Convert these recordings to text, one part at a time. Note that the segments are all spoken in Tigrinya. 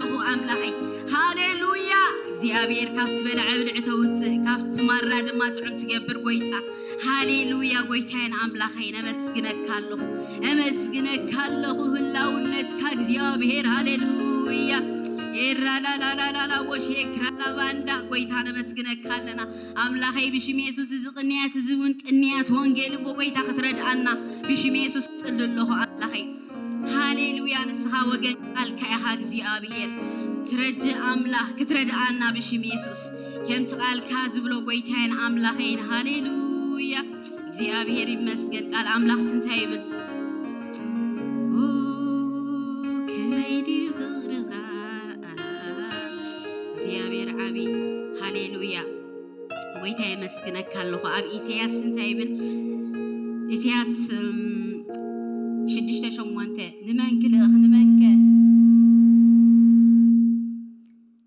ኣለኹ ኣምላኸይ። ሃሌሉያ። እግዚኣብሔር ካብቲ በላዐ ብልዒ ተውፅእ፣ ካብቲ ማራ ድማ ጥዑም ትገብር ጎይታ። ሃሌሉያ። ጎይታዬን ኣምላኸይ ነመስግነካ ኣለኹ፣ ነመስግነካ ኣለኹ ህላውነትካ እግዚኣብሔር። ሃሌሉያ። ኤራላላላላላ ወሼክራላባንዳ ጎይታ ነመስግነካ ኣለና። ኣምላኸይ ብሽም የሱስ እዚ ቅንያት እዚ እውን ቅንያት ወንጌል እሞ ጎይታ ክትረድኣና ብሽም የሱስ ጽሊ ኣለኹ ኣምላኸይ። ሃሌሉያ። ንስኻ ወገን ቃልካ ኢኻ እግዚኣብሔር። ትረድእ ኣምላኽ ክትረድኣና ብሽም የሱስ ከምቲ ቃልካ ዝብሎ ጎይታዬን ኣምላኸይን። ሃሌሉያ። እግዚኣብሔር ይመስገን። ቃል ኣምላኽ ስንታይ ይብል? ኦ፣ ከመይ ድዩ ፍቕርኻ እግዚኣብሔር ዓቢ። ሃሌሉያ። ጎይታ የመስግነካ ኣለኹ። ኣብ ኢሳያስ እንታይ ይብል? ኢሳያስ እም፣ ሽዱሽተ ሸሞንተ፣ ንመን ክልእኽ ንመንከ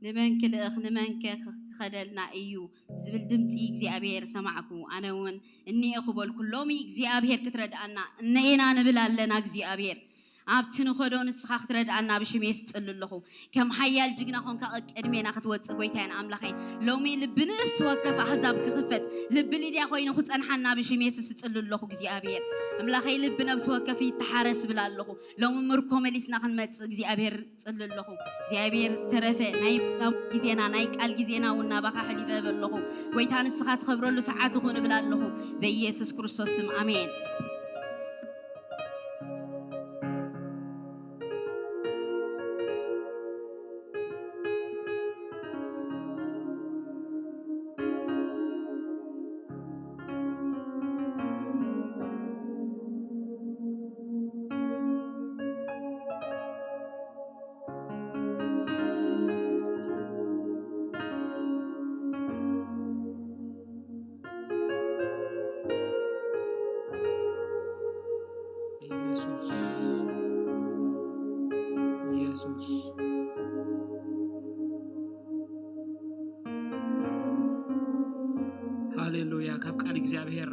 ንመን ክልእኽ ንመንከ ክኸደልና እዩ ዝብል ድምፂ እግዚኣብሔር ሰማዕኩ። ኣነ እውን እኒኤኹ በልኩ። ሎሚ እግዚኣብሔር ክትረድኣና እነኤና ንብል ኣለና እግዚኣብሔር ኣብቲ ንኸዶ ንስኻ ክትረድኣና ብሽም የሱስ ጽሊ ኣለኹ። ከም ሓያል ጅግና ኾንካ ቅድሜና ክትወጽእ ጎይታዬን ኣምላኸይ። ሎሚ ልቢ ነፍሲ ወከፍ ኣህዛብ ክኽፈት፣ ልቢ ሊድያ ኮይኑ ክጸንሓና ብሽም የሱስ እጽሊ ኣለኹ እግዚኣብሔር። ኣምላኸይ ልቢ ነፍሲ ወከፍ ይተሓረስ ብል ኣለኹ። ሎሚ ምርኮ መሊስና ክንመጽእ እግዚኣብሔር ጽሊ ኣለኹ። እግዚኣብሔር ዝተረፈ ናይ ምዛም ግዜና ናይ ቃል ግዜና እውን ናባኻ ሕሊፈ እህብ ኣለኹ። ጎይታ ንስኻ ትኸብረሉ ሰዓት ይኹን እብል ኣለኹ። በኢየሱስ ክርስቶስ ስም ኣሜን። ኢየሱስ፣ ኢየሱስ። ሃሌሉያ። ካብ ቃል እግዚኣብሔር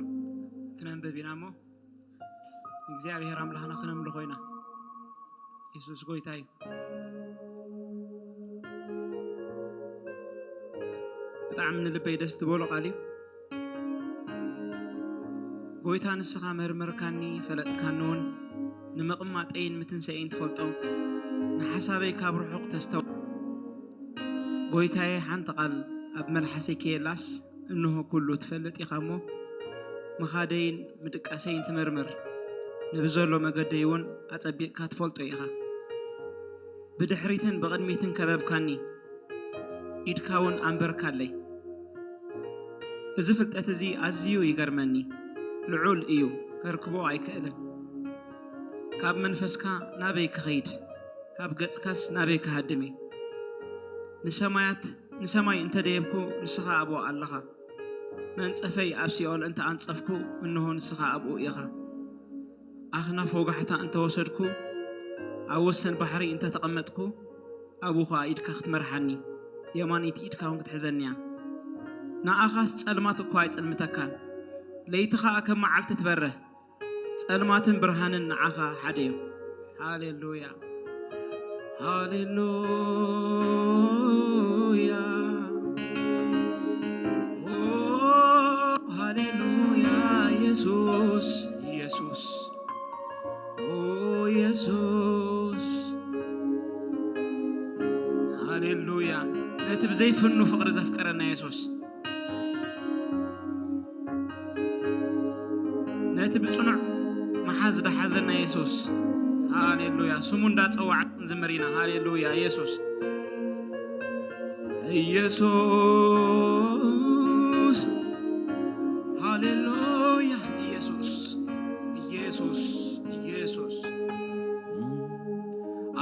ክነንብብ ኢና እሞ እግዚኣብሔር ኣምላኽና ክነምልኾ ኢና። የሱስ ጎይታ እዩ። ብጣዕሚ ንልበይ ደስ ዝበሎ ቃል እዩ። ጎይታ ንስኻ መርመርካኒ ፈለጥካኒ እውን፣ ንምቕማጠይን ምትንሳኤይን ትፈልጦ፣ ንሓሳበይ ካብ ርሑቕ ተስተው። ጎይታየ ሓንቲ ቃል ኣብ መልሓሰይ ከየላስ እንሆ ኩሉ ትፈልጥ ኢኻ እሞ፣ ምኻደይን ምድቃሰይን ትመርምር፣ ንብዘሎ መገደይ እውን ኣጸቢቕካ ትፈልጦ ኢኻ። ብድሕሪትን ብቕድሚትን ከበብካኒ፣ ኢድካ እውን ኣንበርካለይ። እዚ ፍልጠት እዚ ኣዝዩ ይገርመኒ፣ ልዑል እዩ፣ ከርክቦ ኣይክእልን። ካብ መንፈስካ ናበይ ክኸይድ? ካብ ገጽካስ ናበይ ክሃድም እየ? ንሰማያት ንሰማይ እንተ ደየብኩ፣ ንስኻ ኣብኡ ኣለኻ። መንጸፈይ ኣብ ሲኦል እንተ ኣንጸፍኩ፣ እንሆ ንስኻ ኣብኡ ኢኻ። ኣኽናፍ ወጋሕታ እንተ ወሰድኩ፣ ኣብ ወሰን ባሕሪ እንተ ተቐመጥኩ፣ ኣብኡ ኸኣ ኢድካ ክትመርሓኒ፣ የማነይቲ ኢድካ እውን ክትሕዘኒ እያ። ንኣኻስ ጸልማት እኳ ኣይጽልምተካን፣ ለይቲ ኸኣ ከም መዓልቲ ትበርህ። ጸልማትን ብርሃንን ንዓኻ ሓደ እዮም። ሃሌሉያ፣ ሃሌሉያ፣ ኦ፣ ሃሌሉያ፣ ኢየሱስ፣ ኢየሱስ፣ ኦ፣ ኢየሱስ፣ ሃሌሉያ። ነቲ ብዘይፍኑ ፍቕሪ ዘፍቀረና ኢየሱስ፣ ነቲ ብጽኑዕ መሓዝ ዝሓዘና የሱስ። ሃሌሉያ። ስሙ እንዳጸዋዕና ክንዝምር ኢና። ሃሌሉያ። የሱስ፣ ኢየሱስ፣ ሃሌሉያ። ኢየሱስ፣ ኢየሱስ፣ ኢየሱስ።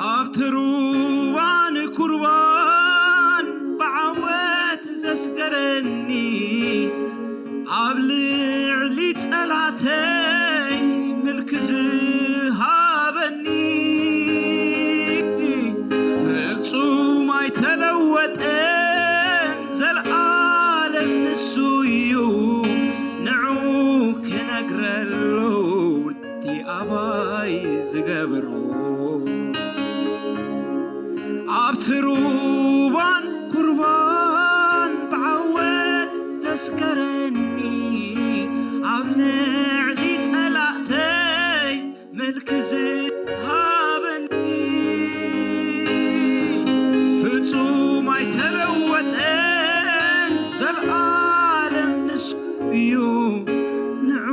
ኣብቲ ሩባን ኩርባን ብዓወት ዘስገረኒ፣ ኣብ ልዕሊ ጸላተይ ምልኪ ዝሃበኒ፣ ፍጹም ኣይተለወጠን፣ ዘልኣለም ንሱ እዩ፣ ንዑ ክነግረሉ እቲ ኣባይ ዝገብሮ። ኣብቲ ሩባን ኩርባን ብዓወት ዘስገረኒ፣ ኣብ ልዕሊ ጸላእተይ ምልኪ ዝሃበኒ፣ ፍጹም ኣይተለወጠን፣ ዘልኣለም ንሱ እዩ፣ ንዑ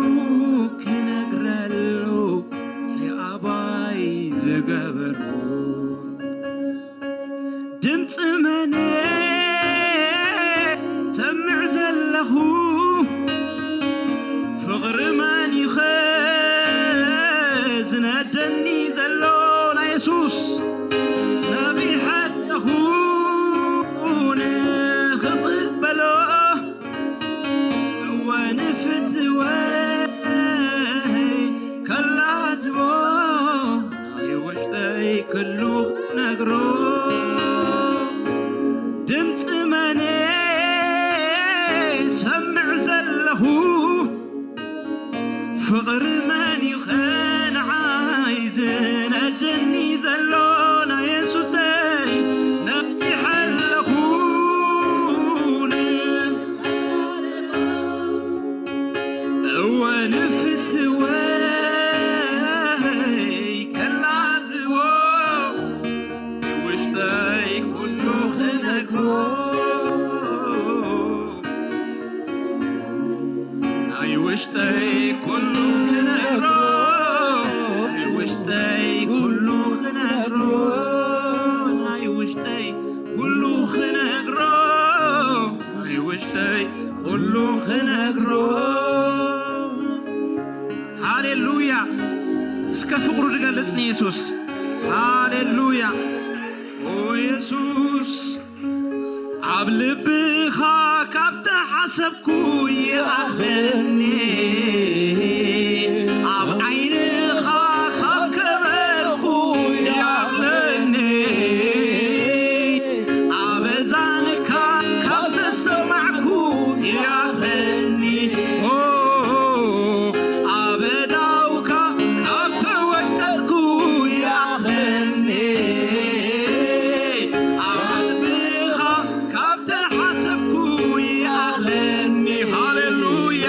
ክነግረሉ የኣባይ ዝገበሮ። ድምፂ መን ሰምዕ ዘለኹ፣ ፍቕሪ መን ይኸ ዝነደኒ ዘሎ? ናይ የሱስ ነቢሐ ኣለኹ ንኽቕበሎ፣ እወ ንፍትወይ ከላዝቦ፣ ናይ ውሽጠይ ክሉ ክነግሮ። ድምፂ መን ሰምዕ ዘለኹ፣ ፍቕሪ መን እዩ ኸ ንዓይ ዝነደኒ ዘሎ? ናይ የሱሰይ ነቢሐ ኣለኹ እወ ንፍትወይ ከላዝቦ፣ ናይ ውሽጠይ ኩሉ ክነግሮ፣ ናይ ውሽጠይ ኩሉ ክነግሮ፣ ናይ ውሽጠይ ኩሉ ክነግሮ፣ ናይ ውሽጠይ ኩሉ ክነግሮ፣ ናይ ውሽጠይ ኩሉ ክነግሮ። ሃሌሉያ። እስከ ፍቕሩ ዝገልጽ ንየሱስ። ሃሌሉያ። ኦ የሱስ፣ ኣብ ልብኻ ካብ ተሓሰብኩ ይኣኽለኒ፣ ኣብ ዓይንኻ ካብ ከበርኩ ይኣኽለኒ፣ ኣብ እዛንካ ካብ ተሰማዕኩ ይኣኽለኒ፣ ኦ፣ ኣብ እዳውካ ካብ ተወቀጥኩ ይኣኽለኒ፣ ኣብ ልብኻ ካብ ተሓሰብኩ ይኣኽለኒ። ሃሌሉያ።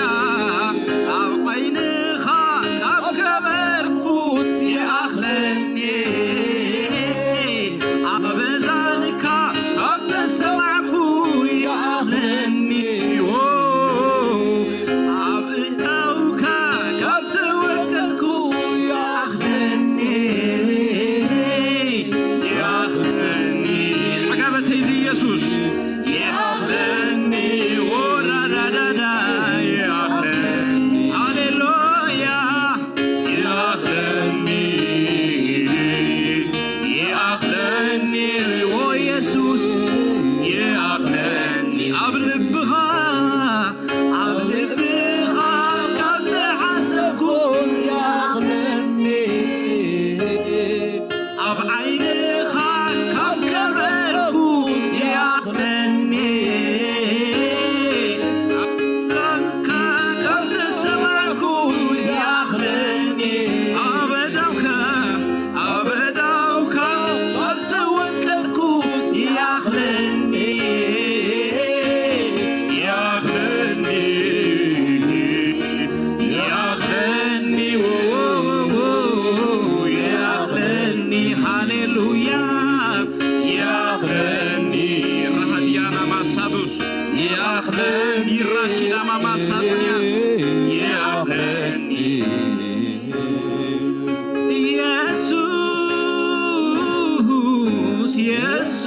የሱስ፣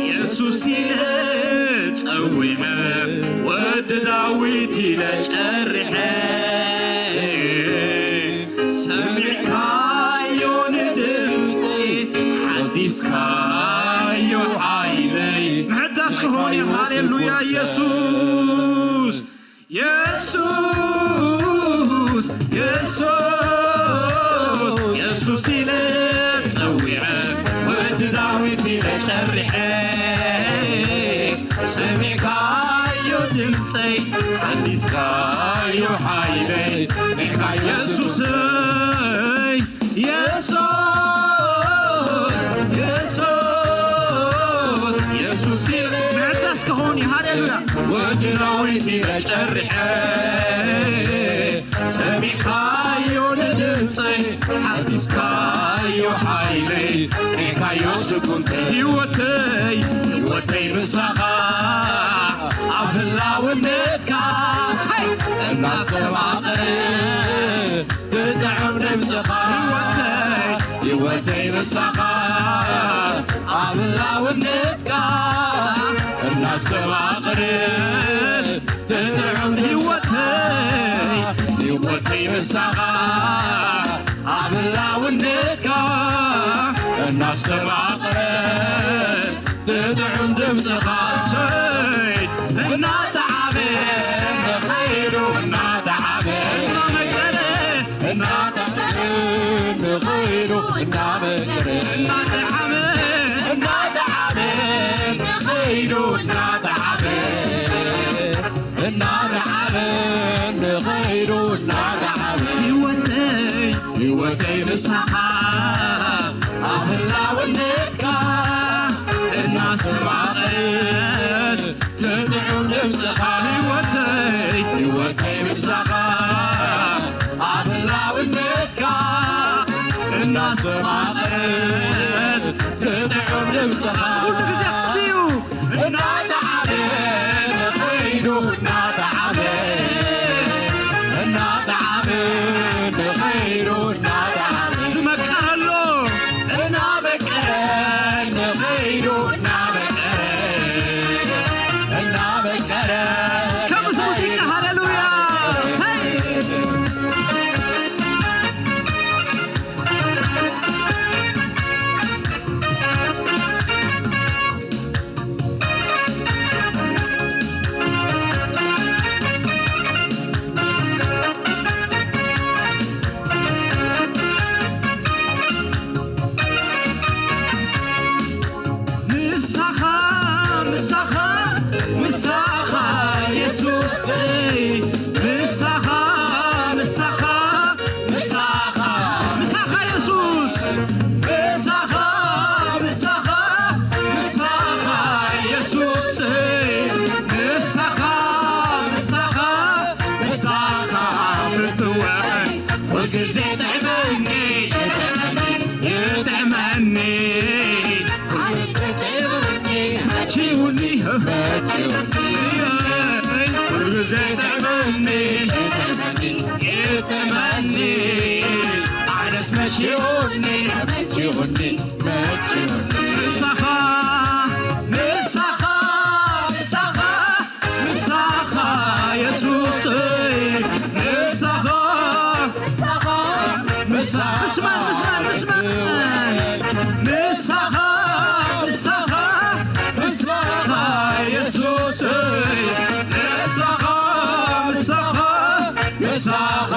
የሱስ ኢለ ጸዊዐ፣ ወዲ ዳዊት ኢለ ጨሪሐ፣ ሰሚዕካዮ ንድምፂ፣ ሓዲስካዮ ሓይለይ። ምሕዳስ ክኾን እዩ። ሃሌሉያ፣ የሱስ። የሱስ፣ የሱስ፣ የሱስ ኢለ ጸዊዐ፣ ወዲ ዳዊት ኢለ ጨሪሐ፣ ሰሚዕካዮ ድምፀይ፣ ሓዲስካዮ ሓይለይ፣ ሰሚዕካዮ የሱሰይ። የሱስ፣ የሱስ፣ የሱስ ኢለ ምሕዳስ ክኸውን እዩ። ሃሌሉያ። ወዲ ዳዊት ኢለ ጨሪሐ፣ ሰሚዕካዮ ንድምፀይ፣ ሓዲስካዮ ሓይለይ፣ ጽኒዕካዮ ስጉምተይ። ህይወተይ፣ ህይወተይ ምሳኻ፣ ኣብ ህላውነትካ፣ ሳይ፣ እናስተማቕረ፣ ትጥዕም ድምፅኻ። ህይወተይ፣ ህይወተይ ምሳኻ፣ ኣብ ህላውነትካ እናስተማቕረ፣ ትጥዕም ድምፅኻ። ህይወተይ፣ ህይወተይ ምሳኻ፣ ኣብ ህላውነትካ እናስተማቕረ፣ ትጥዕም ድምፅኻ። ሰይ፣ እናተዓበ ንኸይዱ፣ እናተዓበ እናመቀረ፣ እናተዓበ ንኸይዱ፣ እናመቀረ እናተዓበ፣ እናተዓበ ንኸይዱ፣ እናተዓበ፣ እናተዓበ ንኸይዱ፣ እናተዓበ ህይወተይ፣ ህይወተይ ምሳኻ፣ ኣብ ህላውነትካ እናስተማቐረ፣ ትጥዑም ድምፅኻ። ህይወተይ፣ ህይወተይ ምሳኻ፣ ኣብ ህላውነትካ እናስተማቐረ፣ ትጥዑም ድምፅኻ። ኩሉ ግዜ እዩ። እናተዓበ ንኸይዱ፣ እናተዓበ፣ እናተዓበ ንኸይዱ፣ እናተዓበ ዝመቀረሎ፣ እናመቀረ ንኸይዱ፣ እናመቀረ፣ እናመቀረ እስከ ምስ ሙዚቃ ሃሌሉያ። ሰይ። ምሳኻ፣ ምሳኻ፣ ምሳኻ የሱሰይ፣ ምሳኻ፣ ምሳኻ፣ ምሳኻ፣ ምሳኻ የሱስ፣ ምሳኻ፣ ምሳኻ፣ ምሳኻ የሱሰይ፣ ምሳኻ፣ ምሳኻ፣ ምሳኻ ፍትወይ፣ ኩልግዜ ጥዕመኒ፣ ይጥዕመኒ፣ ይጥዕመኒ። መችውኒ፣ መችውኒ፣ ኩሉ ዘይጥዕመኒ፣ ይጥዕመኒ፣ ኣነስ መችውኒ፣ መችውኒ፣ መችውኒ። ንስኻ፣ ንስኻ፣ ንስኻ፣ ምሳኻ የሱሰይ፣ ምሳኻ፣ ምሳኻ፣ ምስማን፣ ምስማን፣ ምስማን። ምሳኻ፣ ምሳኻ፣ ምሳኻ የሱሰይ፣ ምሳኻ፣ ምሳኻ፣ ምሳኻ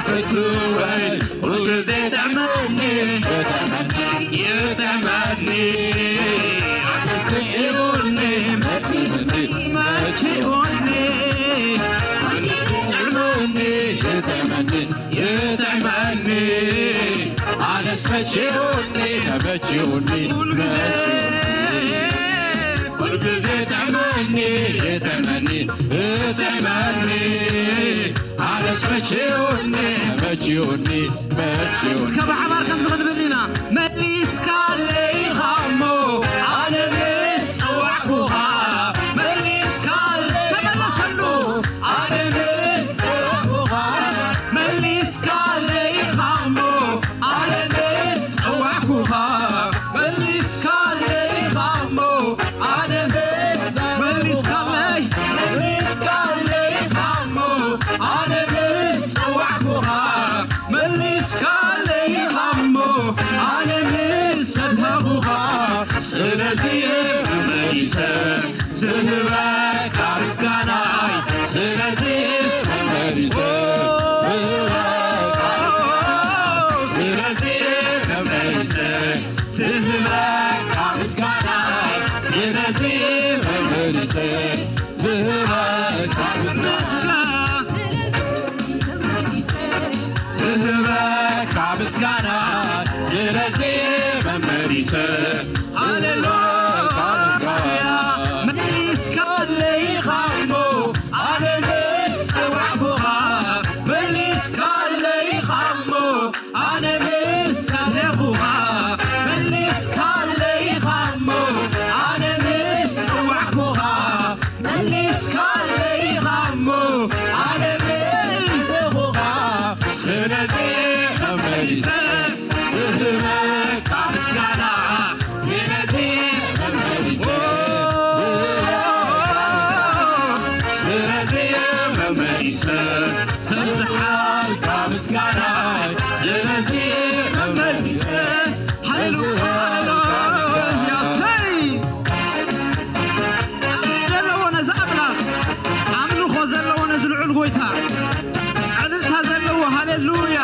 ፍትወይ። ኩሉ ግዜ ጥዕመኒ፣ ይጥዕመኒ፣ ይጥዕመኒ። ኣትስዒቡኒ፣ መችውኒ፣ መችውኒ። ጥዕመኒ፣ ይጥዕመኒ፣ ይጥዕመኒ። ኣነስ መችውኒ፣ መችውኒ፣ ኩሉ ግዜ፣ መችውኒ። ኩሉ ግዜ ጥዕመኒ፣ ይጥዕመኒ፣ ይጥዕመኒ። ኣነስ መችውኒ፣ መችውኒ፣ መችውኒ። እስከ ብሓባር ከምዚ ክንብል ኢና። መሊስካለይ ኢኻ እሞ ኣነ ምስ ጸዋዕኩኻ፣ መሊስካለይ ተመለሰሉ። ኣነ ምስ ጸዋዕኩኻ፣ መሊስካለይ ኢኻ እሞ ኣነ ምስ ጸዋዕኩኻ። ምስ ሰድሃቡኻ፣ ስለዚ መመሊሰ ዝህበካ ምስጋናይ፣ ስለዚ መመሊሰ ዝህበካ ምስጋናይ፣ ስለዚ መመሊሰ ዝህበካ ምስጋናይ፣ ስለዚ መመሊሰ ዝህበካ ምስጋና፣ ዝህበካ ምስጋና፣ ስለዚ መመሊሰ ሃሌሉያ። ዝህበካ ምስጋና። መሊስካለይ ኢኻ እሞ ኣነ ምስ ጸዋዕኩኻ፣ መሊስካለይ ኢኻ እሞ ኣነ ምስ ሰደኹኻ፣ መሊስካለይ ኢኻ እሞ ኣነ ምስ ጸዋዕኩኻ፣ መሊስካለይ ኢኻ እሞ ኣነ ምስ ሰደኹኻ፣ ስለዚ መመሊሰ ዝህበካ ምስጋና፣ ስለዚ መመሊሰ ዝህበካ ምስጋና፣ ስለዚ መመሊሰ ዘብዝሓልካ ምስጋናይ፣ ስለዚ መመሊሰ ሃሌሉያ፣ ሃሌሉያ፣ እሰይ። ዘለዎ ነዚ ኣምላኽ፣ ኣምልኾ ዘለዎ ነዚ ልዑል ጎይታ፣ ዕልልታ ዘለዎ፣ ሃሌሉያ።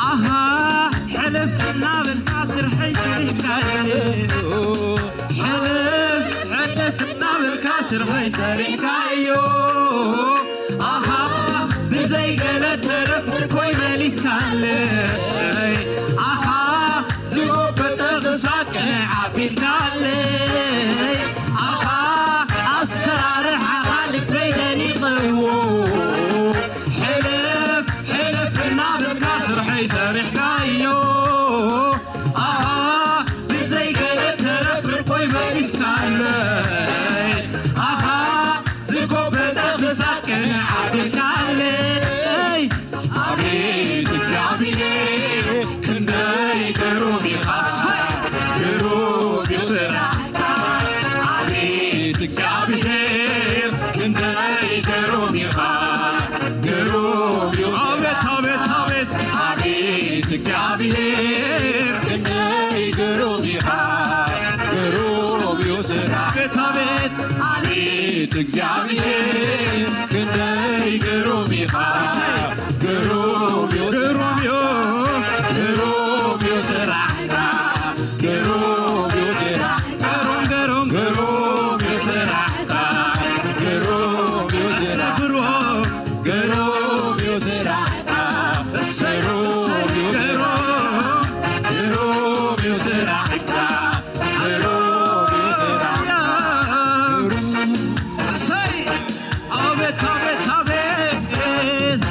ኣሃ፣ ሕልፍ እናበልካ ስርሐይ ሰሪሕካዮ። ሕልፍ፣ ሕልፍ እናበልካ ስርሐይ ሰሪሕካዮ። ኣሃ፣ ብዘይ ገለ ተረፍ ምርኮይ መሊስካለይ። ኣሃ፣ ዝጎበጠ ክሳድ ቅንዕ ኣቢልካለይ። ኣኻ ኣሰራርሓኻ ልበይ ደኒቐዎ። ሕልፍ ሕልፍ እናበልካ ስርሐይ ሰሪሕካዮ። ኣኻ ብዘይ ገለ ተረፍ ምርኮይ መሊስካለይ። ኣኻ ዝጎበጠ ክሳድ ቅንዕ ኣቢልካለይ። ኣቤት እግዚኣብሔር ክንደይ ግሩም ኢኻ፣ ግሩም እዩ ስራሕካ። ኣቤት እግዚኣብሔር ክንደይ ግሩም ኢኻ፣ ግሩም እዩ ስራሕካ። ኣቤት፣ ኣቤት፣ ኣቤት። ኣቤት እግዚኣብሔር ክንደይ ግሩም ኢኻ፣ ግሩም እዩ ስራሕካ። ኣቤት፣ ኣቤት። ኣቤት እግዚኣብሔር ክንደይ ግሩም ኢኻ፣ ግሩም እዩ፣ ግሩም እዩ፣ ግሩም እዩ ስራሕካ፣ ግሩም እዩ ስራሕካ፣ ግሩም፣ ግሩም፣ ግሩም እዩ ስራሕካ፣ ግሩም እዩ ስራሕካ፣ ግሩም፣ ግሩም እዩ ስራሕካ፣ እሰይ፣ ግሩም እሰይ፣ እዩ ስራሕካ፣ ግሩም፣ ግሩም፣ ግሩም እዩ ስራሕካ። እሰይ! ኣቤት፣ ኣቤት፣ ኣቤት!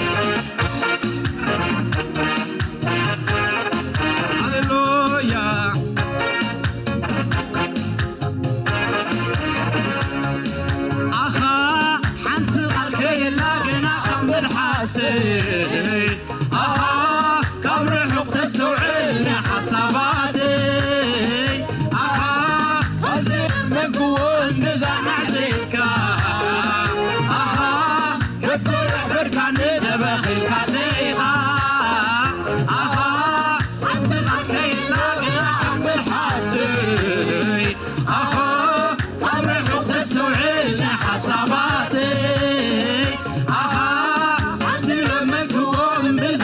ሃሌሉያ! ኣኻ ሓንቲ ቃል ከየላ ገና ኣብ መልሓሰይ ኣሃ፣ ካብ ርሑቕ ተስተውዕል ንሓሳባተይ። ኣሃ፣ ከምዚ እመንክዎ እንድዛ ሓሲስካ። ኣሃ፣ ከቶ የሕበርካኒ ደበኺልካ ተይኻ። ኣሃ፣ ሓንቲ ቃል ከይላ ግና ኣብ መልሓሰይ። ኣሃ፣ ካብ ርሑቕ ተስተውዕል ንሓሳባተይ። ኣኻ፣ ሓንቲ ለመንክዎ እምብዛ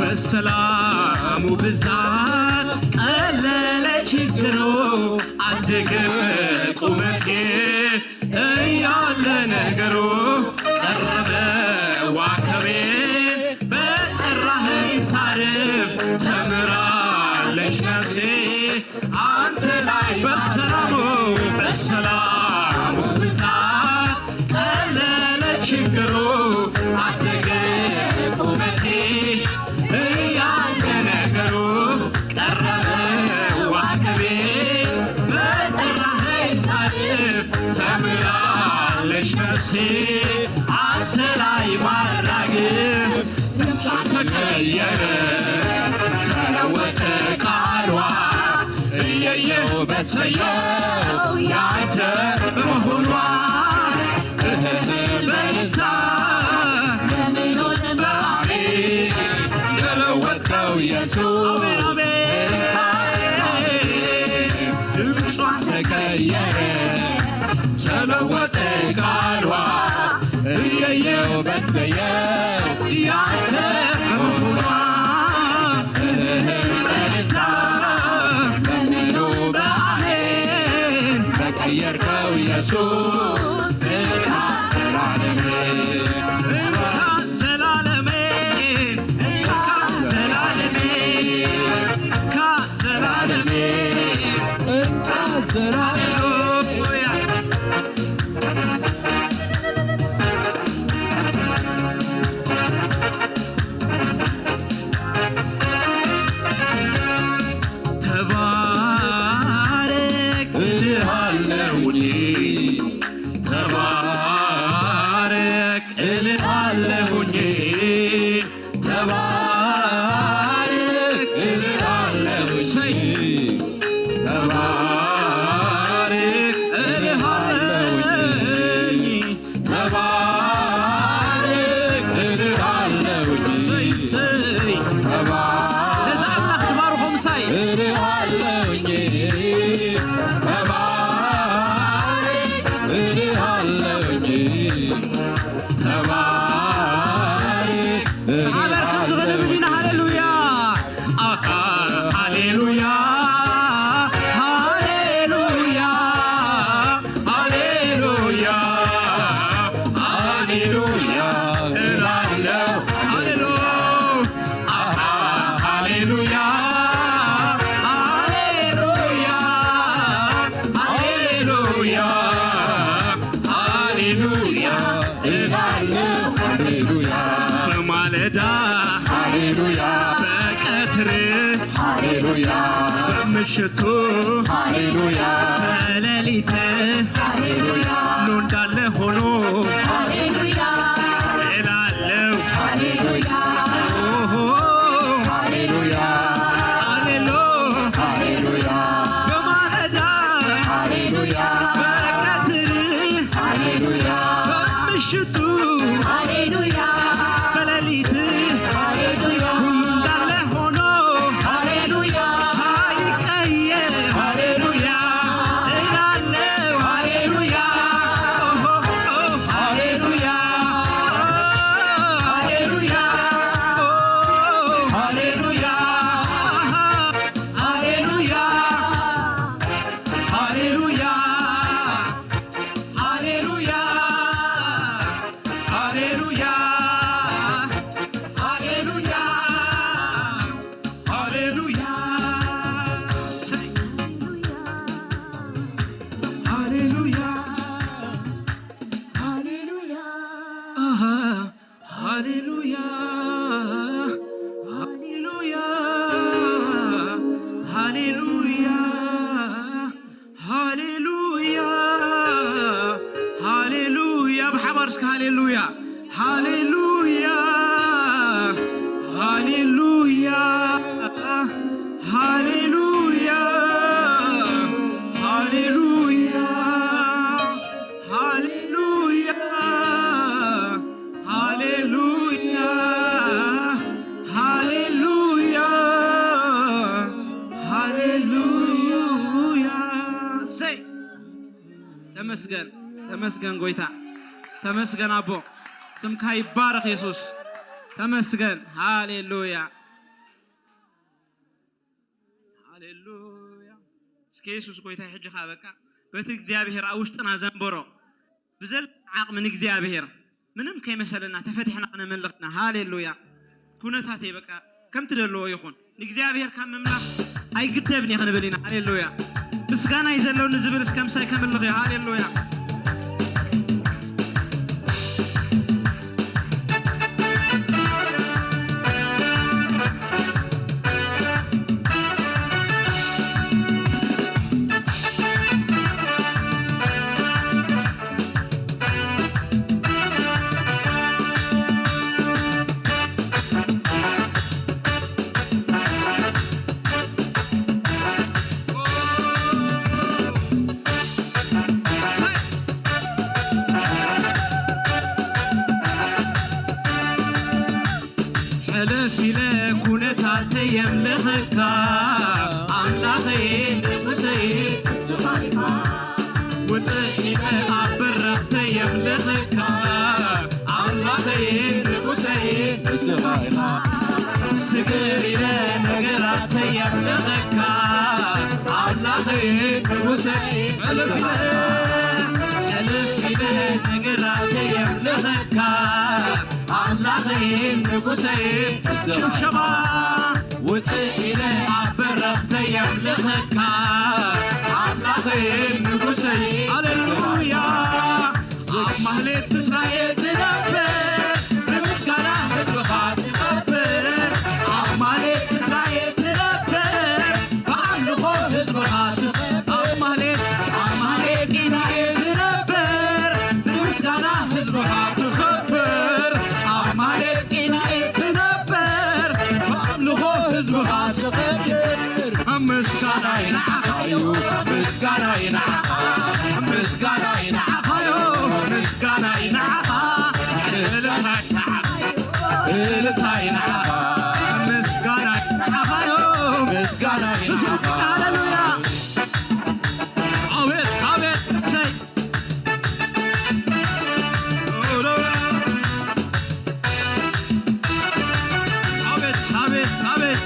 በሰላሙ ብዛት ቀለለ ችግሩ፣ አደገ ቁመቴ እያለ ነገሩ፣ ቀረበ ዋከቤ በጠራኸኝ ሳርፍ፣ ተምራለች ነፍሴ አንተ ላይ። በሰላሙ በሰላሙ ብዛት ቀለለ ችግሩ፣ አደገ ቁመቴ እያለ ነገሩ፣ ቀረበ ዋከቤ በጠራኸኝ ሳልፍ፣ ተምራለች ነፍሴ አንተ ላይ ማራገፍ። ድምፃ ተቀየረ፣ ተለወጠ ቃሏ፣ እየየው በሰየው ያንተ መሆኗ። እህህ በልታ ለሚኖር በአሜን የለወጥከው ኢየሱስ። አሜን፣ አሜን። ድምፃ ተቀየረ፣ ተለወጠ ቃሏ፣ እየየው በሰየው ያንተ መሆኗ። እልልታ ለሚሉ በአሜን ተቀየርከው ኢየሱስ። እንካ ዘላለሜ፣ እንካ ዘላለሜ፣ እንካ ዘላለሜ፣ እንካ ዘላለሜ፣ እንካ ዘላለሜ። ሃሌሉያ። ተባረክ እልሃለሁኝ፣ ተባረክ እልሃለሁኝ፣ ተባረክ እልሃለሁኝ፣ ተባረክ እልሃለሁኝ። ተባረክ እልሃለሁኝ። እሰይ፣ እሰይ። ተባረክ ነዚ ኣምላኽ ትባርኾ ምሳይ። እልሃለሁኝ። ተባረክ እልሃለሁኝ። ተባረክ ብሓባር ከምዚ ክንብል ኢና። ሃሌሉያ። ኣሃ፣ ሃሌሉያ፣ ሃሌሉያ፣ ሃሌሉያ፣ ሃሌሉያ እላለሁ። ሃሌሉ-፣ ኣሃ፣ ሃሌሉያ፣ ሃሌሉያ፣ ሃሌሉያ፣ ሃሌሉያ እላለሁ። ሃሌሉያ። በማለዳ ሃሌሉያ። በቀትር ሃሌሉያ። በምሽቱ ሃሌሉያ። በሌሊት ሃሌሉያ። ኑ እንዳለ ሆኖ ሃሌሉያ። እላለሁ። ሃሌሉያ። ኦሆ። ሃሌሉያ። ሃሌሉ-፣ ሃሌሉያ። በማለዳ ሃሌሉያ። በቀትር ሃሌሉያ። በምሽቱ ሃሌሉያ። በሌሊት ሃሌሉያ። ሁሉ እንዳለ ሆኖ ሃሌሉያ። ሳይቀየር ሃሌሉያ። እላለሁ ሃሌሉያ። ኦሆ፣ ኦሆ፣ ሃሌሉያ። ሃሌሉያ። ሃሌሉያ። ሃሌሉያ። ሃሌሉያ። ሃሌሉያ። ሃሌሉያ። ሃሌሉያ። ሃሌሉያ። ሃሌሉያ። ሃሌሉያ። አሃ። ሃሌሉያ። ሃሌሉያ። ሃሌሉያ። ሃሌሉያ። ሃሌሉያ። ብሓባር እስከ ሃሌሉያ። ሃሌሉያ። ሃሌሉያ። ሃሌሉያ። ሃሌሉያ። ሃሌሉያ። ሃሌሉያ። ሃሌሉያ። ሃሌሉያ። እሰይ። ተመስገን፣ ተመስገን ጎይታ። ተመስገን ኣቦ። ስምካ ይባረኽ የሱስ። ተመስገን። ሃሌሉያ። ሃሌሉያ። እስከ የሱስ ጎይታ፣ ሕጂ ኸኣ በቃ በቲ እግዚኣብሔር ኣብ ውሽጥና ዘንበሮ ብዘለ ዓቕሚ ንእግዚኣብሔር ምንም ከይመሰለና ተፈቲሕና ክነመልኽ ኢና። ሃሌሉያ። ኩነታተይ በቃ ከም ትደልዎ ይኹን፣ ንእግዚኣብሔር ካብ ምምላኽ ኣይግደብን እየ ክንብል ኢና። ሃሌሉያ። ምስጋና እዩ ዘለውኒ ዝብል እስከ ምሳይ ከምልኽ እዩ። ሃሌሉያ። ሕልፍ ኢለ ኩነታተይ የምልኸካ፣ ኣምላኸይ ንጉሰይ ንስኻ ኢኻ። ውፅእ ኢለ ኣብ በረኽተይ የምልኸካ፣ ኣምላኸይ ንጉሰይ ንስኻ ኢኻ። ስግር ኢለ ነገራተይ የምልኸካ፣ ኣምላኸይ ንጉሰይ ንስኻ ኢኻ። ሕልፍ ኢለ ነገራተይ የምልኸካ፣ ኣምላኸይ ንጉሰይ ሽብሸባ። ውፅእ ኢለ ኣብ በረኽተይ የምልኸካ፣ ኣምላኸይ ንጉሰይ። ሃሌሉያ። ኣብ ማህሌት እስራኤል ትነብር፣ ብምስጋና ህዝብኻ ትኸብር። ኣብ ማህሌት እስራኤል ትነብር፣ ብኣምልኾ ህዝብኻ ትኸብር። ኣብ ማህሌት፣ ኣብ ማህሌት እስራኤል ትነብር፣ ብምስጋና ህዝብኻ ትኸብር። ኣብ ማህሌት እስራኤል ትነብር፣ ብኣምልኾ ህዝብኻ ትኸብር። ምስጋናይ ንዓኻ እዩ፣ ምስጋናይ ንዓኻ፣ ምስጋናይ ንዓኻ እዩ፣ ምስጋናይ ንዓኻ፣ እልልታይ ንዓኻ፣ እልልታይ ንዓኻ፣ ምስጋናይ ንዓኻ እዩ፣ ምስጋናይ ንዓኻ። ሃሌሉያ። ኣቤት፣ ኣቤት፣ እሰይ። ኣቤት፣ ኣቤት፣ ኣቤት።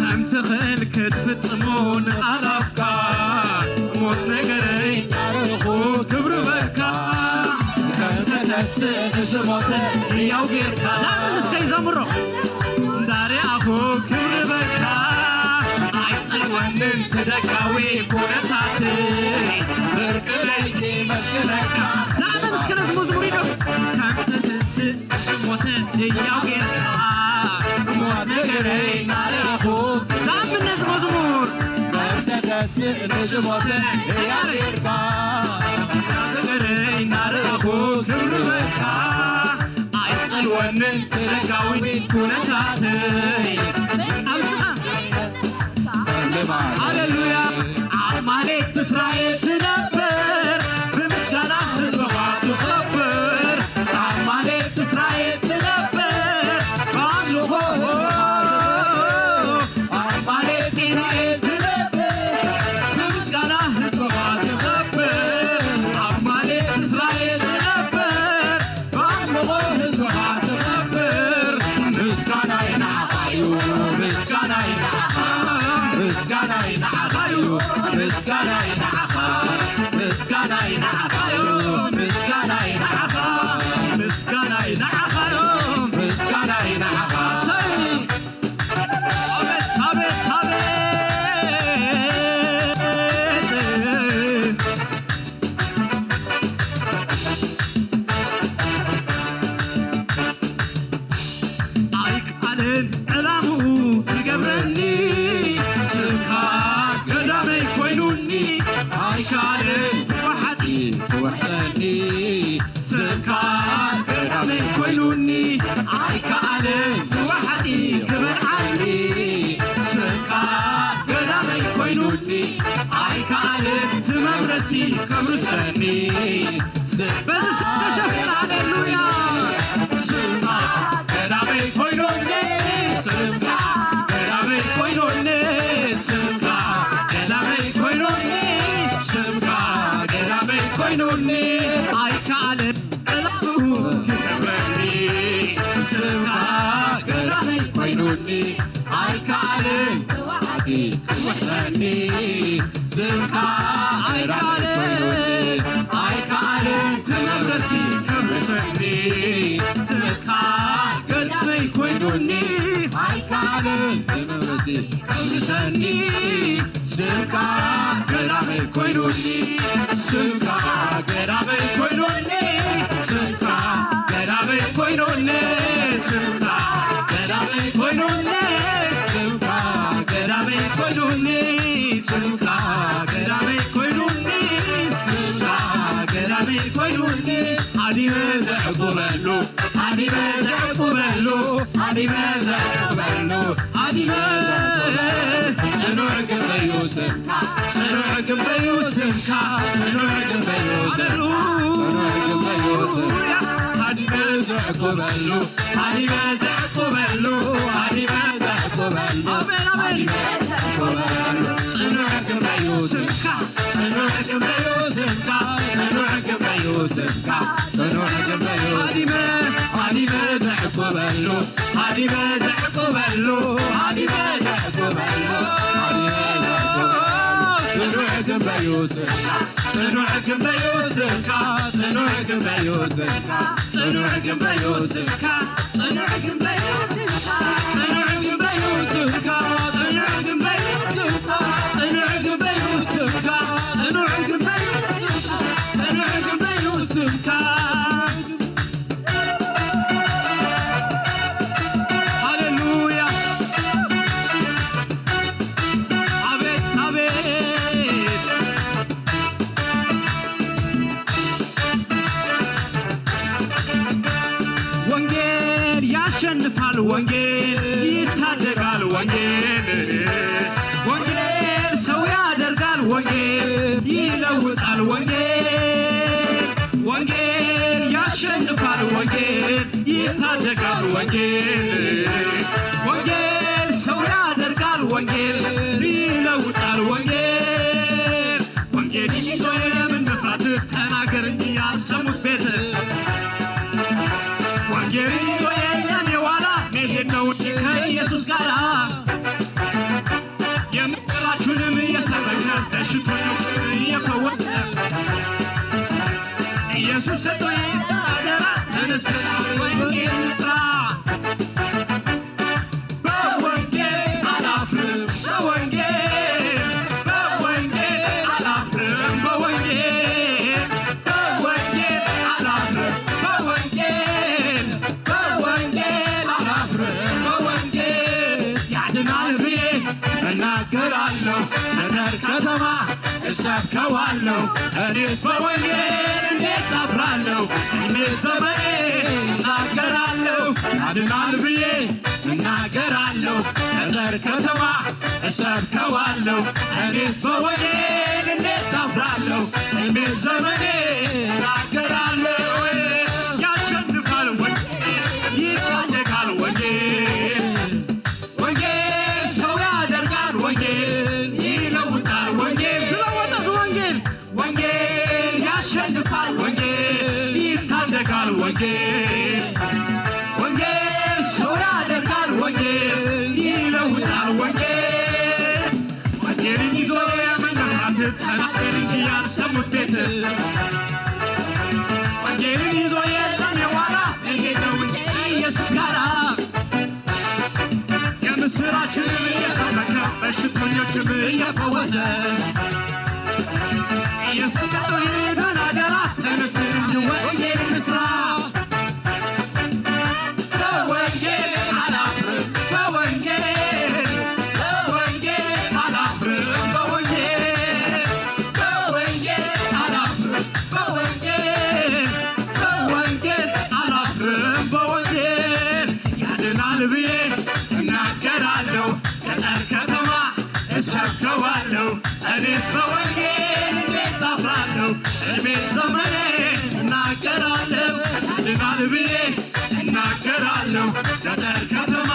ከም ትኽእል ክትፍጽሞ ንኣላፍካ፣ ሞት ነገረይ እንዳረእኹ ክብሪ በልካ። ከም ተተስእ ንዝሞተ ህያው ጌርካ። ንኣምን እስከ ይዘምሮ። እንዳረኣኹ ክብሪ በልካ። ኣይጸልወንን ትደጋዊ ኩነታትይ፣ ፍርቂ ለይቲ መስግነካ። ንኣምን እስከ ነዚ መዝሙር ይደፍ። ከም ተተስእ ንዝሞተ ህያው ጌርካ። ሞት ነገረይ እናረኣኹ። ዝኣምን ነዚ መዝሙር። ከም ተተስእ ንዝሞተ ህያው ጌርካ። ነገረይ እናረኣኹ ክብሪ በልካ። ኣይጸልወንን ተደጋዊ ኩነታተይ። ኣምጽኣ። ሃሌሉያ። ኣብ ማህሌት እስራኤል ትነብር፣ ብምስጋና ህዝብኻ ትኸብር። ኣብ ማህሌት እስራኤል ትነብር፣ ብኣምልኾ ህዝብኻ ትኸብር። ኣብ ማህሌት እስራኤል ትነብር፣ ብምስጋና ህዝብኻ ትኸብር። ኣብ ማህሌት እስራኤል ትነብር፣ ብኣምልኾ ህዝብኻ ትኸብር። ምስጋናይ ንዓኻ እዩ፣ ምስጋናይ ንዓኻ፣ ምስጋናይ ንዓኻ እዩ፣ ምስጋናይ ንዓኻ፣ ምስጋናይ ንዓኻ እዩ፣ ምስጋናይ ንዓኻ፣ ምስጋናይ ንዓኻ እዩ፣ ምስጋናይ ንዓኻ። እሰይ! ኣቤት፣ ኣቤት፣ ኣቤት! ኣይከኣልን ዕላምኡ ክገብረኒ፣ ስምካ ኣይከኣልን ተባዓቲ ክውሕጠኒ፣ ስምካ ገዳመይ ኣይከኣልን ኮይኑኒ። ኣይከኣልን ንመፍረሲ ከፍርሰኒ፣ ስምካ ገዳመይ ኮይኑኒ። ኣይከኣልን ንመፍረሲ ከፍርሰኒ፣ ስምካ ገዳመይ ኮይኑኒ። ስምካ ገዳመይ ኮይኑኒ። ስምካ ገዳመይ ኮይኑኒ። ስምካ ገዳመይ ኮይኑኒ። ስምካ ገዳመይ ኮይኑኒ። ስምካ ገዳመይ ኮይኑኒ። ስምካ ገዳመይ ኮይኑኒ። ሃዲመ ዘዕቁበሉ፣ ሃዲመ ዘዕቁበሉ፣ ሃዲመ ዘዕቁበሉ፣ ሃዲመ ጽኑዕ ግንበዩ ስምካ፣ ጽኑዕ ግንበዩ ስምካ፣ ጽኑዕ ግንበዩ ስምካ፣ ጽኑዕ ግንበዩ ስምካ። ሃዲመ ዘዕቁበሉ፣ ሃዲመ ዘዕቁበሉ፣ ሃዲመ ዘዕቁበሉ፣ ኣሜን፣ ኣሜን። ሃዲመ ዘዕቁበሉ፣ ጽኑዕ ግንበዩ ስምካ፣ ጽኑዕ ግንበዩ ስምካ፣ ጽኑዕ ግንበዩ ስምካ፣ ጽኑዕ ግንበዩ ሃዲመ፣ ሃዲመ ዘዕቁበሉ፣ ሃዲመ ዘዕቁበሉ፣ ሃዲመ ዘዕቁበሉ፣ ሃዲመ ዘዕቁበሉ፣ ጽኑዕ ግንበዩ ስምካ፣ ጽኑዕ ግንበዩ ስምካ፣ ጽኑዕ ግንበዩ ስምካ፣ ጽኑዕ ግንበዩ ስምካ፣ ጽኑዕ ግንበዩ ስምካ፣ ጽኑዕ ግንበዩ ስምካ፣ ጽኑዕ ግንበዩ ስምካ፣ ጽኑዕ ግንበዩ ስምካ፣ ጽኑዕ ግንበዩ ስምካ፣ ጽኑዕ ግንበዩ ስምካ። ሃሌሉያ። ኣቤት፣ ኣቤት። ወንጌል ያሸንፋል፣ ወንጌል ይታደጋል፣ ወንጌል፣ ወንጌል ሰው ያደርጋል፣ ወንጌል ይለውጣል፣ ወንጌል፣ ወንጌል ያሸንፋል፣ ወንጌል ይታደጋል፣ ወንጌል፣ ወንጌል ሰው ያደርጋል፣ ወንጌል ይለውጣል፣ ወንጌል። ወንጌልን ይዞ የምን መፍራት ተናገር እንጂ ያልሰሙት ቤት። ወንጌልን ይዞ የለም የዋላ መሄድ ነው እንጂ ከኢየሱስ ጋር። የምስራቹንም እየሰበከ በሽተኞችን እየፈወሰ ኢየሱስ ሰጥቶ አደራ ተነስተን ወንጌል እንስራ። በወንጌል አላፍርም፣ በወንጌል፣ በወንጌል አላፍርም፣ በወንጌል፣ በወንጌል አላፍርም፣ በወንጌል፣ በወንጌል አላፍርም፣ በወንጌል ያድናል ብዬ እናገራለሁ። ለደር ከተማ እሰብከዋለሁ። እኔስ በወንጌል እንዴት አፍራለሁ? እድሜ ዘመኔ እናገራለሁ። ያድናል ብዬ እናገራለሁ። ገጠር ከተማ እሰብከዋለሁ። እኔስ በወንጌል እንዴት አፍራለሁ? እድሜ ዘመኔ እናገራለሁ። ያሸንፋል ወንጌል፣ ይታደጋል ወንጌል። ወንጌል ሰው ያደርጋል፣ ወንጌል ይለውጣል፣ ወንጌል ስለወጠስ ወንጌል፣ ወንጌል ያሸንፋል፣ ወንጌል ይታደጋል፣ ወንጌል፣ ወንጌል ሰው ያደርጋል፣ ወንጌል ይለውጣል፣ ወንጌል። ወንጌልን ይዞ የመነፋት ተናገር እንጂ ያልሰሙት ቤት። ወንጌልን ይዞ የለም የዋላ፣ መሄድ ነው እንጂ ኢየሱስ ጋራ። የምስራችንም እየሰበከ በሽተኞችም እየፈወሰ ኢየሱስ ቀጥሎ ሄደን አደራ ተነስተን እንጂ ወንጌል እንስራ። በወንጌል አላፍርም፣ በወንጌል፣ በወንጌል አላፍርም፣ በወንጌል፣ በወንጌል አላፍርም፣ በወንጌል፣ በወንጌል አላፍርም፣ በወንጌል ያድናል ብዬ እናገራለሁ። ገጠር ከተማ እሰብከዋለሁ። እኔስ በወንጌል እንዴት አፍራለሁ? እድሜ ዘመኔ እናገራለሁ። ያድናል ብዬ እናገራለሁ። ገጠር ከተማ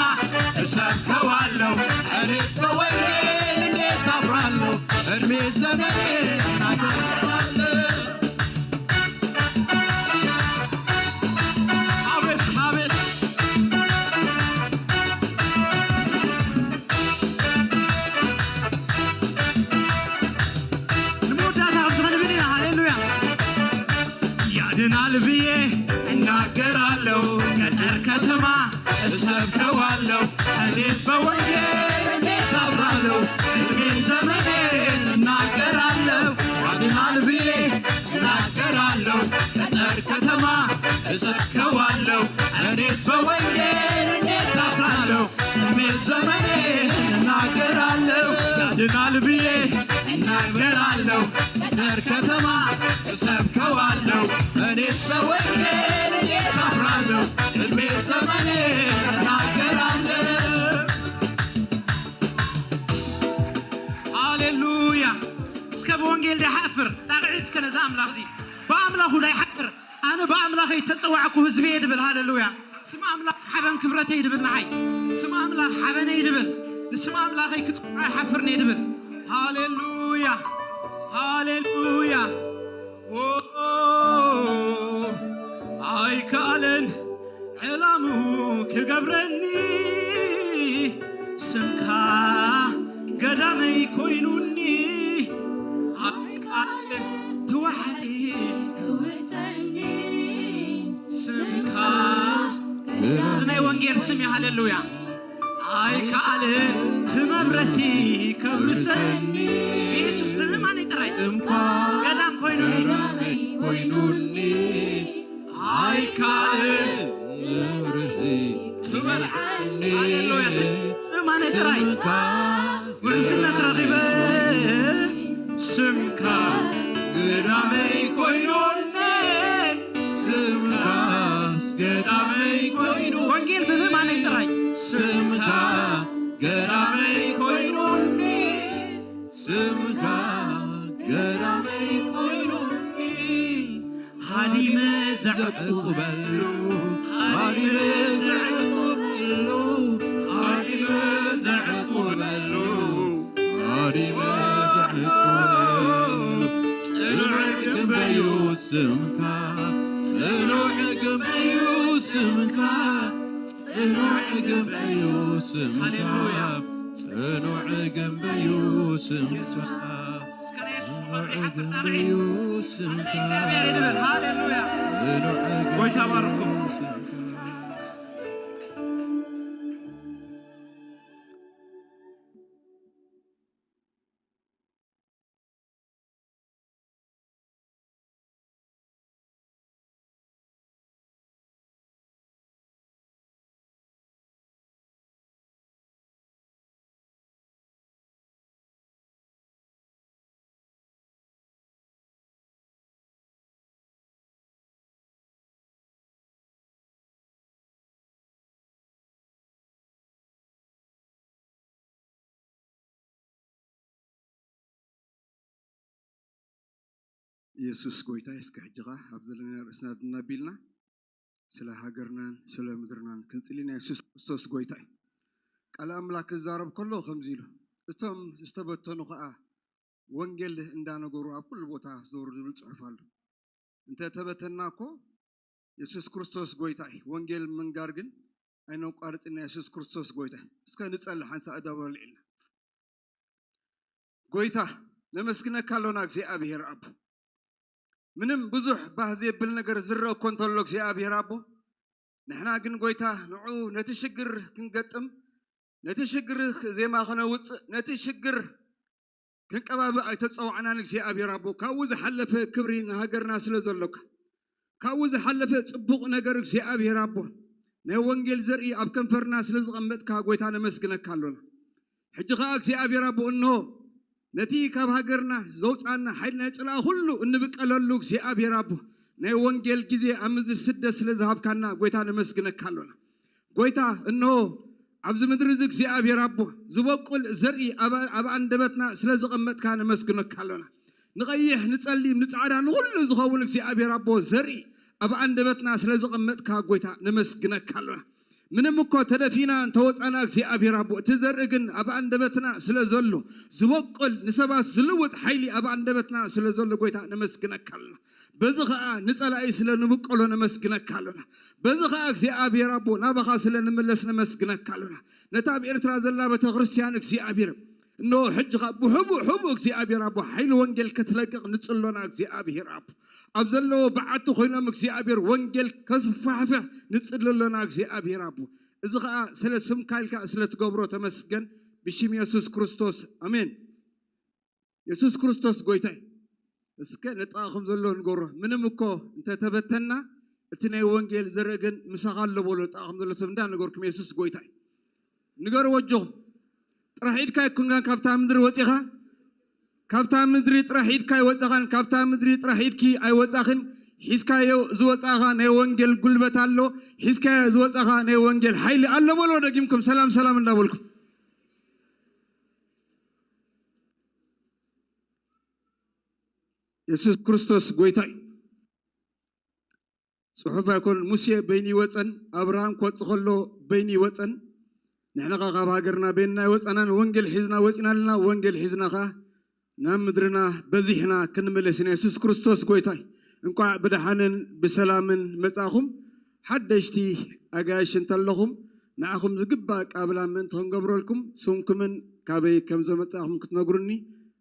እሰብከዋለሁ። እኔስ በወንጌል እንዴት አፍራለሁ? እድሜ ዘመኔ እናገራለሁ። አቤት፣ አቤት። አለው ገጠር ከተማ እሰብከዋለሁ። እኔስ በወንጌል እንዴት አፍራለሁ? እድሜ ዘመኔን እናገራለሁ። ያድናል ብዬ እናገራለሁ። ገጠር ከተማ እሰብከዋለሁ። እኔስ በወንጌል እንዴት አፍራለሁ? እድሜ ዘመኔን እናገራለሁ። ያድናል ብዬ እናገራለሁ። ገጠር ከተማ እሰብከዋለሁ። እኔስ በወንጌል እንዴት አፍራለሁ? እድሜ ዘመኔን እናገራለሁ። ሃሌሉያ። እስከ ብወንጌል ዳይሓፍር ጣቕዒት እስከ ነዚ ኣምላኽ እዚ ብኣምላኹ ዳይሓፍር ኣነ ብኣምላኸይ እተጸዋዕኩ ህዝበይ ድብል። ሃሌሉያ። ስም ኣምላኽ ሓበን ክብረተይ ድብል ንዓይ። ስም ኣምላኽ ሓበነይ ድብል። ንስም ኣምላኸይ ክጽውዕ ኣይሓፍርን'የ ድብል። ሃሌሉያ። ሃሌሉያ። ኦ፣ ኣይከኣለን ዕላሙ ክገብረኒ። ስምካ ገዳመይ ኮይኑኒ። ኣይከኣለን ተዋሕዲ ክውጠኒ። ስምካ እዚ ናይ ወንጌል ስም እዩ። ሃሌሉያ። ኣይከኣልን ትመምረሲ ከብርሰኒ። ኢየሱስ ብምእማነይ ጥራይ ስምካ ገዳም ኮይኑ ገዳመይ ኮይኑኒ። ኣይከኣልን ትመምረሲ ክበርዓኒ። ሃሌሉያ። ስም ብምእማነይ ጥራይ ስምካ ውሕስነት ረኺበ። ስምካ ገዳመይ ኮይኑኒ። ስምካስ ገዳመይ ኮይኑ። ወንጌል ብምእማነይ ጥራይ ስምካ ገዳመይ ኮይኑኒ። ስምካ ገዳመይ ኮይኑኒ። ሃዲመ ዘዕቁበሉ። ሃዲመ ዘዕቁበሉ። ሃዲመ ዘዕቁበሉ። ሃዲመ ዘዕቁበሉ። ጽኑዕ ግንበዩ ስምካ። ጽኑዕ ግንበዩ ስምካ። ጽኑዕ ግንበዩ ስምካ። ሃሌሉያ። ጽኑዕ ግንበዩ ስምካ። እስከ ናይ የሱስ ፍቕሪ ጽኑዕ ይሓፍር። ኣሜን። ግንበዩ ስምካ። እግዚኣብሔር ይንበል። ሃሌሉያ። ጽኑዕ ጎይታ ግንበዩ ባርኩም። ስምካ። ኢየሱስ ጎይታ እዩ። እስከ ሕጂ ኸኣ ኣብ ዘለና ርእስና ድና ቢልና ስለ ሃገርናን ስለ ምድርናን ክንጽሊ ናይ የሱስ ክርስቶስ ጎይታ እዩ። ቃል ኣምላኽ ክዛረብ ከሎ ከምዚ ኢሉ፣ እቶም ዝተበተኑ ኸኣ ወንጌል እንዳነገሩ ኣብ ኩሉ ቦታ ዞሩ ዝብል ጽሑፍ ኣሎ። እንተ ተበተና እኮ የሱስ ክርስቶስ ጎይታ እዩ። ወንጌል ምንጋር ግን ኣይነቋርጽን። የሱስ ክርስቶስ ጎይታ እዩ። እስከ ንጸሊ ሓንሳእ ደው በሉ ኢልና። ጎይታ ነመስግነካ ኣሎና እግዚኣብሔር ኣቦ። ምንም ብዙሕ ባህ ዘብል ነገር ዝረአ እኮ እንተሎ እግዚኣብሔር ኣቦ፣ ንሕና ግን ጎይታ ንዑ ነቲ ሽግር ክንገጥም፣ ነቲ ሽግር ዜማ ከነውጽእ፣ ነቲ ሽግር ክንቀባብእ ኣይተጸዋዕናን እግዚኣብሔር ኣቦ። ካብኡ ዝሓለፈ ክብሪ ንሃገርና ስለ ዘሎካ፣ ካብኡ ዝሓለፈ ጽቡቕ ነገር እግዚኣብሔር ኣቦ፣ ናይ ወንጌል ዘርኢ ኣብ ከንፈርና ስለ ዝቐመጥካ ጎይታ ነመስግነካ ኣሎና። ሕጂ ኸኣ እግዚኣብሔር ኣቦ እንሆ ነቲ ካብ ሃገርና ዘውጻና ሓይሊ ናይ ጽልኣ ኩሉ እንብቀለሉ እግዚኣብሔር ኣቦ ናይ ወንጌል ግዜ ኣብ ምድሪ ስደት ስለ ዝሃብካና ጎይታ ነመስግነካ ኣሎና። ጎይታ እንሆ ኣብዚ ምድሪ እዚ እግዚኣብሔር ኣቦ ዝበቁል ዘርኢ ኣብ ኣብ ኣንደበትና ስለ ዘቐመጥካ ነመስግነካ ኣሎና። ንቐይሕ ንጸሊም ንጻዕዳ ንኹሉ ዝኸውን እግዚኣብሔር ኣቦ ዘርኢ ኣብ ኣንደበትና ስለ ዘቐመጥካ ጎይታ ነመስግነካ ኣሎና። ምንም እኮ ተደፊና እንተወጻና እግዚኣብሔር ኣቦ እቲ ዘርኢ ግን ኣብ ኣንደበትና ስለ ዘሎ ዝበቁል ንሰባት ዝልውጥ ሓይሊ ኣብ ኣንደበትና ስለ ዘሎ ጎይታ ነመስግነካ ኣሎና። በዚ ኸኣ ንጸላኢ ስለ ንብቀሎ ነመስግነካ ኣሎና። በዚ ኸኣ እግዚኣብሔር ኣቦ ናባኻ ስለ ንምለስ ነመስግነካ ኣሎና። ነታ ኣብ ኤርትራ ዘላ ቤተክርስትያን እግዚኣብሔር እነሆ ሕጂ ኸኣ ብሕቡእ ሕቡእ እግዚኣብሔር ኣቦ ሓይሊ ወንጌል ክትለቅቕ ንጽሎና እግዚኣብሔር ኣቦ ኣብ ዘለዎ በዓቲ ኮይኖም እግዚኣብሔር ወንጌል ከስፋሕፍሕ ንጽልሎና እግዚኣብሔር ኣቦ። እዚ ኸኣ ስለ ስምካ ኢልካ ስለ ትገብሮ ተመስገን። ብሽም የሱስ ክርስቶስ ኣሜን። የሱስ ክርስቶስ ጎይታ እዩ። እስከ ንጥቓኹም ዘሎ ንገሮ። ምንም እኮ እንተተበተና እቲ ናይ ወንጌል ዘርኢ ግን ምሳኻ ኣሎ በሎ። ንጥቓኹም ዘሎ ሰብ እንዳ ነገርኩም የሱስ ጎይታ እዩ። ንገርዎ ኣጆኹም። ጥራሕ ኢድካ ኣይኮንካን ካብታ ምድሪ ወፂኻ፣ ካብታ ምድሪ ጥራሕ ኢድካ ኣይወፃኻን፣ ካብታ ምድሪ ጥራሕ ኢድኪ ኣይወፃኽን። ሒዝካዮ ዝወፃኻ ናይ ወንጌል ጉልበት ኣሎ። ሒዝካዮ ዝወፃኻ ናይ ወንጌል ሓይሊ ኣሎ በሎ። ደጊምኩም ሰላም ሰላም እንዳበልኩም። የሱስ ክርስቶስ ጎይታ እዩ። ጽሑፍ ኣይኮነን፣ ሙሴ በይኑ ይወጸን ኣብርሃም ክወጽእ ከሎ በይኑ ይወጸን። ንሕና ኸኣ ካብ ሃገርና በይንና ኣይወጻናን፣ ወንጌል ሒዝና ወጺና ኣለና። ወንጌል ሒዝና ኸኣ ናብ ምድርና በዚሕና ክንምለስ ኢና። የሱስ ክርስቶስ ጎይታ እዩ። እንቋዕ ብደሓንን ብሰላምን መጻእኹም። ሓደሽቲ ኣጋይሽ እንተለኹም ንዓኹም ዝግባእ ኣቀባብላ ምእንቲ ክንገብረልኩም ስምኩምን ካበይ ከም ዘመጻእኹም ክትነግሩኒ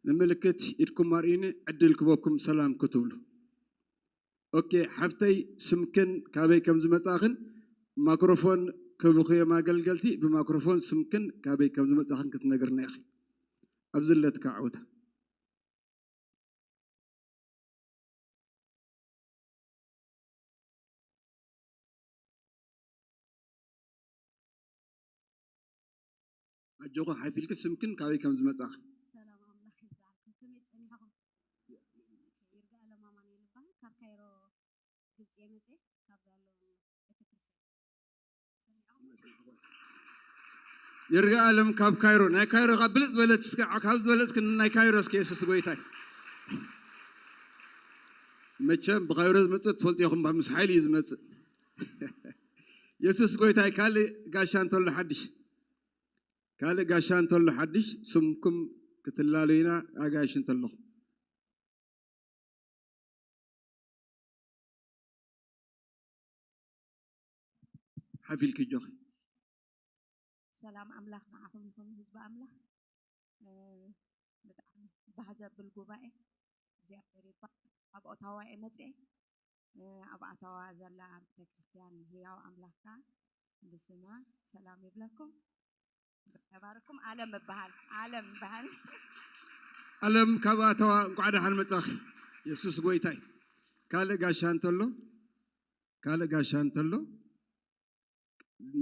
ንምልክት ኢድኩም ኣርእዩኒ ዕድል ክበኩም ሰላም ክትብሉ። ኦኬ ሓፍተይ ስምክን ካበይ ከም ዝመጻእኽን ማክሮፎን ክብኹ እዮም ኣገልገልቲ ብማክሮፎን ስምክን ካበይ ከም ዝመጻእኽን ክትነግርና ኢኺ። ኣብዚ ኣለትካ ዓውታ። ኣጆኹ ሓፊልኪ ስምክን ካበይ ከም ዝመጻእኽን። ሰላም ኣምላኽ ይብዛሕኩም። ከመይ ጸኒሕኹም? ይርጋ ኣለም ኣማኑኤል ይበሃል። ካብ ካይሮ ግብጺ እየ መጽየ። ካብዛ ኣሎ ቤተክርስትያን። ይርጋ ኣለም ካብ ካይሮ። ናይ ካይሮ ካብ ብልጽ በለች እስከ ካብ ዝበለጽ ክን ናይ ካይሮ እስከ የሱስ ጎይታይ። መቸም ብካይሮ ዝመጽእ ትፈልጡ ኢኹም ምስ ሓይሊ እዩ ዝመጽእ። የሱስ ጎይታይ ካልእ ጋሻ እንተሎ ሓድሽ ካልእ ጋሻ እንተሎ ሓድሽ ስምኩም ክትላለዩና ኣጋይሽ እንተለኹም። ሓፊልኪ እጆኺ። ሰላም ኣምላኽ ንዓኹም ይኹን ህዝቢ ኣምላኽ። እ፣ ብጣዕሚ ባህ ዘብል ጉባኤ እግዚኣብሔር ይባረክ። ካብ ኦታዋ እየ መፅኤ። እ፣ ኣብ ኣታዋ ዘላ ቤተክርስትያን ህያው ኣምላኽ ከዓ ብስማ ሰላም ይብለኩም። ተባረኩም። ኣለም እበሃል ኣለም እበሃል። ኣለም ካብ ኣታዋ እንኳዕ ደሓን መጻኺ። የሱስ ጎይታይ። ካልእ ጋሻ እንተሎ ካልእ ጋሻ እንተሎ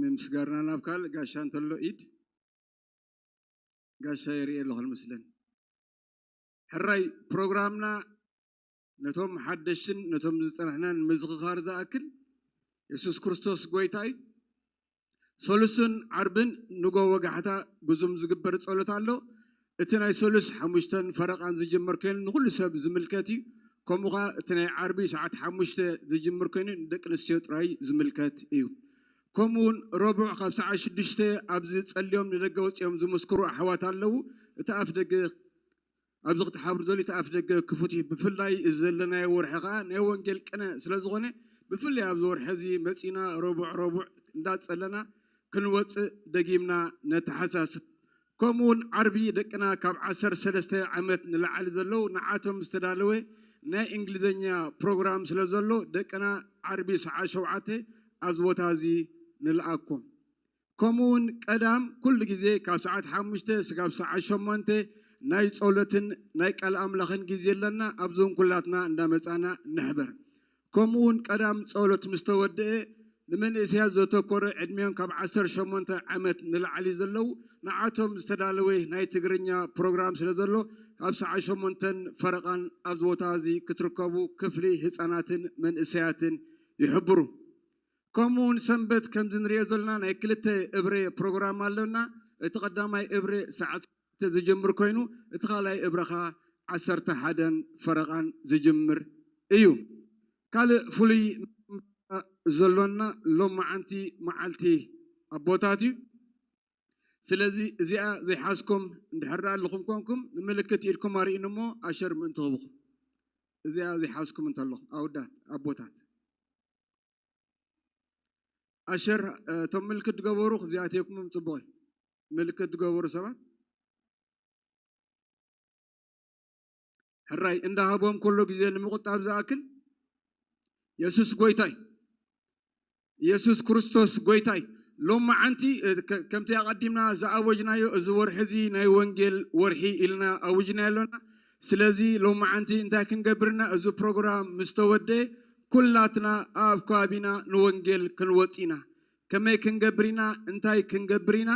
ምስጋርና ናብ ካልእ ጋሻ እንተሎ ኢድ ጋሻ የርኢ ኣለኹ መስለን። ሕራይ ፕሮግራምና ነቶም ሓደሽትን ነቶም ዝጸናሕናን ምዝኽኻር ዝኣክል የሱስ ክርስቶስ ጎይታ እዩ። ሰሉስን ዓርብን ንጎ ወጋሕታ ብዙም ዝግበር ጸሎት ኣሎ። እቲ ናይ ሰሉስ ሓሙሽተን ፈረቓን ዝጅምር ኮይኑ ንኹሉ ሰብ ዝምልከት እዩ። ከምኡ ኸዓ እቲ ናይ ዓርቢ ሰዓት ሓሙሽተ ዝጅምር ኮይኑ ንደቂ ኣንስትዮ ጥራይ ዝምልከት እዩ። ከምኡ እውን ረቡዕ ካብ ሰዓት ሽዱሽተ ኣብዚ ጸልዮም ንደገ ወጺኦም ዝምስክሩ ኣሕዋት ኣለዉ። እቲ ኣፍ ደገ ኣብዚ ክትሓብሩ ዘሉ እቲ ኣፍ ደገ ክፉት እዩ። ብፍላይ እዚ ዘለናዮ ወርሒ ኸዓ ናይ ወንጌል ቅነ ስለ ዝኾነ ብፍላይ ኣብዚ ወርሒ እዚ መጺና ረቡዕ ረቡዕ እንዳጸለና ክንወጽእ ደጊምና ነተሓሳስብ። ከምኡ እውን ዓርቢ ደቅና ካብ ዓሰርተ ሰለስተ ዓመት ንላዕሊ ዘለዉ ንዓቶም ዝተዳለወ ናይ እንግሊዝኛ ፕሮግራም ስለ ዘሎ ደቅና ዓርቢ ሰዓት ሸውዓተ ኣብዚ ቦታ እዚ ንልኣኮም። ከምኡ እውን ቀዳም ኩሉ ግዜ ካብ ሰዓት ሓሙሽተ ስጋብ ሰዓት ሸሞንተ ናይ ጸሎትን ናይ ቃል ኣምላኽን ግዜ ኣለና። ኣብዚ እውን ኩላትና እንዳመጻና ንሕበር። ከምኡ እውን ቀዳም ጸሎት ምስ ተወድአ ንመንእሰያት ዘተኮረ ዕድሜኦም ካብ ዓሰርተ ሸሞንተ ዓመት ንላዕሊ ዘለዉ ንዓቶም ዝተዳለወ ናይ ትግርኛ ፕሮግራም ስለ ዘሎ ካብ ሰዓት ሸሞንተን ፈረቓን ኣብዚ ቦታ እዚ ክትርከቡ ክፍሊ ህፃናትን መንእሰያትን ይሕብሩ። ከምኡ እውን ሰንበት ከምዚ ንሪኦ ዘለና ናይ ክልተ እብረ ፕሮግራም ኣለና። እቲ ቀዳማይ እብረ ሰዓት ክልተ ዝጅምር ኮይኑ እቲ ካልኣይ እብረ ኸዓ ዓሰርተ ሓደን ፈረቓን ዝጅምር እዩ። ካልእ ፍሉይ ዘሎና ሎማዓንቲ መዓልቲ ኣቦታት እዩ። ስለዚ እዚኣ ዘይሓዝኩም እንድሕር ደኣ ኣለኹም ኮንኩም ንምልክት ኢድኩም ኣርእዩኒ እሞ ኣሸር ምእንቲ ክህብኹም። እዚኣ ዘይሓዝኩም እንተለኹም ኣወዳት ኣቦታት ኣሸር እቶም ምልክት ዝገበሩ ክብዚኣትየኩምም ጽቡቕ እዩ። ምልክት ዝገበሩ ሰባት ሕራይ እንዳሃቦም ከሎ ግዜ ንምቑጣብ ዝኣክል፣ የሱስ ጎይታይ፣ የሱስ ክርስቶስ ጎይታይ። ሎማዓንቲ ከምቲ ኣቐዲምና ዝኣወጅናዮ፣ እዚ ወርሒ እዚ ናይ ወንጌል ወርሒ ኢልና ኣውጅና ኣሎና። ስለዚ ሎማዓንቲ እንታይ ክንገብርና፣ እዚ ፕሮግራም ምስ ተወደ ኩላትና ኣብ ከባቢና ንወንጌል ክንወፅ ኢና። ከመይ ክንገብር ኢና? እንታይ ክንገብር ኢና?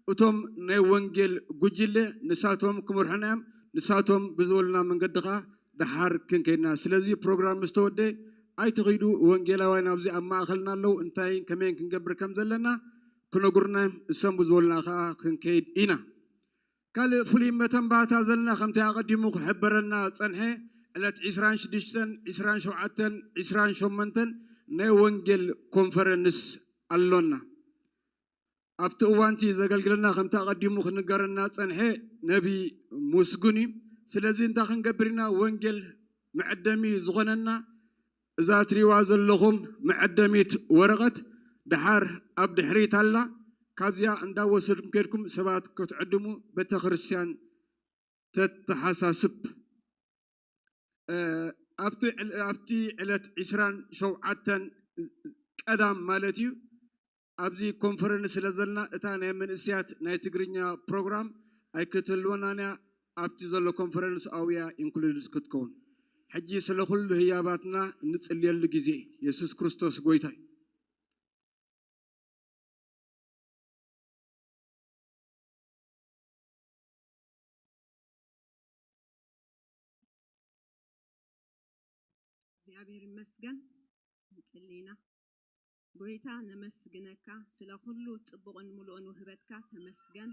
እቶም ናይ ወንጌል ጉጅለ ንሳቶም ክመርሑና እዮም። ንሳቶም ብዝበሉና መንገዲ ኸዓ ደሓር ክንከይድና። ስለዚ ፕሮግራም ምስ ተወደ ኣይትኺዱ። ወንጌላውያን ኣብዚ ኣብ ማእኸልና ኣለዉ። እንታይ ከመይን ክንገብር ከም ዘለና ክነግሩና እዮም። እሶም ብዝበሉና ኸዓ ክንከይድ ኢና። ካልእ ፍሉይ መተንባታ ዘለና ከምቲ ኣቐዲሙ ክሕበረና ጸንሐ ዕለት ዕስራን ሽዱሽተን፣ ዕስራን ሸውዓተን፣ ዕስራን ሸሞንተን ናይ ወንጌል ኮንፈረንስ ኣሎና። ኣብቲ እዋንቲ ዘገልግለና ከምቲ ኣቐዲሙ ክንገረና ጸንሐ ነቢ ሙስጉን እዩ። ስለዚ እንታይ ክንገብር ኢና? ወንጌል መዐደሚ ዝኾነና እዛ ትሪዋ ዘለኹም መዐደሚት ወረቐት ደሓር ኣብ ድሕሪት ኣላ። ካብዚኣ እንዳወሰድኩም ከድኩም ሰባት ክትዕድሙ ቤተ ክርስቲያን ተተሓሳስብ። ኣብቲ ዕለት ዕስራን ሸውዓተን ቀዳም ማለት እዩ። ኣብዚ ኮንፈረንስ ስለ ዘለና እታ ናይ መንእስያት ናይ ትግርኛ ፕሮግራም ኣይክትህልወናን እያ። ኣብቲ ዘሎ ኮንፈረንስ ኣብያ ኢንክሉድድ ክትከውን። ሕጂ ስለ ኩሉ ህያባትና እንጽልየሉ ግዜ። የሱስ ክርስቶስ ጎይታ እዩ። እግዚኣብሔር ይመስገን። ንጽሊ ኢና። ጎይታ ነመስግነካ ስለ ኩሉ ጽቡቕን ምሉእን ውህበትካ ተመስገን።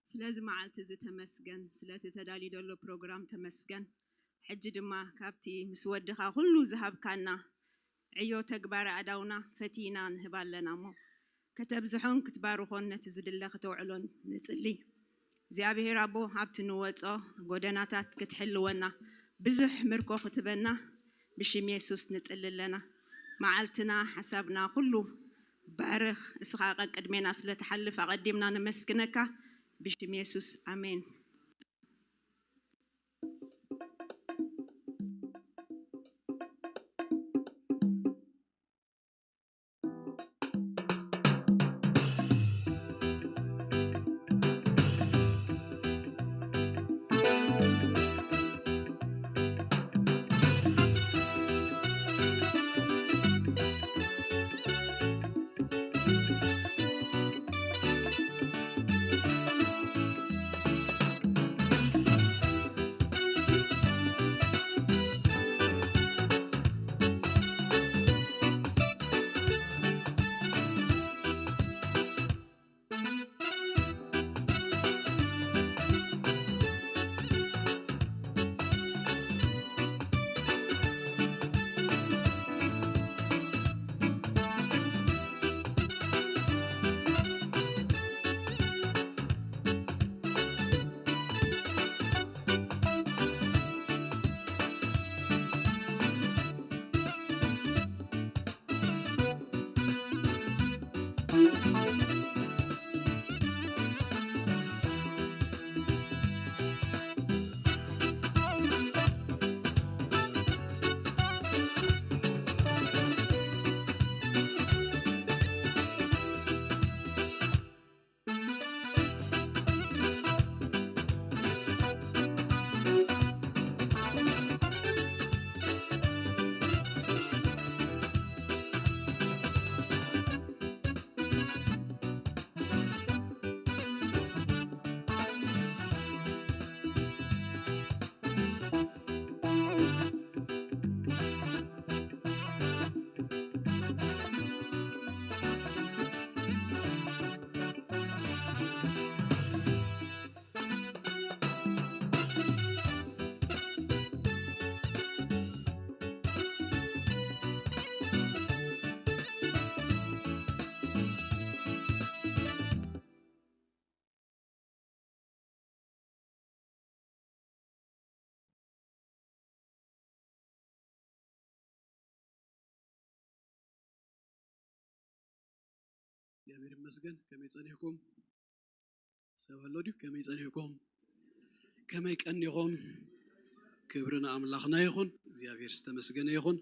ስለዚ መዓልቲ እዚ ተመስገን። ስለቲ ተዳልዩ ዘሎ ፕሮግራም ተመስገን። ሕጂ ድማ ካብቲ ምስ ወድኻ ኩሉ ዝሃብካና ዕዮ ተግባረ ኣእዳውና ፈቲና ንህብ ኣለና እሞ ከተብዝሖን ክትባርኾን ነቲ ዝድለ ክተውዕሎን ንጽሊ። እግዚኣብሔር ኣቦ ኣብቲ ንወጾ ጎደናታት ክትሕልወና ብዙሕ ምርኮ ክትበና ብሽም የሱስ ንጽሊ ኣለና። መዓልትና ሓሳብና ኩሉ ባርኽ። እስኻ ቀቅድሜና ስለ ትሓልፍ ኣቐዲምና ነመስግነካ ብሽም የሱስ ኣሜን። እግዚኣብሔር ይመስገን። ከመይ ጸኒሕኩም? ሰብ ኣሎ ድዩ? ከመይ ጸኒሕኩም? ከመይ ቀኒኹም? ክብሪ ንኣምላኽና ይኹን። እግዚኣብሔር ዝተመስገነ ይኹን።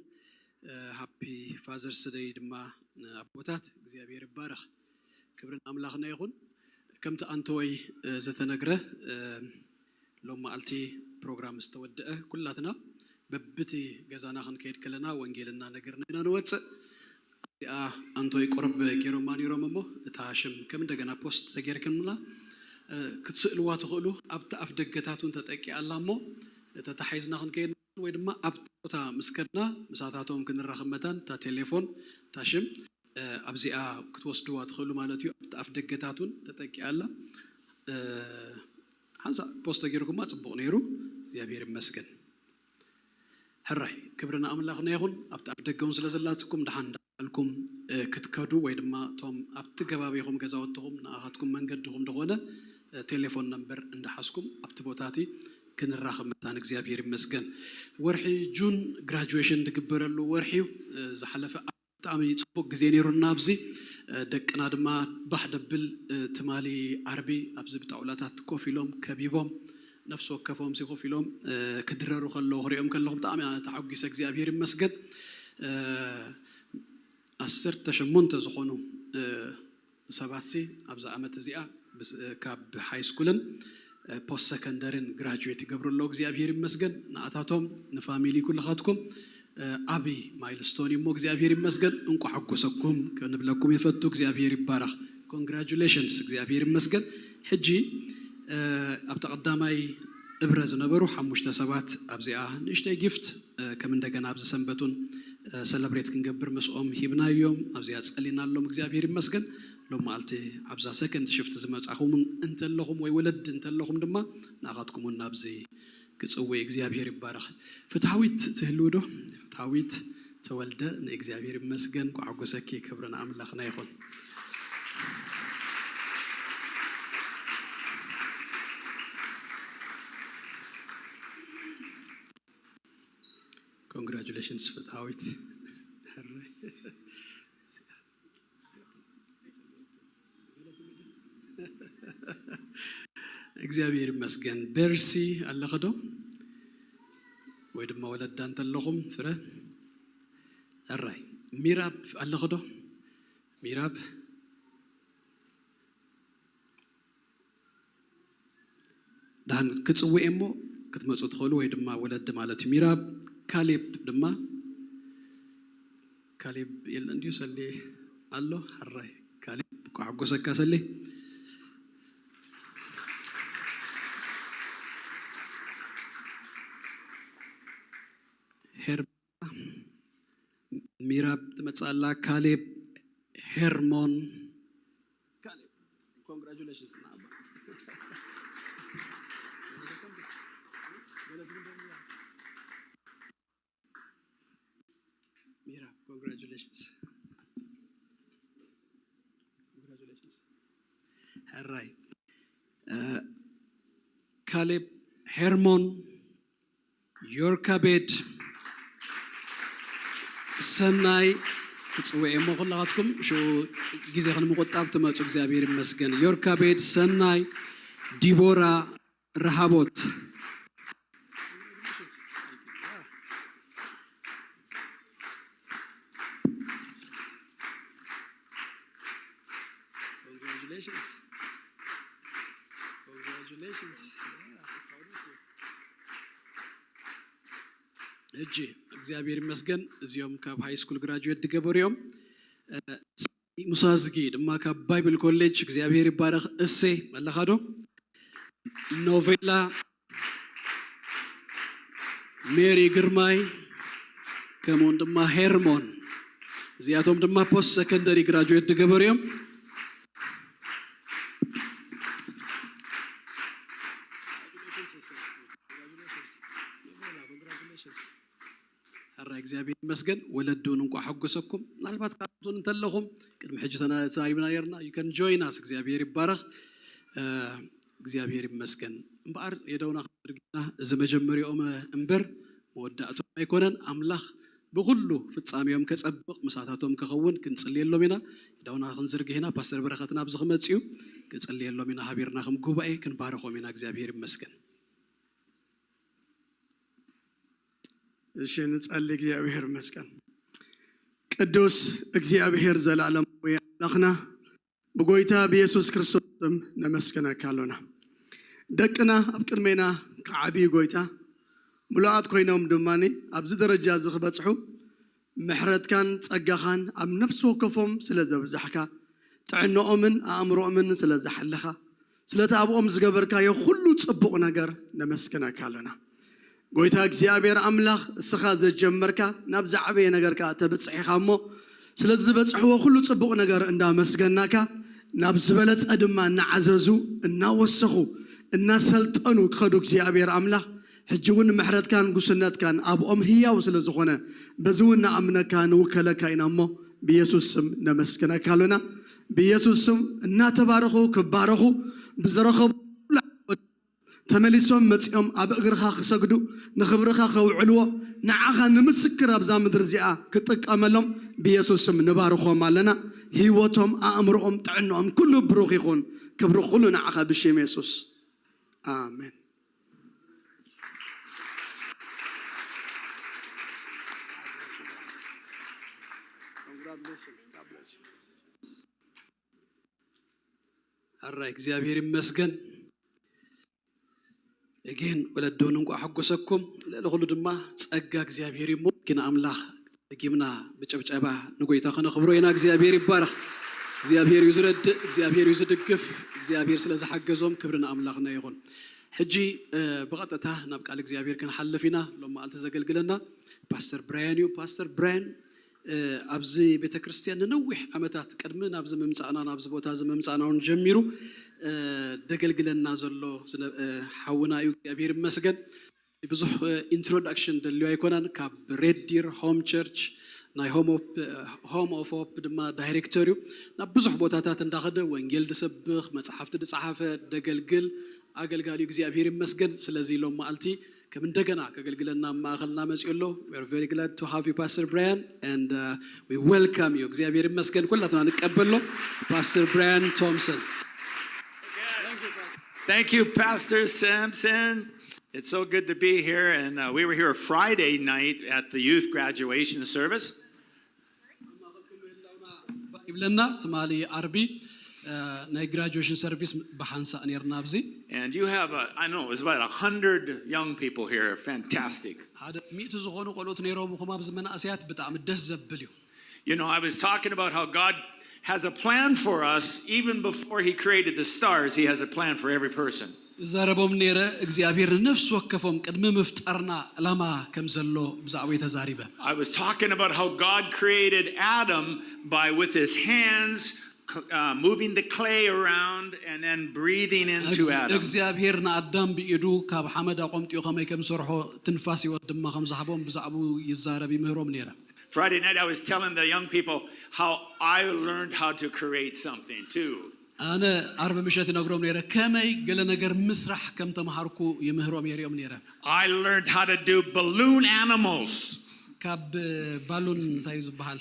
ሃፒ ፋዘርስ ደይ ድማ ንኣቦታት እግዚኣብሔር ይባረኽ። ክብሪ ንኣምላኽና ይኹን። ከምቲ ኣንተወይ ዝተነግረ፣ ሎም መዓልቲ ፕሮግራም ዝተወደአ ኩላትና በብቲ ገዛና ክንከይድ ከለና ወንጌል እናነገርና ኢና ንወፅእ። እዚኣ ኣንቶይ ቁርብ ገይሮማ ነይሮም እሞ እታ ሽም ከም እንደገና ፖስት ተገይርክምና ክትስእልዋ ትኽእሉ። ኣብቲ ኣፍ ደገታት እውን ተጠቂኣ ኣላ እሞ ተታሒዝና ክንከይድ ወይ ድማ ኣብቲ ቦታ ምስ ከድና ምሳታቶም ክንራኸብ መታን እታ ቴሌፎን እታ ሽም ኣብዚኣ ክትወስድዋ ትኽእሉ ማለት እዩ። ኣብቲ ኣፍ ደገታት እውን ተጠቂኣ ኣላ። ሓንሳእ ፖስት ተገይርኩማ ፅቡቕ ነይሩ። እግዚኣብሔር ይመስገን። ሕራይ ክብሪ ንኣምላኽና ይኹን። ኣብቲ ኣፍ ደገ እውን ስለ ዘላትኩም ደሓን እንዳልኩም ክትከዱ ወይ ድማ እቶም ኣብቲ ገባቢኹም ገዛውትኹም ንኣኻትኩም መንገድኹም ዝኾነ ቴሌፎን ነምበር እንዳሓዝኩም ኣብቲ ቦታ እቲ ክንራኸብ መታን እግዚኣብሔር ይመስገን። ወርሒ ጁን ግራጁዌሽን ዝግበረሉ ወርሒ እዩ። ዝሓለፈ ብጣዕሚ ፅቡቅ ግዜ ነይሩና ኣብዚ። ደቅና ድማ ባህ ደብል ትማሊ ዓርቢ ኣብዚ ብጣውላታት ኮፍ ኢሎም ከቢቦም ነፍሲ ወከፎም ሲ ኮፍ ኢሎም ክድረሩ ከለዉ ክሪኦም ከለኹ ብጣዕሚ ተሓጒሰ እግዚኣብሔር ይመስገን። ዓሰርተ ሸሞንተ ዝኾኑ ሰባት ሲ ኣብዛ ዓመት እዚኣ ካብ ሃይ ስኩልን ፖስት ሰከንደርን ግራጁዌት ይገብሩ ኣለዉ እግዚኣብሔር ይመስገን። ንኣታቶም ንፋሚሊ ኩልኻትኩም ዓብዪ ማይልስቶን እዩ እሞ እግዚኣብሔር ይመስገን። እንኳ ሓጎሰኩም ክንብለኩም ይፈቱ። እግዚኣብሔር ይባረኽ። ኮንግራጁሌሽንስ እግዚኣብሔር ይመስገን። ሕጂ ኣብቲ ቀዳማይ እብረ ዝነበሩ ሓሙሽተ ሰባት ኣብዚኣ ንእሽተይ ጊፍት ከም እንደገና ኣብዚ ሰንበቱን ሰለብሬት ክንገብር ምስኦም ሂብናዮም ኣብዚኣ ጸሊናሎም እግዚኣብሔር ይመስገን። ሎም መዓልቲ ኣብዛ ሰከንድ ሽፍት ዝመጻኹም እንተለኹም ወይ ወለዲ እንተለኹም ድማ ንኣኻትኩም እውን ናብዚ ክጽውዕ እግዚኣብሔር ይባረኽ። ፍትሃዊት ትህልው ዶ? ፍትሃዊት ተወልደ ንእግዚኣብሔር ይመስገን። ኳዕጎሰኪ ክብሪ ንኣምላኽና ይኹን። ኮንግራጁሌሽንስ ፍትሃዊት። እግዚኣብሔር ይመስገን። በርሲ ኣለኸ ዶ? ወይ ድማ ወለዳ እንተለኹም ፍረ ኣራይ ሚራብ ኣለኸ ዶ? ሚራብ ደሓን ክጽውዕ እሞ ክትመጹ ትኽእሉ ወይ ድማ ወለዲ ማለት እዩ። ሚራብ ካሌብ ድማ ካሌብ የለን ድዩ? ሰሌ ኣሎ። ሕራይ ካሌብ እኳ ሓጎሰካ ሰሌ። ሄር ሚራብ ትመጽእ ኣላ። ካሌብ ሄርሞን ካሌብ ኮንግራጁሌሽንስ ንዓባ። ሚራብ ኮንግራጁሌሽንስ ኮንግራጁሌሽንስ። ሕራይ ካሌብ ሄርሞን ዮርካቤድ ሰናይ ክጽውዕ እሞ ኩላኻትኩም ሽኡ ግዜ ክንምቁጣብ ትመጹ እግዚኣብሔር ይመስገን። ዮርካቤድ ሰናይ ዲቦራ ረሃቦት Congratulations. Congratulations. ሕጂ እግዚኣብሔር ይመስገን እዚኦም ካብ ሃይ ስኩል ግራጁዌት ዝገበሩ እዮም። ሙሳዝጊ ድማ ካብ ባይብል ኮሌጅ እግዚኣብሔር ይባረኽ። እሴ ኣለኻ ዶ? ኖቬላ ሜሪ ግርማይ ከምኡውን ድማ ሄርሞን እዚኣቶም ድማ ፖስት ሰከንደሪ ግራጁዌት ዝገበሩ እዮም። ሕራ እግዚኣብሔር ይመስገን። ወለዲ እውን እንኳ ሓጎሰኩም። ምናልባት ካብቱን እንተለኹም ቅድሚ ሕጂ ተዛሪብና ነርና። You can join us። እግዚኣብሔር ይባረኽ። እግዚኣብሔር ይመስገን። እምበኣር የደውና ክንድርግና እዚ መጀመሪኦም እምበር መወዳእቶም ኣይኮነን። ኣምላኽ ብኹሉ ፍጻሜኦም ከጸብቕ ምሳታቶም ከኸውን ክንጽልየሎም ኢና። የደውና ክንዝርግህ ኢና። ፓስተር በረኸት ናብዚ ክመጽእ እዩ። ክንጽልየሎም ኢና። ሃቢርና ከም ጉባኤ ክንባረኾም ኢና። እግዚኣብሔር ይመስገን። እሺ፣ ንጸሊ። እግዚኣብሔር ይመስገን። ቅዱስ እግዚኣብሔር፣ ዘላለማዊ ኣምላኽና፣ ብጎይታ ብየሱስ ክርስቶስ ስም ነመስግነካ ኣሎና። ደቅና ኣብ ቅድሜና ክዓብዩ፣ ጎይታ፣ ምሉኣት ኮይኖም ድማ ኣብዚ ደረጃ እዚ ክበጽሑ ምሕረትካን ጸጋኻን ኣብ ነፍሲ ወከፎም ስለ ዘብዛሕካ፣ ጥዕንኦምን ኣእምሮኦምን ስለ ዝሓለኻ፣ ስለቲ ኣብኦም ዝገበርካዮ ኩሉ ጽቡቕ ነገር ነመስግነካ ኣሎና። ጎይታ እግዚኣብሔር ኣምላኽ፣ እስኻ ዘጀመርካ ናብ ዝዓበየ ነገር ከኣ ተብጽሕ ኢኻ እሞ፣ ስለዚ ዝበጽሕዎ ኩሉ ጽቡቕ ነገር እንዳመስገናካ፣ ናብ ዝበለጸ ድማ እናዓዘዙ፣ እናወሰኹ፣ እናሰልጠኑ ክኸዱ እግዚኣብሔር ኣምላኽ፣ ሕጂ እውን ምሕረትካን ጉስነትካን ኣብኦም ህያው ስለ ዝኾነ፣ በዚ እውን ንኣምነካ ንውከለካ ኢና እሞ፣ ብየሱስ ስም ነመስግነካ ኣሎና። ብየሱስ ስም እናተባረኹ ክባረኹ፣ ብዝረኸቡ ኩሉ ዓወት ተመሊሶም መጺኦም ኣብ እግርኻ ክሰግዱ፣ ንኽብርኻ ከውዕልዎ፣ ንዓኻ ንምስክር ኣብዛ ምድሪ እዚኣ ክጥቀመሎም ብየሱስ ስም ንባርኾም ኣለና። ህይወቶም፣ ኣእምሮኦም፣ ጥዕንኦም ኩሉ ብሩኽ ይኹን። ክብሪ ኩሉ ንዓኻ ብሽም የሱስ። ኣሜን። ሕራይ እግዚኣብሔር ይመስገን። እጌን ወለዶን እንቋዕ ሓጎሰኩም። ልዕሊ ኩሉ ድማ ጸጋ እግዚኣብሔር እዩ እሞ፣ ግን ኣምላኽ ደጊምና ብጭብጨባ ንጎይታ ከነኽብሮ ኢና። እግዚኣብሔር ይባረኽ። እግዚኣብሔር እዩ ዝረድእ፣ እግዚኣብሔር እዩ ዝድግፍ። እግዚኣብሔር ስለ ዝሓገዞም ክብሪ ንኣምላኽና ይኹን። ሕጂ፣ እ፣ ብቐጥታ ናብ ቃል እግዚኣብሔር ክንሓልፍ ኢና። ሎም መዓልቲ ዘገልግለና ፓስተር ብራያን እዩ። ፓስተር ብራያን፣ እ፣ ኣብዚ ቤተ ክርስቲያን ንነዊሕ ዓመታት ቅድሚ ናብዚ ምምጻእና፣ ናብዚ ቦታ እዚ ምምጻእና እውን ጀሚሩ፣ እ፣ ደገልግለና ዘሎ ዝነ-፣ እ፣ ሓውና እዩ። እግዚኣብሔር ይመስገን። ብዙሕ፣ እ፣ ኢንትሮዳክሽን ደልዮ ኣይኮነን። ካብ ሬድ ዲር ሆም ቸርች ናይ ሆም ኦፍ፣ እ፣ ሆም ኦፍ ሆፕ ድማ ዳይሬክተር እዩ። ናብ ብዙሕ ቦታታት እንዳኸደ ወንጌል ድሰብኽ፣ መጽሓፍቲ ድጸሓፈ፣ ደገልግል፣ ኣገልጋሊ እዩ። እግዚኣብሔር ይመስገን። ስለዚ ሎም መዓልቲ ከም እንደገና ከገልግለና ኣብ ማእኸልና መጺኡ ኣሎ። We are very glad to have you, Pastor Brian, and, uh, we welcome you. እግዚኣብሔር ይመስገን። ኩላትና ንቀበሎ ፓስተር ብራያን ቶምሰን። Thank you, Pastor Samson. It's so good to be here. And uh, we were here Friday night at the youth graduation service. ይብለና። ትማሊ ዓርቢ፣ እ፣ ናይ ግራጁዌሽን ሰርቪስ ብሓንሳእ ነርና ኣብዚ። And you have, a, I know, it's about a hundred young people here. Fantastic. ሓደ ሚእቲ ዝኾኑ ቆልኡት ነይሮምኹም ኣብዚ፣ መናእሰያት። ብጣዕሚ ደስ ዘብል እዩ። You know, I was talking about how God has a plan for us. Even before He created the stars, He has a plan for every person. እዛረቦም ነይረ። እግዚኣብሔር ንነፍሲ ወከፎም ቅድሚ ምፍጣርና ዕላማ ከም ዘሎ ብዛዕባኡ ተዛሪበ። I was talking about how God created Adam by, with His hands, cl- uh, moving the clay around and then breathing into Adam. እግዚኣብሔር ንኣዳም ብኢዱ ካብ ሓመድ ኣቆምጢኡ ከመይ ከም ሰርሖ፣ ትንፋስ ህይወት ድማ ከም ዝሃቦም ብዛዕባኡ ይዛረብ፣ ይምህሮም ነይረ። Friday night, I was telling the young people how I learned how to create something too. ኣነ ዓርቢ ምሸት ይነግሮም ነይረ፣ ከመይ ገለ ነገር ምስራሕ ከም ተምሃርኩ ይምህሮም፣ የርእዮም ነይረ። I learned how to do balloon animals. ካብ ባሉን እንታይ እዩ ዝበሃል?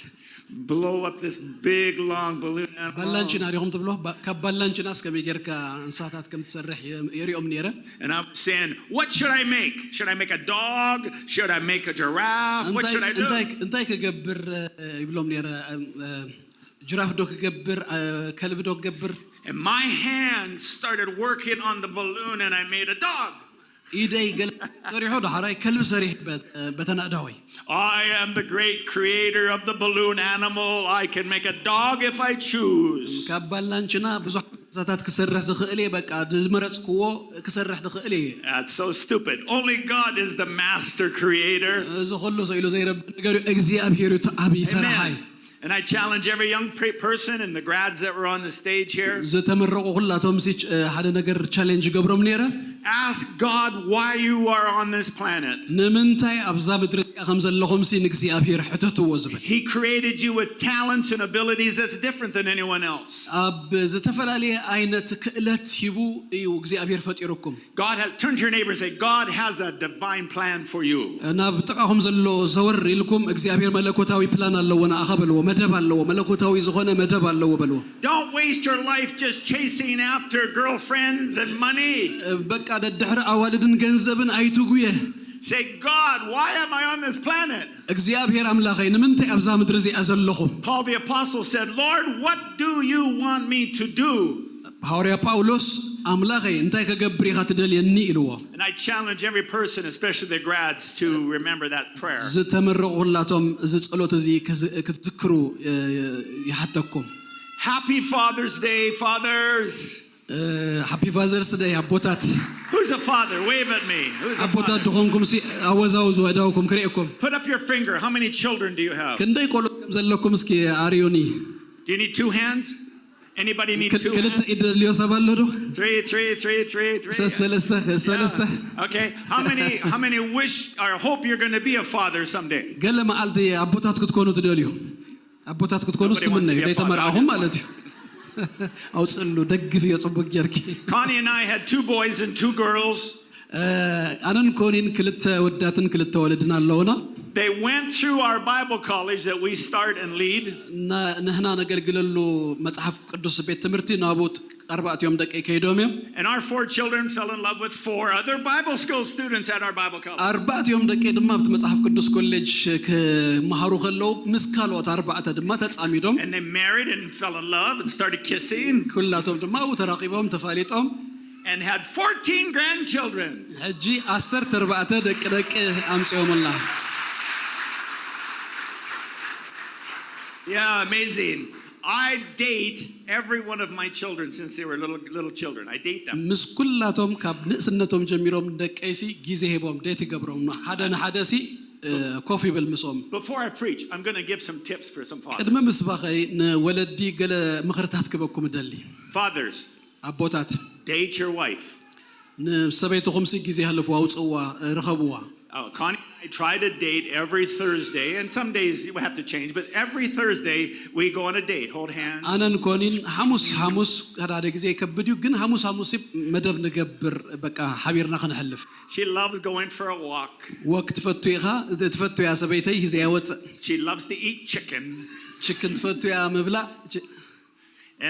Blow up this big, long balloon animal. ባላንቺና ዲኹም ትብሎ? ባ- ካብ ባላንቺናስ ከመይ ጌርካ እንስሳታት ከም ትሰርሕ የ- የርእዮም ነይረ። And I was saying, "What should I make? Should I make a dog? Should I make a giraffe? What እንታይ- should I do?" እንታይ- እንታይ ክገብር፣ እ፣ ይብሎም ነይረ። እ፣ እ፣ ጅራፍ ዶ ክገብር፣ እ፣ ከልቢ ዶ ክገብር? And my hands started working on the balloon, and I made a dog. ኢደይ ገለ ሰሪሖ፣ ዳሕራይ ከልቢ ሰሪሕ። በት- እ፣ በተን ኣእዳወይ። I am the great creator of the balloon animal. I can make a dog if I choose. ካብ ባላንችና ብዙሕ እንስሳታት ክሰርሕ ዝኽእል እየ። በቃ ዝመረፅክዎ ክሰርሕ ዝኽእል እየ። That's so stupid. Only God is the master creator. እዚ ኩሉ ሰው ኢሉ ዘይረብ ነገር እዩ። እግዚኣብሔር እዩ እቲ ዓብዪ ሰራሓይ። And I challenge every young pre- person and the grads that were on the stage here. ዝተመረቑ ኩላቶም ሲ ሓደ ነገር ቻሌንጅ ገብሮም ነይረ። Ask God why you are on this planet. ንምንታይ ኣብዛ ምድሪ እዚኣ ከም ዘለኹም ሲ ንእግዚኣብሔር ሕተትዎ ዝብል። He created you with talents and abilities that's different than anyone else. ኣብ ዝተፈላለየ ዓይነት ክእለት ሂቡ እዩ እግዚኣብሔር ፈጢሩኩም። God has, turn to your neighbor and say, "God has a divine plan for you." ናብ ጥቓኹም ዘሎ ዘወር ኢልኩም እግዚኣብሔር መለኮታዊ ፕላን ኣለዎ ንኣኻ በልዎ። መደብ ኣለዎ፣ መለኮታዊ ዝኾነ መደብ ኣለዎ በልዎ። Don't waste your life just chasing after girlfriends and money. በቃ ደድሕሪ ኣዋልድን ገንዘብን ኣይትጉየ። Say, "God, why am I on this planet?" እግዚኣብሔር ኣምላኸይ ንምንታይ ኣብዛ ምድሪ እዚኣ ዘለኹ? Paul the Apostle said, "Lord, what do you want me to do?" ሃዋርያ ጳውሎስ ኣምላኸይ እንታይ ከገብር ኢኻ ትደልየኒ ኢልዎ። And I challenge every person, especially the grads, to remember that prayer. ዝተመረቑ ኩላቶም እዚ ጸሎት እዚ ክዝ- ክትዝክሩ እ፣ ይሓተኩም። Happy Father's Day, fathers. ሃፒ ፋዘርስ ደይ ኣቦታት። Who's a father? Wave at me. Who's a ኣቦታት father? ድኾንኩም ሲ ኣወዛውዙ ኣእዳውኩም ክርእየኩም። Put up your finger. How many children do you have? ክንደይ ቆልዑ ከም ዘለኩም እስኪ ኣርዩኒ። Do you need two hands? Anybody need ክል- two ክልተ hands? ኢድ ደልዮ ሰብ ኣሎ ዶ? Three, three, three, three, three. ሰ- ሰለስተ ሰለስተ። Yeah. Okay. How many? How many wish or hope you're going to be a father someday? ገለ መዓልቲ ኣቦታት ክትኮኑ ትደልዩ? ኣቦታት ክትኮኑ Nobody wants to ስትምነዩ be a father. ዘይተመርኣኹም I just ማለት እዩ። ኣውፅእሉ ደግፍዮ፣ ፅቡቅ ጌርኪ። Connie and I had two boys and two girls. ኣነን ኮኒን ክልተ ወዳትን ክልተ ወለድን ኣለውና። They went through our Bible college that we start and lead. ና- ንሕና ነገልግለሉ መፅሓፍ ቅዱስ ቤት ትምህርቲ ናብኡ ኣርባዕቲኦም ደቀይ ከይዶም እዮም። And our four children fell in love with four other Bible school students at our Bible college. ኣርባዕቲኦም ደቀይ ድማ ኣብቲ መፅሓፍ ቅዱስ ኮሌጅ ክመሃሩ ከለዉ ምስ ካልኦት ኣርባዕተ ድማ ተፃሚዶም። And they married and fell in love and started kissing ኩላቶም ድማ ኣብኡ ተራኺቦም ተፋሊጦም። and had fourteen grandchildren. ሕጂ ዓሰርተ ኣርባዕተ ደቂ ደቂ ኣምፅኦምልና። Yeah, amazing. I date every one of my children since they were little little children. I date them. ምስ ኩላቶም ካብ ንእስነቶም ጀሚሮም ደቀይሲ ግዜ ሂቦም ዴት ይገብሮም። ሓደ ንሓደ ሲ እ፣ ኮፍ ይብል ምስኦም። Before I preach, I'm going to give some tips for some fathers. ቅድሚ ምስባኸይ ንወለዲ ገለ ምኽርታት ክበኩም እደሊ። Fathers, ኣቦታት date your wife. ንሰበይትኹምሲ ግዜ ህልፍዋ፣ ኣውፅእዋ፣ ርኸብዋ። Oh, Connie and I try to date every Thursday, and some days we have to change, but every Thursday we go on a date, hold hands. ኣነን ኮኒን ሓሙስ ሓሙስ ሓደ ግዜ ይከብድ እዩ፣ ግን ሓሙስ ሓሙስ መደብ ንገብር፣ በቃ ሓቢርና ክንሕልፍ። She loves going for a walk. ወክ ትፈቱ ኢኻ? ትፈቱ እያ ሰበይተይ፣ ሂዘያ ወፅእ። She loves to eat chicken. ችክን ትፈቱ እያ ምብላዕ። ች-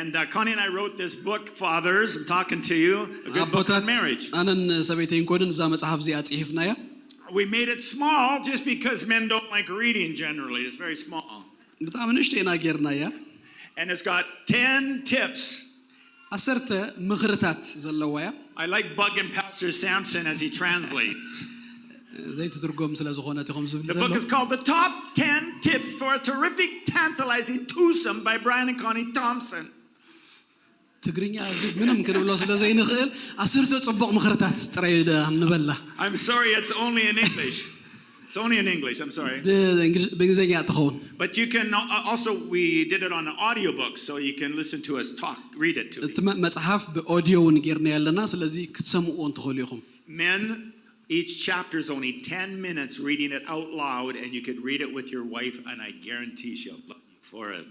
And uh, Connie and I wrote this book, Fathers, I'm talking to you, a good book on ኣቦታት marriage. ኣነን ሰበይተይን ኮንን እዛ መፅሓፍ እዚኣ ፅሒፍናያ። We made it small just because men don't like reading generally. It's very small. ብጣዕሚ ንእሽቶ ኢና ጌርናያ። And it's got ten tips. ዓሰርተ ምኽርታት ዘለዋ እያ። I like bugging Pastor Samson as he translates. ዘይትትርጎም ስለ ዝኾነት ኢኹም ዝብል The ዘሎ። book is called The Top ten Tips for a Terrific, Tantalizing Twosome by Brian and Connie Thompson. ትግርኛ እዚ ምንም ክንብሎ ስለ ዘይንኽእል ዓሰርተ ፅቡቕ ምኽርታት ጥራይ ደ- ንበላ። I'm sorry, it's only in English. It's only in English, I'm sorry. ብእንግሊዝ- ብእንግሊዝኛ እያ ትኸውን። But you can uh, also, we did it on an audiobook, so you can listen to us talk, read it to me. እቲ መ- መፅሓፍ ብኦዲዮ እውን ጌርና ኣለና፣ ስለዚ ክትሰምዕዎ እንትኽእሉ ኢኹም። Men, each chapter is only ten minutes reading it out loud, and you could read it with your wife, and I guarantee she'll love you for it.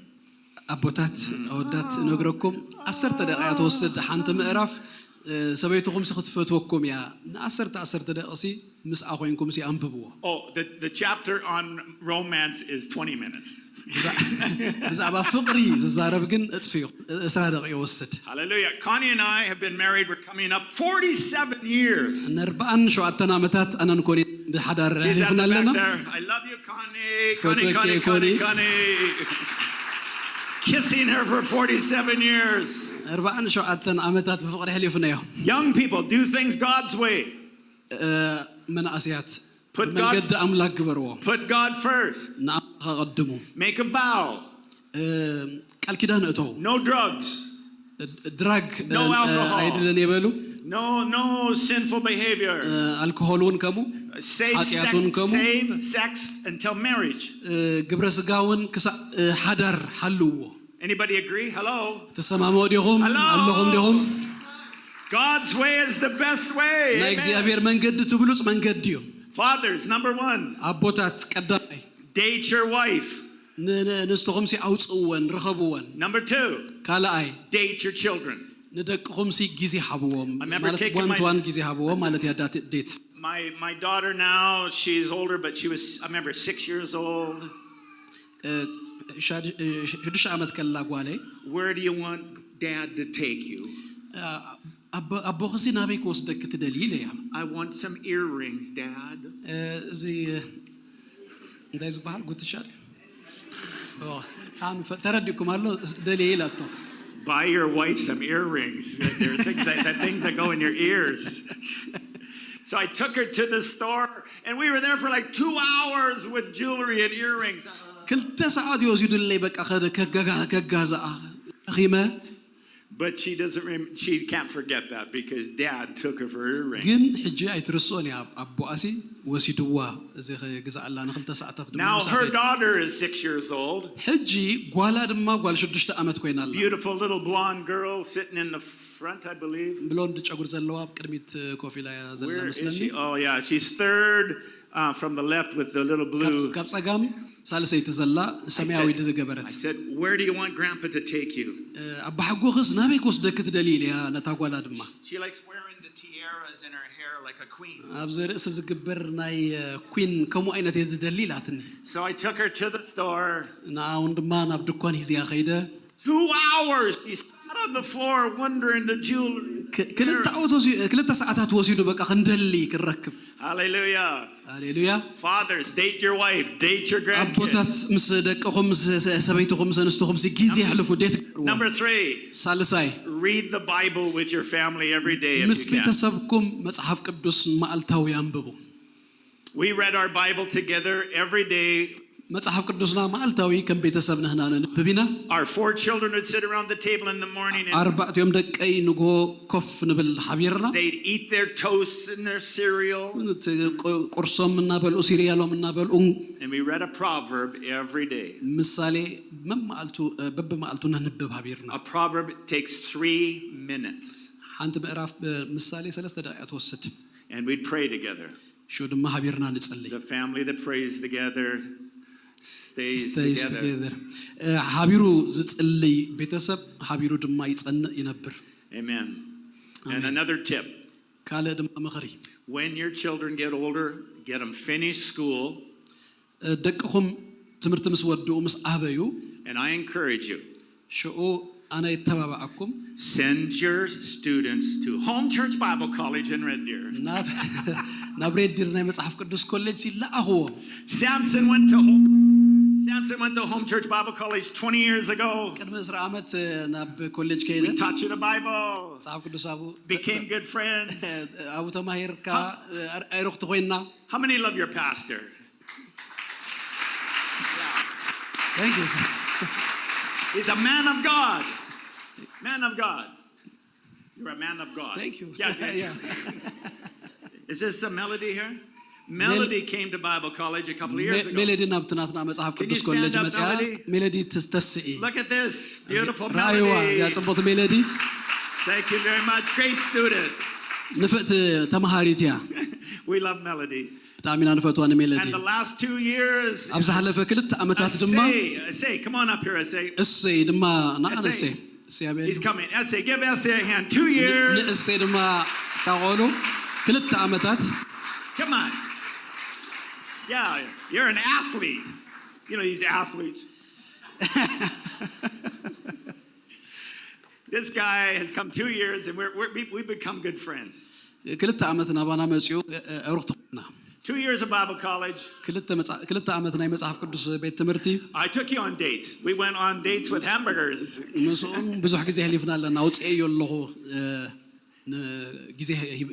ኣቦታት ኣወዳት እነግረኩም ዓሰርተ ደቂቃ ትወስድ ሓንቲ ምዕራፍ። እ፣ ሰበይትኹምሲ ክትፈትወኩም እያ። ንዓሰርተ ዓሰርተ ደቂቕሲ ምስኣ ኮይንኩምሲ ኣንብብዎ። Oh, the, the chapter on romance is twenty minutes. ብዛ- ብዛዕባ ፍቕሪ ዝዛረብ ግን እጥፊ እዩ። እስራ ደቂቕ ይወስድ። Hallelujah. Connie and I have been married, we're coming up forty-seven years. ንኣርባዓን ሸውዓተን ዓመታት ኣነን ኮኒ ብሓዳር She's at ሕሊፍና the back ኣለና። There. I love you, Connie. Photo Connie, Connie, key, Connie, Connie. Connie. Kissing her for forty-seven years. ኣርባዓን ሸውዓተን ዓመታት ብፍቕሪ ሕሊፍናዮ። Young people, do things God's way. እ፣ መናእስያት Put መንገዲ God, ኣምላክ ግበርዎ። Put God first. ንኣምላኽ ኣቐድሙ። Make a vow. እ፣ ቃል ኪዳን እተው። No drugs. ድራግ No እ፣ alcohol. ኣይድልን የበሉ። No, no sinful behavior. እ፣ ኣልኮሆል እውን ከምኡ። Save sex, ሓጢኣት እውን ከምኡ። Save sex until marriage. እ፣ ግብረ ስጋ እውን ክሳዕ እ፣ ሓዳር ሓልውዎ። Anybody agree? Hello. ትሰማምዑ ዲኹም? Hello. ኣለኹም ዲኹም? God's way is the best way. ናይ Amen. እግዚኣብሔር መንገዲ እቲ ብሉፅ መንገዲ እዩ። Fathers, number one, ኣቦታት ቀዳማይ date your wife. ን- ን- ንስትኹምሲ ኣውፅእወን ርኸብወን። Number two, ካልኣይ date your children. ንደቅኹምሲ ግዜ ሃብዎም I remember ማለት taking ዋን my- ቱ ዋን ግዜ ሃብዎም ማለት እያ ዳት ዴት። My my daughter now, she's older, but she was, I remember, six years old. እ፣ ሻድ- እ፣ ሽዱሽተ ዓመት ከላ ጓለይ Where do you want dad to take you? እ፣ ኣቦ- ኣቦኽሲ ናበይ ክወስደኪ ትደልዪ ኢለያ። I want some earrings, Dad. እ፣ እዚ እንታይ ዝበሃል ጉትሻ ድዩ? ኦ፣ ኣንፈ- ተረዲእኩም ኣሎ። ደልየ ኢላቶ። Buy your wife some earrings. There are things that, that things that go in your ears. So I took her to the store, and we were there for like two hours with jewelry and earrings. ክልተ ሰዓት እዩ ወሲዱለይ። በቃ ከደ- ከገጋ- ከጋዛኣ ደኺመ። But she doesn't. Rem- she can't forget that because Dad took her for earrings. ግን ሕጂ ኣይትርስኦን እያ። ኣቦኣሲ ወሲድዋ እዚ ክግዛኣላ ንክልተ ሰዓታት ድማ Now ምሳኸ- her daughter is six years old. ሕጂ ጓላ ድማ ጓል ሽዱሽተ ዓመት ኮይና ኣላ። Beautiful little blonde girl sitting in the front, I believe. ብሎንድ ጨጉር ዘለዋ ኣብ ቅድሚት ኮፍ ኢላ እያ ዘላ Where is መስለኒ። she? Oh yeah, she's third uh, from the left with the little blue. ካብ- ካብ ጸጋም ሳልሰይቲ ዘላ I ሰማያዊ said- ዝገበረት። I said, "Where do you want Grandpa to take you?" ኣባሓጎኽስ ናበይ ክወስደኪ ትደሊ ኢለያ ነታ ጓላ ድማ። She likes wearing the tiaras in her hair like a queen. ኣብዚ ርእሲ ዝግበር ናይ ኩን ከምኡ ዓይነት እየ ዝደሊ ኢላትኒ። So I took her to the store. ንኣውን ድማ ናብ ድኳን ሂዝያ ከይደ። Two hours she sat on the floor wondering the jewelry. ክ- ክልተ ዓወት ወሲ- ክልተ ሰዓታት ወሲዱ በቃ ክንደሊ ክንረክብ። Hallelujah. ሃሌሉያ። Fathers, date your wife, date your grandkids. ኣቦታት ምስ ደቅኹም ምስ ሰ- ሰበይትኹም ምስ ኣንስትኹም ሲ ግዜ ኣሕልፉ። ዴት ግበርዎ። Number three, ሳልሳይ read the Bible with your family every day if ምስ you can. ቤተሰብኩም መጽሓፍ ቅዱስ መዓልታዊ ኣንብቡ። We read our Bible together every day. መጽሓፍ ቅዱስና መዓልታዊ ከም ቤተሰብ ንህና ነንብብ ኢና። Our four children would sit around the table in the morning and ኣርባዕቲኦም ደቀይ ንግሆ ኮፍ ንብል ሓቢርና። They'd eat their toast and their cereal. እቲ ቁ- ቁርሶም እናበልኡ ሲሪያሎም እናበልኡ And we read a proverb every day. ምሳሌ መማዓልቱ በብመዓልቱ ነንብብ ሓቢርና። A proverb takes three minutes. ሓንቲ ምዕራፍ ምሳሌ ሰለስተ ደቂቃ ትወስድ። And we'd pray together. ሽዑ ድማ ሓቢርና ንጸልይ። The family that prays together stays Stays together. Together። ሓቢሩ ዝጽልይ ቤተሰብ ሓቢሩ ድማ ይጸንእ ይነብር። Amen. And another tip. ካልእ ድማ ምኽሪ። When your children get older, get them finish school. ደቅኹም ትምህርቲ ምስ ወድኡ ምስ ዓበዩ And I encourage you. ሽዑ ኣነ የተባባዓኩም። Send your students to Home Church Bible College in Red Deer. ናብ ሬድ ዲር ናይ መጽሓፍ ቅዱስ ኮሌጅ ይለኣኽዎም። Samson went to home. Samson went to Home Church Bible College twenty years ago. ቅድሚ ዕስራ ዓመት ናብ ኮሌጅ ከይደ። We taught you the Bible. መጽሓፍ ቅዱስ ኣብኡ Became good friends. ኣብኡ ተማሂርካ። ኣይረኽቲ ኮይና። How many love your pastor? Thank you. He's a man of God. Man of God. You're a man of God. Thank you. Yeah, yeah. Yeah. Is this a Melody here? Melody came to Bible college a couple of years ago. ሜሎዲ ናብቲ ናትና መጽሓፍ Can you ቅዱስ ኮሌጅ stand up, መጽያ። Melody? ሜሎዲ ትስተስኢ። Look at this beautiful ራእይዋ Melody. እዚኣ ጽቡቕቲ ሜሎዲ። Thank you very much. Great student. ንፍዕቲ ተማሃሪት እያ። We love Melody. ብጣዕሚ ኢና ንፈትዋ ንሜሎዲ። And the last two years, ኣብ ዝሓለፈ ክልተ ዓመታት ድማ Essay, Essay, come on up here, Essay. እሰይ ድማ ንዓነሰ Essay. He's coming. Essay, give Essay a hand. Two years. ንእሰይ ድማ ታቆሉ ክልተ ዓመታት። Come on. Yeah, you're an athlete. You know these athletes. This guy has come two years, and we're, we're, we- we've become good friends. ክልተ ዓመት ናባና መፅኡ። ኣውርት ኮይና Two years of Bible college. ክልተ ዓመት ናይ መፅሓፍ ቅዱስ ቤት ትምህርቲ። I took you on dates. We went on dates with hamburgers. ምስኡን ብዙሕ ግዜ ኣሕሊፍና ኣለና። ኣውፅኤዮ ኣለኹ። ግዜ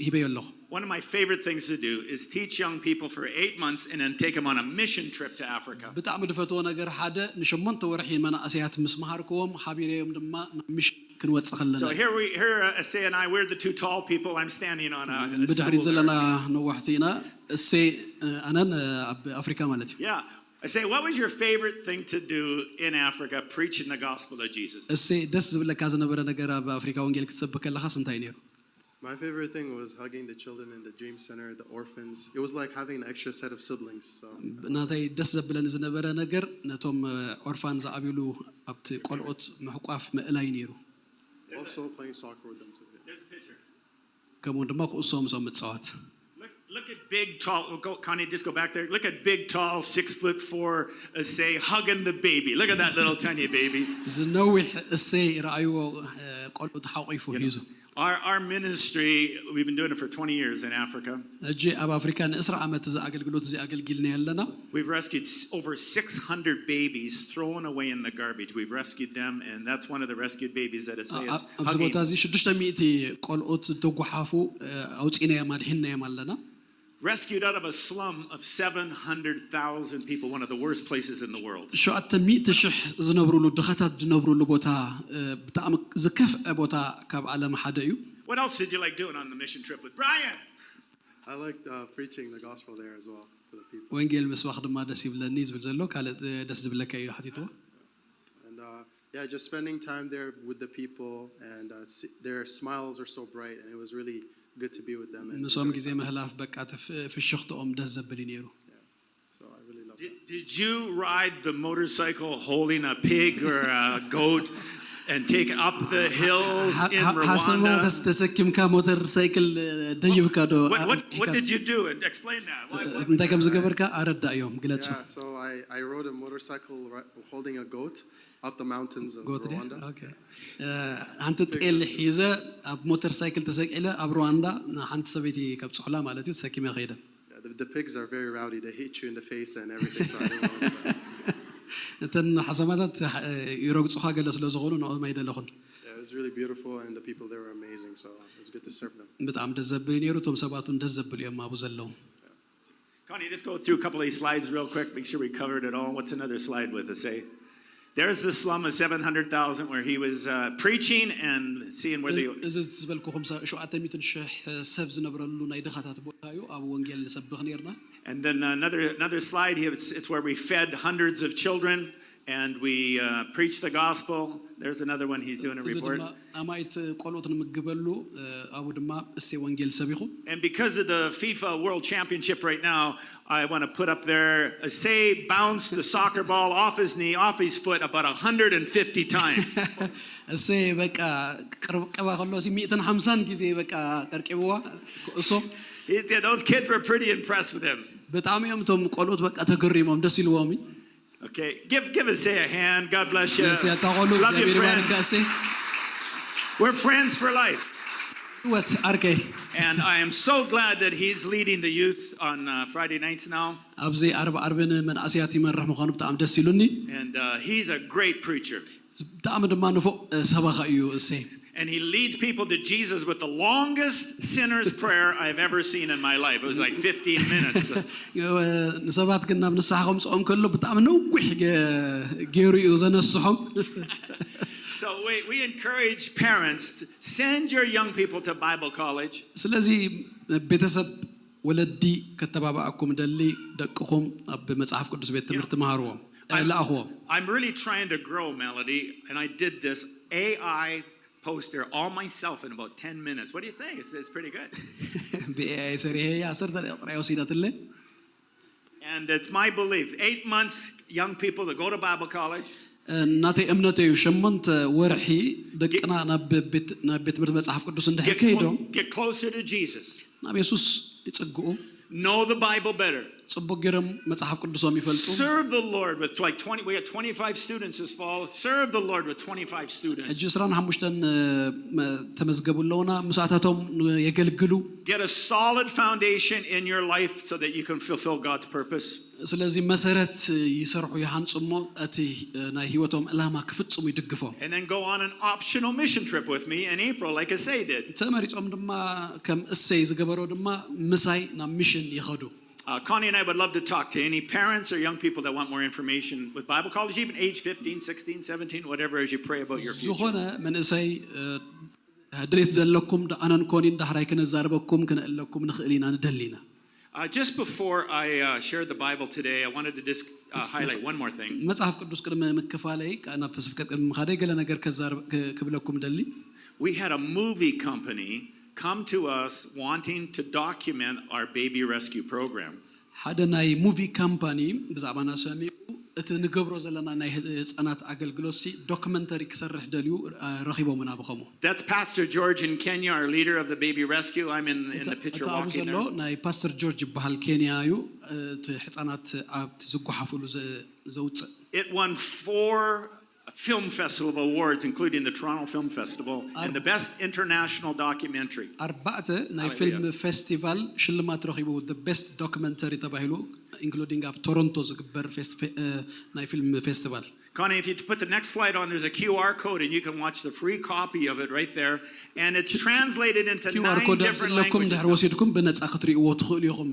ሂበዮ ኣለኹ። One of my favorite things to do is teach young people for eight months and then take them on a mission trip to Africa. ብጣዕሚ ዝፈትዎ ነገር ሓደ ንሸሞንተ ወርሒ መናእሰያት ምስ መሃርክዎም ሓቢረዮም ድማ ናብ ሚሽን ክንወፅእ ከለና። So here we here uh, Issei and I, we're the two tall people. I'm standing on a, a ብድሕሪት stool ዘለና there. ነዋሕቲ ኢና። እሴይ ኣነን ኣብ ኣፍሪካ ማለት እዩ። Yeah. I say, what was your favorite thing to do in Africa, preaching the gospel of Jesus? እሴይ ደስ ዝብለካ ዝነበረ ነገር ኣብ ኣፍሪካ ወንጌል ክትሰብክ ከለኻስ እንታይ ነይሩ? My favorite thing was hugging the children in the Dream Center, the orphans. It was like having an extra set of siblings. So ናተይ ደስ ዘብለኒ ዝነበረ ነገር ነቶም ኦርፋን ዝዓብዩሉ ኣብቲ ቆልኦት ምሕቋፍ ምእላይ ነይሩ። also playing soccer with them too. Yeah. There's a picture. ከምኡ ድማ ኩዕሶ ምስኦም ምፅዋት። Look, look at big, tall. Oh, go, Connie, just go back there. Look at big, tall, six foot four, uh, say, hugging the baby. Look at that little tiny baby. እዚ ነዊሕ እሴይ ረኣይዎ። ቆልዑ ተሓቂፉ ሒዙ። Our, our ministry, we've been doing it for twenty years in Africa. ሕጂ ኣብ ኣፍሪካ ንእስራ ዓመት እዚ ኣገልግሎት እዚ ኣገልጊልና ኣለና። We've rescued s- over six hundred babies thrown away in the garbage. We've rescued them, and that's one of the rescued babies that Asay is ኣብዚ ቦታ hugging. እዚ ሽዱሽተ ሚእቲ ቆልኦት ዝተጓሓፉ እ፣ ኣውፂናዮም ኣድሂናዮም ኣለና። Rescued out of a slum of seven hundred thousand people, one of the worst places in the world. ሸውዓተ ሚእቲ ሽሕ ዝነብሩሉ ድኻታት ዝነብሩሉ ቦታ እ፣ ብጣዕሚ ዝከፍአ ቦታ ካብ ዓለም ሓደ እዩ። What else did you like doing on the mission trip with Brian? I liked uh, preaching the gospel there as well to the people. ወንጌል ምስባኽ ድማ ደስ ይብለኒ ዝብል ዘሎ ካልእ እ፣ ደስ ዝብለካ እዩ ሓቲትዎ። And uh, yeah, just spending time there with the people, and uh, see, their smiles are so bright, and it was really good to be with them. And ምስኦም ግዜ ምሕላፍ በቃ እቲ ፍ- ፍሽኽትኦም ደስ ዘብል እዩ ነይሩ። So I really love Did, did you ride the motorcycle holding a pig or a goat and take it up the hills in ሓሰማ Rwanda? ተስ- ተሰኪምካ ሞተር ሳይክል እ፣ ደይብካ ዶ What, what, what did you do? And explain that. Why, what, እንታይ ከም ዝገበርካ ኣረዳእዮም ግለጹ። Yeah, so I, I rode a motorcycle ri- holding a goat up the mountains of ጎት ድያ? Rwanda. ኦኬ። እ፣ ሓንቲ ጤል ሒዘ ኣብ ሞተር ሳይክል ተሰቂለ ኣብ ሩዋንዳ ንሓንቲ ሰበይቲ ከብፅሑላ ማለት እዩ ተሰኪመ ከይደ። Yeah, the, the pigs are very rowdy. They hit you in the face and everything. So I didn't want to do that. እተን ሓሰማታት እ፣ ይረግፁኻ ገለ ስለ ዝኾኑ ንኦም ኣይደለኹን። Yeah, it was really beautiful, and the people there were amazing. So it was good to serve them. ብጣዕሚ ደስ ዘብል እዩ ነይሩ። እቶም ሰባት እውን ደስ ዘብል እዮም ኣብኡ ዘለዉ። Connie, just go through a couple of these slides real quick. Make sure we covered it all. What's another slide with us, eh? There's the slum of seven hundred thousand where he was uh, preaching and seeing where the. እዚ ዝበልኩኹም ሸውዓተ ሚእትን ሽሕ ሰብ ዝነብረሉ ናይ ድኻታት ቦታ እዩ። ኣብ ወንጌል ንሰብኽ ነርና። And then another another slide. It's, it's where we fed hundreds of children and we uh, preached the gospel. There's another one. He's doing a እዚ report. ድማ ኣማይት ቆልኦት ንምግበሉ ኣብኡ ድማ እሴ ወንጌል ሰቢኹ። And because of the FIFA World Championship right now, I want to put up there, uh, Asay bounced the soccer ball off his knee, off his foot about one hundred fifty times. እሴ በቃ ቅርቅባ ከሎ ሲ ሚእትን ሓምሳን ግዜ በቃ ቀርቂብዋ ኩዕሶ። He- those kids were pretty impressed with him. ብጣዕሚ እዮም እቶም ቆልኦት በቃ ተገሪሞም ደስ ኢልዎም እዩ። Okay, give give Asay a hand. God bless you. እሴ ኣታቆሉ Love you, እግዚኣብሔር friend. ይባርካ እሴ። We're friends for life. ህይወት ዓርከይ። And I am so glad that he's leading the youth on uh, Friday nights now. ኣብዚ ዓርቢ ዓርቢ ንመንእሰያት ይመርሕ ምዃኑ ብጣዕሚ ደስ ኢሉኒ። And uh, he's a great preacher. ብጣዕሚ ድማ ንፉዕ ሰባኻ እዩ እሴ። And he leads people to Jesus with the longest sinner's prayer I've ever seen in my life. It was like fifteen minutes. ንሰባት ግን ናብ ንስሓ ከምፅኦም ከሎ ብጣዕሚ ነዊሕ ገ- ገይሩ እዩ ዘነስሖም። So we, we encourage parents to send your young people to Bible college. ስለዚ ቤተሰብ ወለዲ ከተባብኣኩም ደሊ ደቅኹም ኣብ መፅሓፍ ቅዱስ ቤት ትምህርቲ መሃርዎም። I'm, ለኣኽዎም። I'm really trying to grow, Melody, and I did this A I poster all myself in about ten minutes. What do you think? It's, it's pretty good. ብኤኣይ ሰሪሐ ዓሰርተ ደቂቕ ጥራይ ወሲዳትለይ። And it's my belief, eight months, young people to go to Bible college, እናተይ እምነት እዩ ሸሞንተ ወርሒ ደቅና ናብ ቤት ናብ ቤት ትምህርቲ መፅሓፍ ቅዱስ እንድሕር get, ከይዶም clo- get closer to Jesus, ናብ የሱስ ይፅግኡ። Know the Bible better, ፅቡቅ ገይሮም መፅሓፍ ቅዱሶም ይፈልጡ። Serve the Lord with, like, twenty, we had twenty-five students this fall. Serve the Lord with twenty-five students. ሕጂ ዕስራን ሓሙሽተን ተመዝገቡ ኣለውና። ምስኣታቶም የገልግሉ። Get a solid foundation in your life so that you can fulfill God's purpose. ስለዚ መሰረት ይሰርሑ ይሃንፁ እሞ እቲ ናይ ህይወቶም ዕላማ ክፍፅሙ ይድግፎም። And then go on an optional mission trip with me in April, like Asay did. ተመሪፆም ድማ ከም እሰይ ዝገበሮ ድማ ምሳይ ናብ ሚሽን ይኸዱ። Uh, Connie and I would love to talk to any parents or young people that want more information with Bible college, even age fifteen, sixteen, seventeen, whatever, as you pray about your future. ዝኾነ መንእሰይ ድሌት ዘለኩም ኣነን ኮኒን ዳሕራይ ክነዛርበኩም ክነእለኩም ንኽእል ኢና ንደሊ ኢና። Uh, just before I uh, share the Bible today, I wanted to just uh, highlight one more thing. መፅሓፍ ቅዱስ ቅድሚ ምክፋለይ ናብቲ ስብከት ቅድሚ ምኻደይ ገለ ነገር ክብለኩም ደሊ። We had a movie company come to us wanting to document our baby rescue program. ሓደ ናይ ሙቪ ካምፓኒ ብዛዕባና ሰሚዑ እቲ ንገብሮ ዘለና ናይ ህፃናት ኣገልግሎት ዶክመንተሪ ክሰርሕ ደልዩ ረኺቦምና ብኸምኡ። That's Pastor George in Kenya, our leader of the baby rescue. I'm in, in the picture እቲ ኣብኡ walking ዘሎ there. ናይ ፓስተር ጆርጅ ይበሃል፣ ኬንያ እዩ። እቲ ህፃናት ኣብቲ ዝጓሓፍሉ ዘውፅእ። It won four Film Festival awards, including the Toronto Film Festival and the best international documentary. ኣርባዕተ ናይ ፊልም ፌስቲቫል ሽልማት ረኺቡ፣ the best documentary ተባሂሉ፣ including ኣብ ቶሮንቶ ዝግበር ናይ ፊልም ፌስቲቫል። Connie, if you put the next slide on, there's a QR code and you can watch the free copy of it right there. And it's translated into QR code ኣብዚ ኣለኩም፣ ድሕሪ ወሲድኩም ብነጻ ክትርእይዎ ትኽእሉ ኢኹም።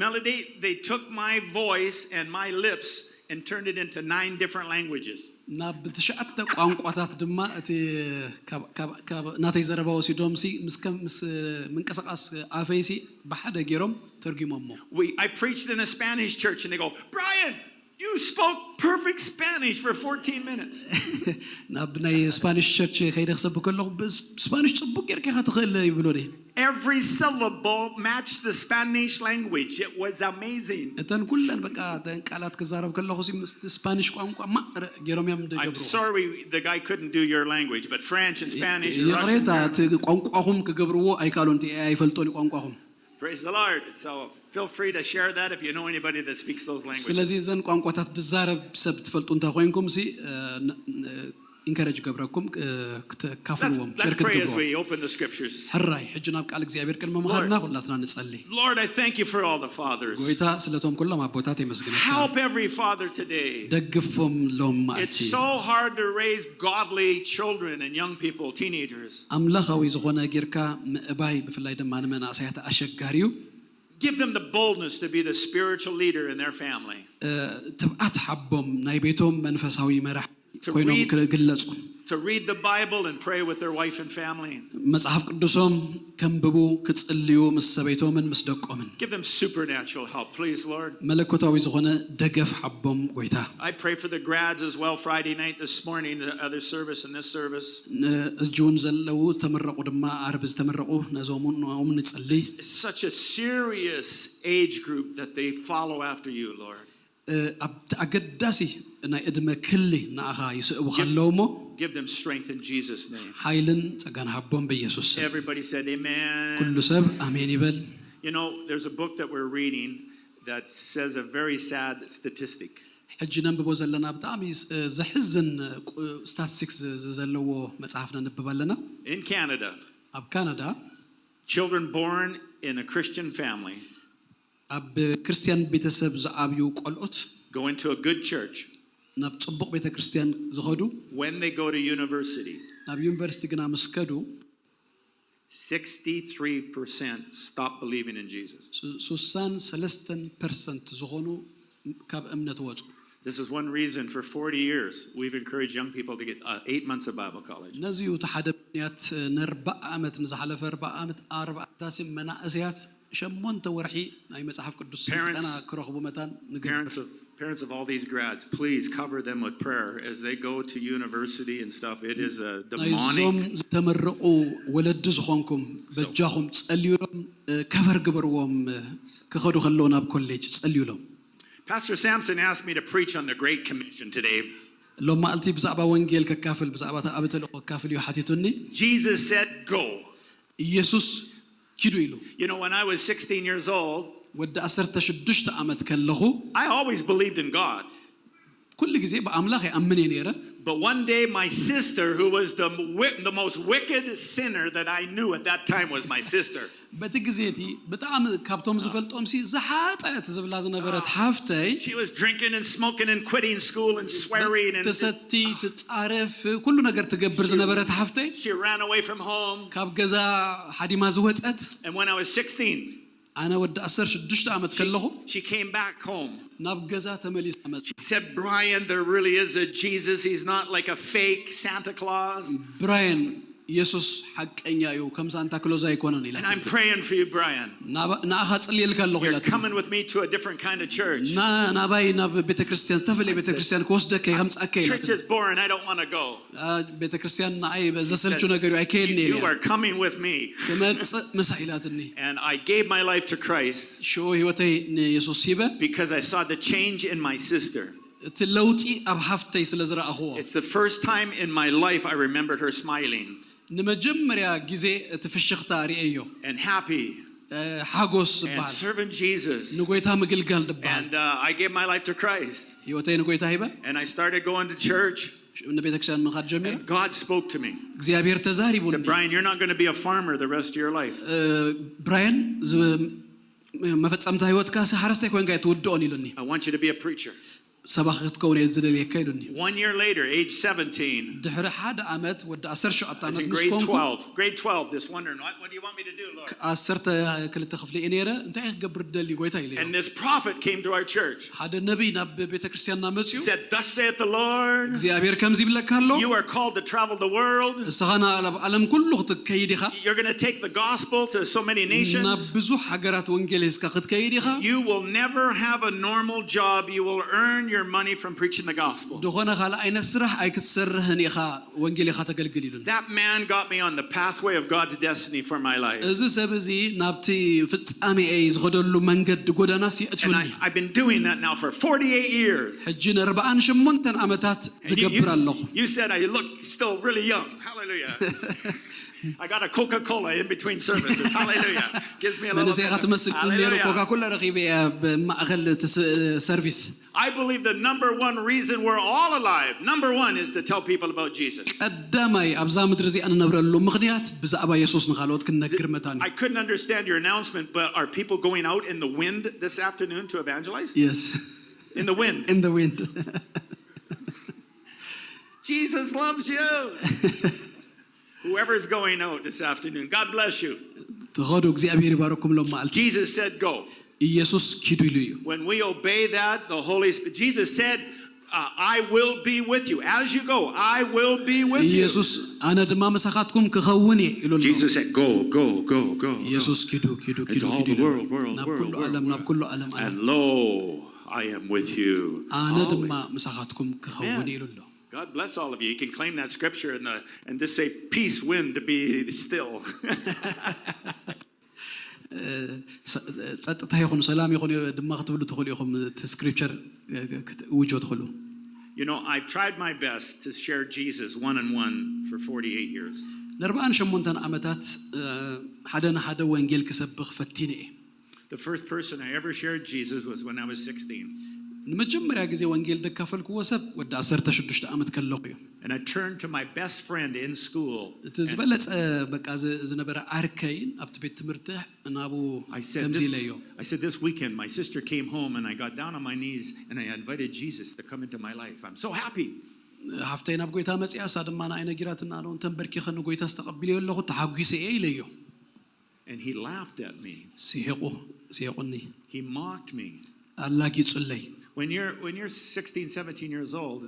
Melody, they took my voice and my lips and turned it into nine different languages. ናብ ትሽዓተ ቋንቋታት ድማ እቲ ናተይ ዘረባ ወሲዶም ሲ ምስ ምንቅስቃስ ኣፈይ ሲ ብሓደ ገይሮም ተርጉሞሞ። I preached in a Spanish church and they go, Brian, you spoke perfect Spanish for fourteen minutes. ናብ ናይ ስፓኒሽ ቸርች ከይደ ክሰብክ ከለኹ ስፓኒሽ ጽቡቅ ጌርካ ኢኻ ትኽእል ይብሉኒ። Every syllable matched the Spanish language. It was amazing. እተን ኩለን በቃ እተን ቃላት ክዛረብ ከለኹ ሲ ምስ ስፓኒሽ ቋንቋ ማዕረ ገይሮም እዮም I'm ዝገብሩ። Sorry the guy couldn't do your language, but French and Spanish and Russian. ይቕሬታ እቲ ቋንቋኹም ክገብርዎ ኣይካሉን፣ እቲ ኣይፈልጦን ቋንቋኹም። Praise the Lord. So feel free to share that if you know anybody that speaks those languages. ስለዚ እዘን ቋንቋታት ዝዛረብ ሰብ ትፈልጡ እንተ ኮይንኩም ሲ ኢንከረጅ ገብረኩም ክትካፍልዎም። Let's pray as we open the scriptures. ሕራይ ሕጂ ናብ ቃል እግዚኣብሔር ቅድሚ ምሃድና ኩላትና ንጸሊ። Lord, I thank you for all the fathers. ጎይታ ስለቶም ኩሎም ኣቦታት የመስግነካ። Help every father today. ደግፎም ሎም It's መዓልቲ። So hard to raise godly children and young people, teenagers. ኣምላኻዊ ዝኾነ ጌርካ ምእባይ ብፍላይ ድማ ንመናእሰያት ኣሸጋሪ እዩ። Give them the boldness to be the spiritual leader in their family. ትብዓት ሓቦም ናይ ቤቶም መንፈሳዊ መራሕ ኮይኖም ክግለጹ። To read the Bible and pray with their wife and family. መጽሓፍ ቅዱሶም ከንብቡ ክጽልዩ ምስ ሰበይቶምን ምስ ደቆምን። Give them supernatural help, please, Lord. መለኮታዊ ዝኾነ ደገፍ ሓቦም ጎይታ። I pray for the grads as well. Friday night, this morning, the other service and this service. ሕጂ እውን ዘለዉ ተመረቑ ድማ ዓርቢ ዝተመረቑ ነዞም እውን ንኦም ንጽሊ። It's such a serious age group that they follow after you, Lord. ኣብቲ ኣገዳሲ ናይ ዕድመ ክሊ ንኣኻ ይስእቡ ከለዉ እሞ Give them strength in Jesus' name. ሓይልን ጸጋን ሃቦም በኢየሱስ ስም። Everybody said, Amen. ኩሉ ሰብ ኣሜን ይበል። You know, there's a book that we're reading that says a very sad statistic. ሕጂ ነንብቦ ዘለና ብጣዕሚ ዘሕዝን ስታትስቲክስ ዘለዎ መጽሓፍ ነንብብ ኣለና። In Canada, ኣብ ካናዳ children born in a Christian family ኣብ ክርስትያን ቤተሰብ ዝዓብዩ ቆልዑት go into a good church. ናብ ጽቡቕ ቤተ ክርስትያን ዝኸዱ When they go to university, ናብ ዩኒቨርሲቲ ግና ምስ ከዱ sixty-three percent stop believing in Jesus. ሱሳን ሰለስተን ፐርሰንት ዝኾኑ ካብ እምነት ወጹ። This is one reason for forty years we've encouraged young people to get uh, eight months of Bible college. ነዚ እዩ እቲ ሓደ ምክንያት። ንርባዕ ዓመት ንዝሓለፈ ርባዕ ዓመት ኣርባዕታሲ መናእሰያት ሸሞንተ ወርሒ ናይ መጽሓፍ ቅዱስ ስልጠና ክረኽቡ መታን ንገብር። Parents of all these grads, please cover them with prayer as they go to university and stuff. It is a ናይዞም demonic. ዝተመረቑ ወለዲ ዝኾንኩም በጃኹም ጸልዩሎም። ከቨር ግበርዎም። ክኸዱ ከለዉ ናብ ኮሌጅ ጸልዩሎም። Pastor Samson asked me to preach on the Great Commission today. ሎም መዓልቲ ብዛዕባ ወንጌል ከካፍል ብዛዕባ እቲ ኣብ ተልእኮ ከካፍል እዩ ሓቲቱኒ። Jesus said, Go. ኢየሱስ ኪዱ ኢሉ። You know, when I was sixteen years old, ወዲ ዓሰርተ ሽዱሽተ ዓመት ከለኹ I always believed in God. ኩሉ ግዜ ብኣምላኽ ይኣምን እየ ነይረ። But one day, my sister, who was the, wi- the most wicked sinner that I knew at that time, was my sister. በቲ ግዜ እቲ ብጣዕሚ ካብቶም ዝፈልጦም ሲ ዝሓጠት ዝብላ ዝነበረት ሓፍተይ She was drinking and smoking and quitting school and swearing. And ትሰቲ ትጻረፍ ኩሉ ነገር ትገብር ዝነበረት ሓፍተይ she ran away from home. ካብ ገዛ ሓዲማ ዝወጸት And when I was sixteen, ኣነ ወዲ ዓሰርተ ሽዱሽተ ዓመት ከለኹ she came back home. ናብ ገዛ ተመሊሳ መጽ She said, Brian, there really is a Jesus. He's not like a fake Santa Claus. ብራየን ኢየሱስ ሓቀኛ እዩ፣ ከም ሳንታ ክሎዝ ኣይኮነን And I'm ኢላት። praying for you, Brian. ንኣኻ ጽልየልካ ኣለኹ You're ኢላት። coming with me to a different kind of church. ናባይ ናብ ቤተ ክርስቲያን ተፈለየ ቤተ ክርስቲያን ክወስደካ ከምጻካ ኢላት። Church is boring. I don't want to go. ቤተ ክርስቲያን ንኣይ ዘሰልቹ ነገር እዩ ኣይከየድን እየ You are coming with me. ትመጽእ ምሳይ ኢላትኒ። And I gave my life to Christ ሽዑ ህይወተይ ንየሱስ ሂበ። Because I saw the change in my sister. እቲ ለውጢ ኣብ ሓፍተይ ስለ ዝረኣኽዎ። It's the first time in my life I remembered her smiling. ንመጀመርያ ግዜ እቲ ፍሽኽታ ርእየዮ። And happy. ሓጎስ and ዝበሃል serving Jesus. ንጎይታ ምግልጋል ዝበሃል And uh, I gave my life to Christ. ህይወተይ ንጎይታ ሂበ And I started going to church. ንቤተክርስትያን ምኻድ ጀሚረ And God spoke to me. እግዚኣብሔር He said, ተዛሪቡኒ Brian, you're not going to be a farmer the rest of your life. ብራየን ዝ- መፈጸምታ ህይወትካ ሲ ሓረስታይ ኮይንካ እየ ትውድኦን ኢሉኒ I want you to be a preacher. ሰባኺ ክትከውን እየ ዝደልየካ ኢሉኒ One year later, age seventeen, ድሕሪ ሓደ ዓመት ወዲ ዓሰርተ ሸውዓተ I was ዓመት in ምስ grade ኮንኩ twelve. Grade twelve, just wondering, what, what do you want me to do, Lord? ዓሰርተ ክልተ ክፍሊ እየ ነይረ እንታይ እየ ክገብር ደሊ ጎይታ ኢለ And this prophet came to our church. ሓደ ነቢይ ናብ ቤተ ክርስቲያንና መፅዩ Said, Thus saith the Lord, እግዚኣብሔር ከምዚ ይብለካ ኣሎ you are called to travel the world. ንስኻ ናብ ዓለም ኩሉ ክትከይድ ኢኻ You're going to take the gospel to so many nations. ናብ ብዙሕ ሃገራት ወንጌል ሒዝካ ክትከይድ ኢኻ You will never have a normal job. You will earn your money from preaching the gospel. ዝኾነ ካልእ ዓይነት ስራሕ ኣይክትሰርህን ኢኻ ወንጌል ኢኻ ተገልግል ኢሉን That man got me on the pathway of God's destiny for my life. እዚ ሰብ እዚ ናብቲ ፍጻሜ ዝኸደሉ መንገድ ጎዳናስ And የእትዩኒ I, I've been doing that now for forty-eight years. ሕጂ ንኣርብዓን ሸሞንተን ዓመታት And you, you, ዝገብር ኣለኹ you said I look still really young. Hallelujah. I got a Coca Cola in between services. Hallelujah. Gives me a little መንእሰይ ኢኻ bit. ትመስል ነይሩ Hallelujah. ኮካኮላ ረኺበ እየ ኣብ ማእኸል እቲ ስ- ሰርቪስ I believe the number one reason we're all alive, number one, is to tell people about Jesus. ቀዳማይ ኣብዛ ምድሪ እዚኣ ንነብረሉ ምኽንያት ብዛዕባ የሱስ ንኻልኦት ክንነግር መታን I couldn't understand your announcement, but are people going out in the wind this afternoon to evangelize? Yes In the wind. In the wind Jesus loves you. Whoever's going out this afternoon, God bless you. ትኸዱ እግዚኣብሔር ይባረኩም ሎም መዓልቲ Jesus said, Go. ኢየሱስ ኪዱ ኢሉ እዩ When we obey that, the Holy Spirit, Jesus said, uh, I will be with you. As you go, I will be with you. ኢየሱስ ኣነ ድማ ምሳኻትኩም ክኸውን እየ ኢሉ ኣሎ Jesus said, Go, go, go, go. go. ኢየሱስ ኪዱ ኪዱ ኪዱ Into all ኪዱ the ኢሉ world, world, ናብ world, ኩሉ world, ዓለም ናብ world. ኩሉ ዓለም ዓለም And lo, I am with you. ኣነ ድማ Always. ምሳኻትኩም ክኸውን Amen. ኢሉ ኣሎ God bless all of you. You can claim that scripture and, the, and just say, Peace, wind, to be still. እ፣ ሰ- ጸጥታ ይኹን ሰላም ይኹን ድማ ክትብሉ ትኽእሉ ኢኹም እቲ ስክሪፕቸር እ፣ ክትእውጆ ትኽእሉ You know, I've tried my best to share Jesus one on one for forty-eight years. ንኣርብዓን ሸሞንተን ዓመታት እ፣ ሓደ ንሓደ ወንጌል ክሰብኽ ፈቲነ እየ The first person I ever shared Jesus was when I was sixteen. ንመጀመርያ ግዜ ወንጌል ዘካፈልክዎ ሰብ ወዲ ዓሰርተ ሽዱሽተ ዓመት ከለኹ እዩ And I turned to my best friend in school. እቲ ዝበለፀ በቃ ዝ- ዝነበረ ዓርከይ ኣብቲ ቤት ትምህርቲ ናብኡ I said, ከምዚ this, ኢለዮ I said, This weekend, my sister came home and I got down on my knees and I invited Jesus to come into my life. I'm so happy. ሃፍተይ ናብ ጎይታ መፅያ እሳ ድማ ንኣይ ነጊራትና ዶ ተንበርኪኸ ንጎይታ ዝተቐቢለዮ ኣለኹ ተሓጒሰ እየ ኢለዮ And he laughed at me. ስሒቑ ስሒቑኒ He mocked me. ኣላጊጹለይ When you're, when you're sixteen, seventeen years old,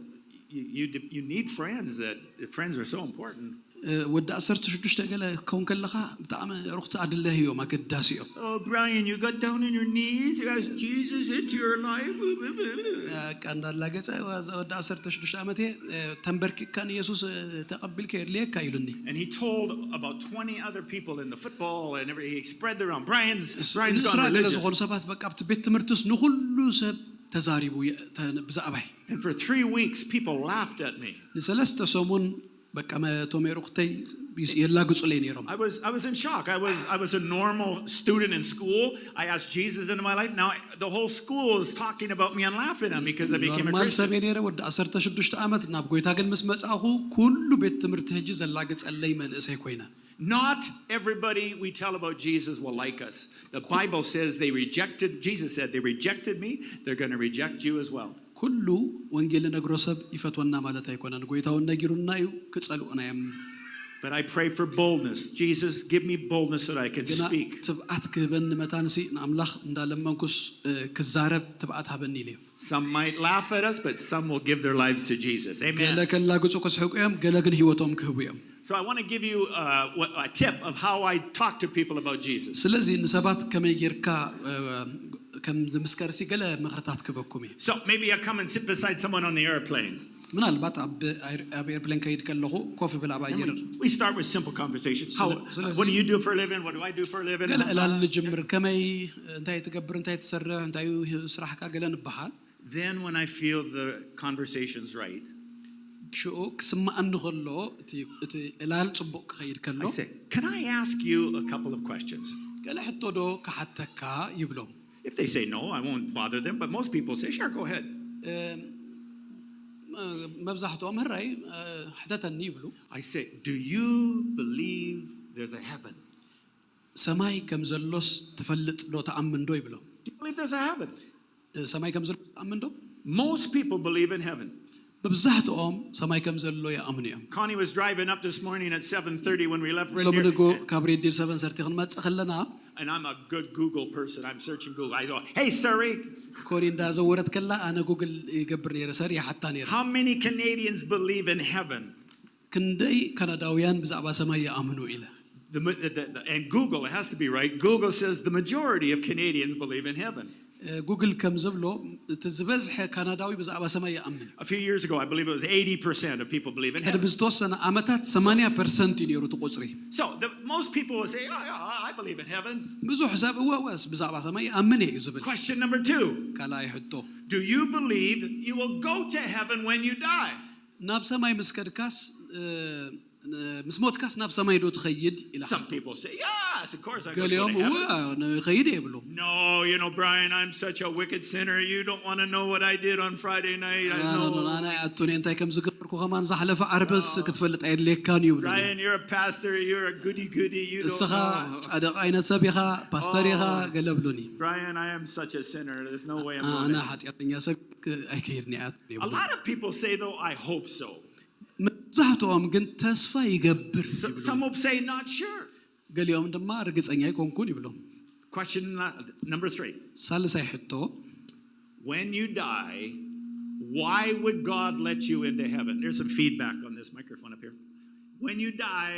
you, you, you need friends. That friends are so important. እ፣ ወዲ ዓሰርተ ሽዱሽተ ገለ ክኸውን ከለኻ ብጣዕሚ ሩኽቲ ኣድለህ እዮም ኣገዳሲ እዮም Oh, Brian, you got down on your knees, you asked Jesus into your life. በቃ እንዳላገጸ ወዲ ዓሰርተ ሽዱሽተ ዓመት እየ እ፣ ተንበርኪካ ንየሱስ እ፣ ተቐቢልካ የድልየካ ኢሉኒ And he told about twenty other people in the football and everything. He spread around. Brian's, Brian's gone ንስራ ገለ religious. ዝኾኑ ሰባት በቃ ኣብቲ ቤት ትምህርትስ ንኹሉ ሰብ ተዛሪቡ የ- ተ- ብዛዕባይ And for three weeks, people laughed at me. ንሰለስተ ሰሙን በቃ መ- እቶም የሩኽተይ ይስ- የላግጹለይ ነይሮም I was, I was in shock. I was, I was a normal student in school. I asked Jesus into my life. Now I, the whole school is talking about me and laughing at me because I became a ኖርማል ሰብ Christian. እየ ነይረ ወዲ ዓሰርተ ሽዱሽተ ዓመት ናብ ጎይታ ግን ምስ መጻእኹ ኩሉ ቤት ትምህርቲ ሕጂ ዘላግጸለይ መንእሰይ ኮይነ Not everybody we tell about Jesus will like us. The Bible says they rejected, Jesus said, They rejected me, they're going to reject you as well. ኩሉ ወንጌል ንነግሮ ሰብ ይፈትወና ማለት ኣይኮነን ጎይታ እውን ነጊሩና እዩ ክጸልኡና እዮም But I pray for boldness. Jesus, give me boldness that I can ግና speak. ትብዓት ክህበኒ መታንሲ ንኣምላኽ እንዳለመንኩስ እ፣ ክዛረብ ትብዓት ሃበኒ ኢለ እዩ Some might laugh at us, but some will give their lives to Jesus. ገለ Amen. ከላግጹ ክስሕቁ እዮም ገለ ግን ህይወቶም ክህቡ እዮም So I want to give you uh, what- a tip of how I talk to people about Jesus. ስለዚ ንሰባት ከመይ ጌርካ እ፣ ከም ዝምስከርሲ ገለ ምኽርታት ክበኩም እዩ So maybe I come and sit beside someone on the airplane. ምናልባት ኣብ ኣይር- ኣብ ኤርፕሌን ከይድ ከለኹ ኮፍ ብል ኣብ ኣየር We start with simple conversations. How, So- so- what do you do for a living? What do I do for a living? ገለ ዕላል ንጅምር ከመይ እንታይ ትገብር እንታይ ትሰርሕ እንታይ እዩ ስራሕካ ገለ ንበሃል Then when I feel the conversation's right, ሽኡ ክስምዓኒ ከሎ እቲ- እቲ ዕላል ፅቡቅ ክኸይድ ከሎ I say, Can I ask you a couple of questions? ገለ ሕቶ ዶ ክሓተካ ይብሎም። If they say no, I won't bother them, but most people say, "Sure, go ahead." መብዛሕትኦም ህራይ ሕተተኒ ይብሉ። I say, "Do you believe there's a heaven?" ሰማይ ከም ዘሎስ ትፈልጥ ዶ ትኣምን ዶ ይብሎም። Do you believe there's a heaven? ሰማይ ከም ዘሎ ትኣምን ዶ? Most people believe in heaven. መብዛሕትኦም ሰማይ ከም ዘሎ ይኣምኑ እዮም። Connie was driving up this morning at seven thirty when we left Red ሎሚ Deer. ንግሆ ካብ ሬድ ዲር ሰቨን ሰርቲ ክንመፅእ ከለና And I'm a good Google person. I'm searching Google. I go, "Hey, Siri, ኮኒ እንዳዘወረት ከላ ኣነ ጉግል ይገብር ነይረ፣ ሰሪ ይሓታ ነይረ። How many Canadians believe in heaven?" ክንደይ ካናዳውያን ብዛዕባ ሰማይ ይኣምኑ ኢለ። The, the, the, and Google, it has to be right. Google says the majority of Canadians believe in heaven. ጉግል ከም ዝብሎ እቲ ዝበዝሐ ካናዳዊ ብዛዕባ ሰማይ ይኣምን። A few years ago, I believe it was eighty percent of people believe in ቅድሚ heaven. ዝተወሰነ ዓመታት ሰማንያ ፐርሰንት እዩ ነይሩ እቲ ቁፅሪ። So the, most people will say, "Oh, yeah, I believe in heaven." ብዙሕ ሰብ እወ እወስ ብዛዕባ ሰማይ ይኣምን እየ እዩ ዝብል። Question number two. ካልኣይ ሕቶ፣ Do you believe you will go to heaven when you die? ናብ ሰማይ ምስ ከድካስ እ፣ ምስ ሞትካስ ናብ ሰማይ ዶ ትኸይድ ኢላ። Some people say, "Yes, of course I go to ገሊኦም እወ heaven." ንኸይድ እየ ይብሉ። "No, you know, Brian, I'm such a wicked sinner. You don't want to know what I did on Friday night." I ኖ ኖ know. ኣነ ኣይኣቱን እየ፣ እንታይ ከም ዝገበርኩ ከማን ዝሓለፈ ዓርበስ ክትፈልጥ ኣየድልየካን እዩ ይብሉ። "Brian, you're a pastor. You're a goody goody. You don't እስኻ know." ጻድቕ ዓይነት ሰብ ኢኻ፣ ፓስተር ኢኻ፣ ገለ ብሉኒ። "Brian, I am such a sinner. There's no way I'm ኣነ going to." ሓጢኣተኛ ሰብ ኣይከይድን እየ A lot of people say, though, "I hope so." መብዛሕትኦም ግን ተስፋ ይገብር So- ይብሉ። Some will say, "Not sure." ገሊኦም ድማ ርግጸኛ ኣይኮንኩን ይብሎም። Question number three. ሳልሳይ ሕቶ፣ When you die, why would God let you into heaven? There's some feedback on this microphone up here. When you die,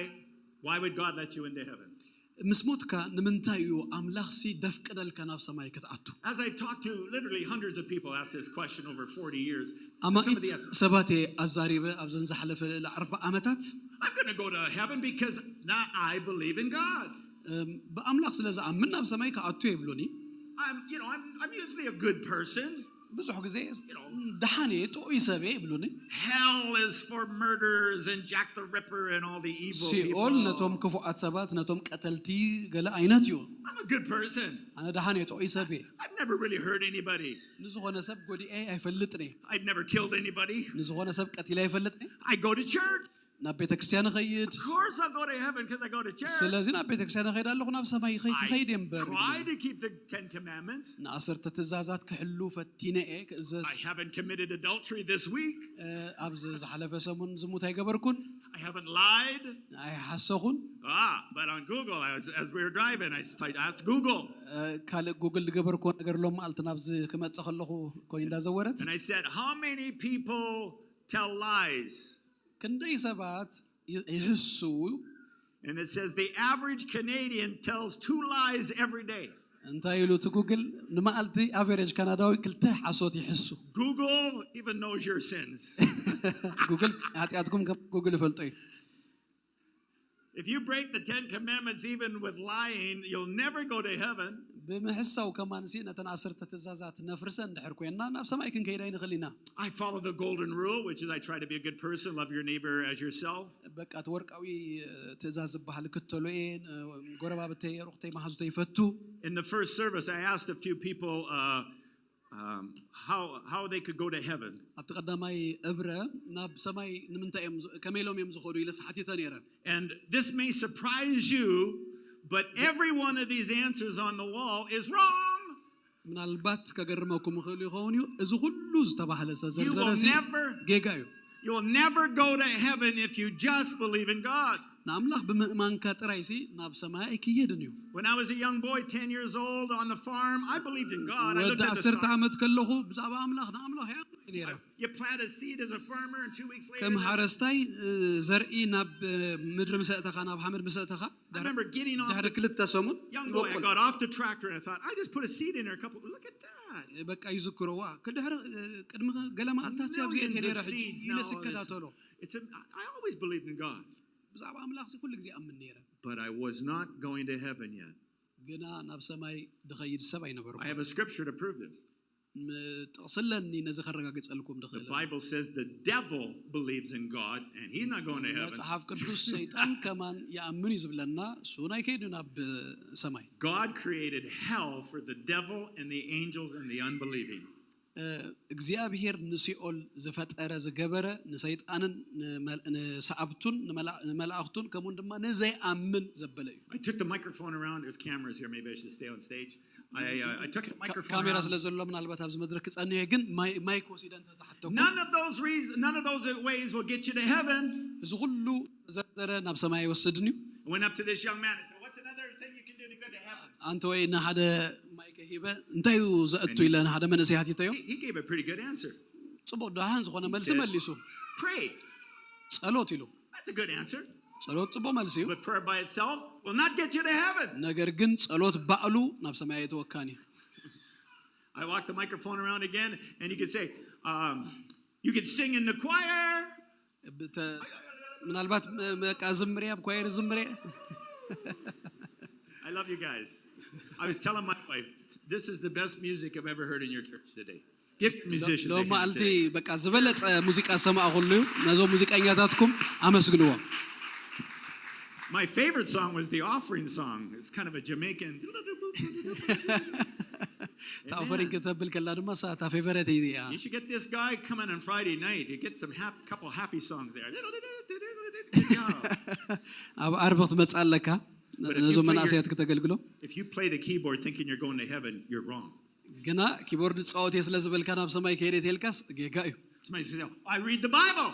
why would God let you into heaven? ምስ ሞትካ ንምንታይ እዩ ኣምላኽሲ ደፍቅደልካ ናብ ሰማይ ክትኣቱ? As I've talked to literally hundreds of people, ask this question over forty years. Some of the ኣማኢት ሰባት እየ ኣዛሪበ ኣብዘን ዝሓለፈ ልዕሊ ኣርባ ዓመታት። I'm going to go to heaven because now I believe in God. ብኣምላኽ ስለ ዝኣምን ናብ ሰማይ ክኣቱ የብሉኒ። I'm, you know, I'm, I'm usually a good person. ብዙሕ ግዜ ደሓን እየ፣ ጥዑይ ሰብ እየ ይብሉኒ። Hell is for murderers and Jack the Ripper and all the evil ሲኦል people. ነቶም ክፉኣት ሰባት፣ ነቶም ቀተልቲ ገለ ዓይነት እዩ። I'm a good person. ኣነ ደሓን እየ፣ ጥዑይ ሰብ እየ። I've never really hurt anybody. ንዝኾነ ሰብ ጎዲኤ ኣይፈልጥን እየ። I've never killed anybody. ንዝኾነ ሰብ ቀቲለ ኣይፈልጥን እየ። I go to church. ናብ ቤተ ክርስቲያን እኸይድ። Of course I'll go to heaven because I go to church. ስለዚ ናብ ቤተ ክርስቲያን እኸይድ ኣለኹ፣ ናብ ሰማይ ይኸይ- ይኸይድ እየ እምበር I try to keep the Ten Commandments. ንኣሰርተ ትእዛዛት ክሕሉ ፈቲነ እየ፣ ክእዘዝ። I haven't committed adultery this week. እ፣ ኣብዚ ዝሓለፈ ሰሙን ዝሙት ኣይገበርኩን፣ I haven't lied. ኣይሓሰኹን። Ah, but on Google, as, as we were driving, I, s- I asked Google. እ፣ ካልእ ጉግል ዝገበርኩዎ ነገር ሎም መዓልቲ ናብዚ ክመጽእ ከለኹ ኮኒ እንዳዘወረት And I said, "How many people tell lies?" ክንደይ ሰባት ይ- ይህስው? And it says the average Canadian tells two lies every day. እንታይ ኢሉ እቲ ጉግል? ንመዓልቲ ኣቨሬጅ ካናዳዊ ክልተ ሓሶት ይሕሱ። Google even knows your sins. ጉግል ሓጢኣትኩም ከም ጉግል ይፈልጦ እዩ። If you break the Ten Commandments, even with lying, you'll never go to heaven. ብምሕሳው ከማንሲ ነተን ኣሰርተ ትእዛዛት ነፍርሰ እንድሕር ኮይንና ናብ ሰማይ ክንከይድ ኣይንኽእል ኢና። I follow the golden rule, which is I try to be a good person, love your neighbor as yourself. በቃ እቲ ወርቃዊ እ፣ ትእዛዝ ዝበሃል እክተሎ እየ። እ፣ ጎረባብተይ፣ የሩኽተይ፣ መሓዙተይ ይፈቱ። In the first service, I asked a few people uh, um, how, how they could go to heaven. ኣብቲ ቀዳማይ እብረ ናብ ሰማይ ንምንታይ እዮም ዝ- ከመይ ኢሎም እዮም ዝኸዱ ኢለ ሓቲተ ነይረ። And this may surprise you, but every one of these answers on the wall is wrong. ምናልባት ከገርመኩም ይኽእል ይኸውን እዩ፣ እዚ ኩሉ ዝተባህለ ዝተዘርዘረ You will ሲ never- ጌጋ እዩ። You'll never go to heaven if you just believe in God. ንኣምላኽ ብምእማንካ ጥራይ ሲ ናብ ሰማይ ኣይክየድን እዩ። When I was a young boy, ten years old, on the farm, I believed in God. I looked ወዲ at the ዓሰርተ stars. ዓመት ከለኹ ብዛዕባ ኣምላኽ ንኣምላኽ ይኣምን ነይረ። You plant a seed as a farmer, and two weeks later, ከም that- ሓረስታይ እ፣ ዘርኢ ናብ እ፣ ምድሪ ምስ ኣእተኻ፣ ናብ ሓመድ ምስ ኣእተኻ፣ I remember getting off ድሕሪ the ክልተ ሰሙን young boy, I ይበቁል። got off the tractor and I thought, I just put a seed in there. A couple, look at that. በቃ ይዝክርዋ ክድሕሪ እ፣ ቅድሚ ገለ መዓልታት ኣብዚ Millions እተ ነይረ of ሕጂ seeds ኢለ now on this- ስከታተሎ። It's a, I always believed in God, ብዛዕባ ኣምላኽ ኩሉ ግዜ ኣምን ነይረ፣ but I was not going to heaven yet. ግና ናብ ሰማይ ድኸይድ ሰብ ኣይነበርኩ። I have a scripture to prove this. ጥቕሲ ኣለኒ ነዚ ከረጋግጸልኩም The ድኽእል። Bible says the devil believes in God and he's not going to heaven. መጽሓፍ ቅዱስ ሰይጣን ከማን ይኣምን እዩ ዝብለና፣ እሱ ናይ ከይዱ ናብ ሰማይ። God created hell for the devil and the angels and the unbelieving. እ፣ እግዚኣብሔር ንሲኦል ዝፈጠረ ዝገበረ ንሰይጣንን ንመል- ንሰዓብቱን ንመላ- ንመላእኽቱን ከምኡን ድማ ንዘይኣምን ዘበለ እዩ። I took the microphone around. There's cameras here. Maybe I should stay on stage. I, uh, I took the ካ- microphone ካሜራ around. ስለ ዘሎ ምናልባት ኣብዚ መድረክ ክጸንሕ እየ፣ ግን ማይ- ማይክ ወሲደ እንተዝሓተኩም None of those reasons, none of those ways will get you to heaven. እዚ ኩሉ ዘርዘረ ናብ ሰማይ ኣይወስድን እዩ። I went up to this young man and said, "What's another thing you can do to go to heaven?" ኣንተ ወይ ንሓደ ማይክ ሂበ እንታይ እዩ ዘእቱ ኢለ ንሓደ መንእሰይ ሓቲተዮ። He, he gave a pretty good answer. ጽቡቕ ደሃን ዝኾነ መልሲ said- መሊሱ። Pray. ጸሎት ኢሉ። That's a good answer. ጸሎት ጽቡቕ መልሲ እዩ። But prayer by itself will not get you to heaven. ነገር ግን ጸሎት ባዕሉ ናብ ሰማይ ኣይተወካን እዩ። I walked the microphone around again, and you could say, um, you could sing in the choir. ብተ- ምናልባት መ- በቃ ዝምሬ ኣብ ኳየር ዝምሬ I love you guys. I was telling my wife, this is the best music I've ever heard in your church today. Give your musicians a ሎም hand መዓልቲ today. በቃ ዝበለጸ ሙዚቃ ዝሰማእኩሉ እዩ። ነዞም ሙዚቀኛታትኩም ኣመስግንዎም። My favorite song was the offering song. It's kind of a Jamaican. ታኦፈሪን ከተብል ከላ ድማ እሳ እታ ፌቨረት እያ። You should get this guy coming on Friday night. You get some hap- couple happy songs there. ኣብ ዓርቢ ክትመጽእ ኣለካ። But if you ነዞም play your- መናእሰያት ክተገልግሎ If you play the keyboard thinking you're going to heaven, you're wrong. ግና ኪቦርድ ጻወት እየ ስለ ዝበልካ ናብ ሰማይ ከይደ ተልካስ ጌጋ እዩ። Somebody says, "Oh, I read the Bible."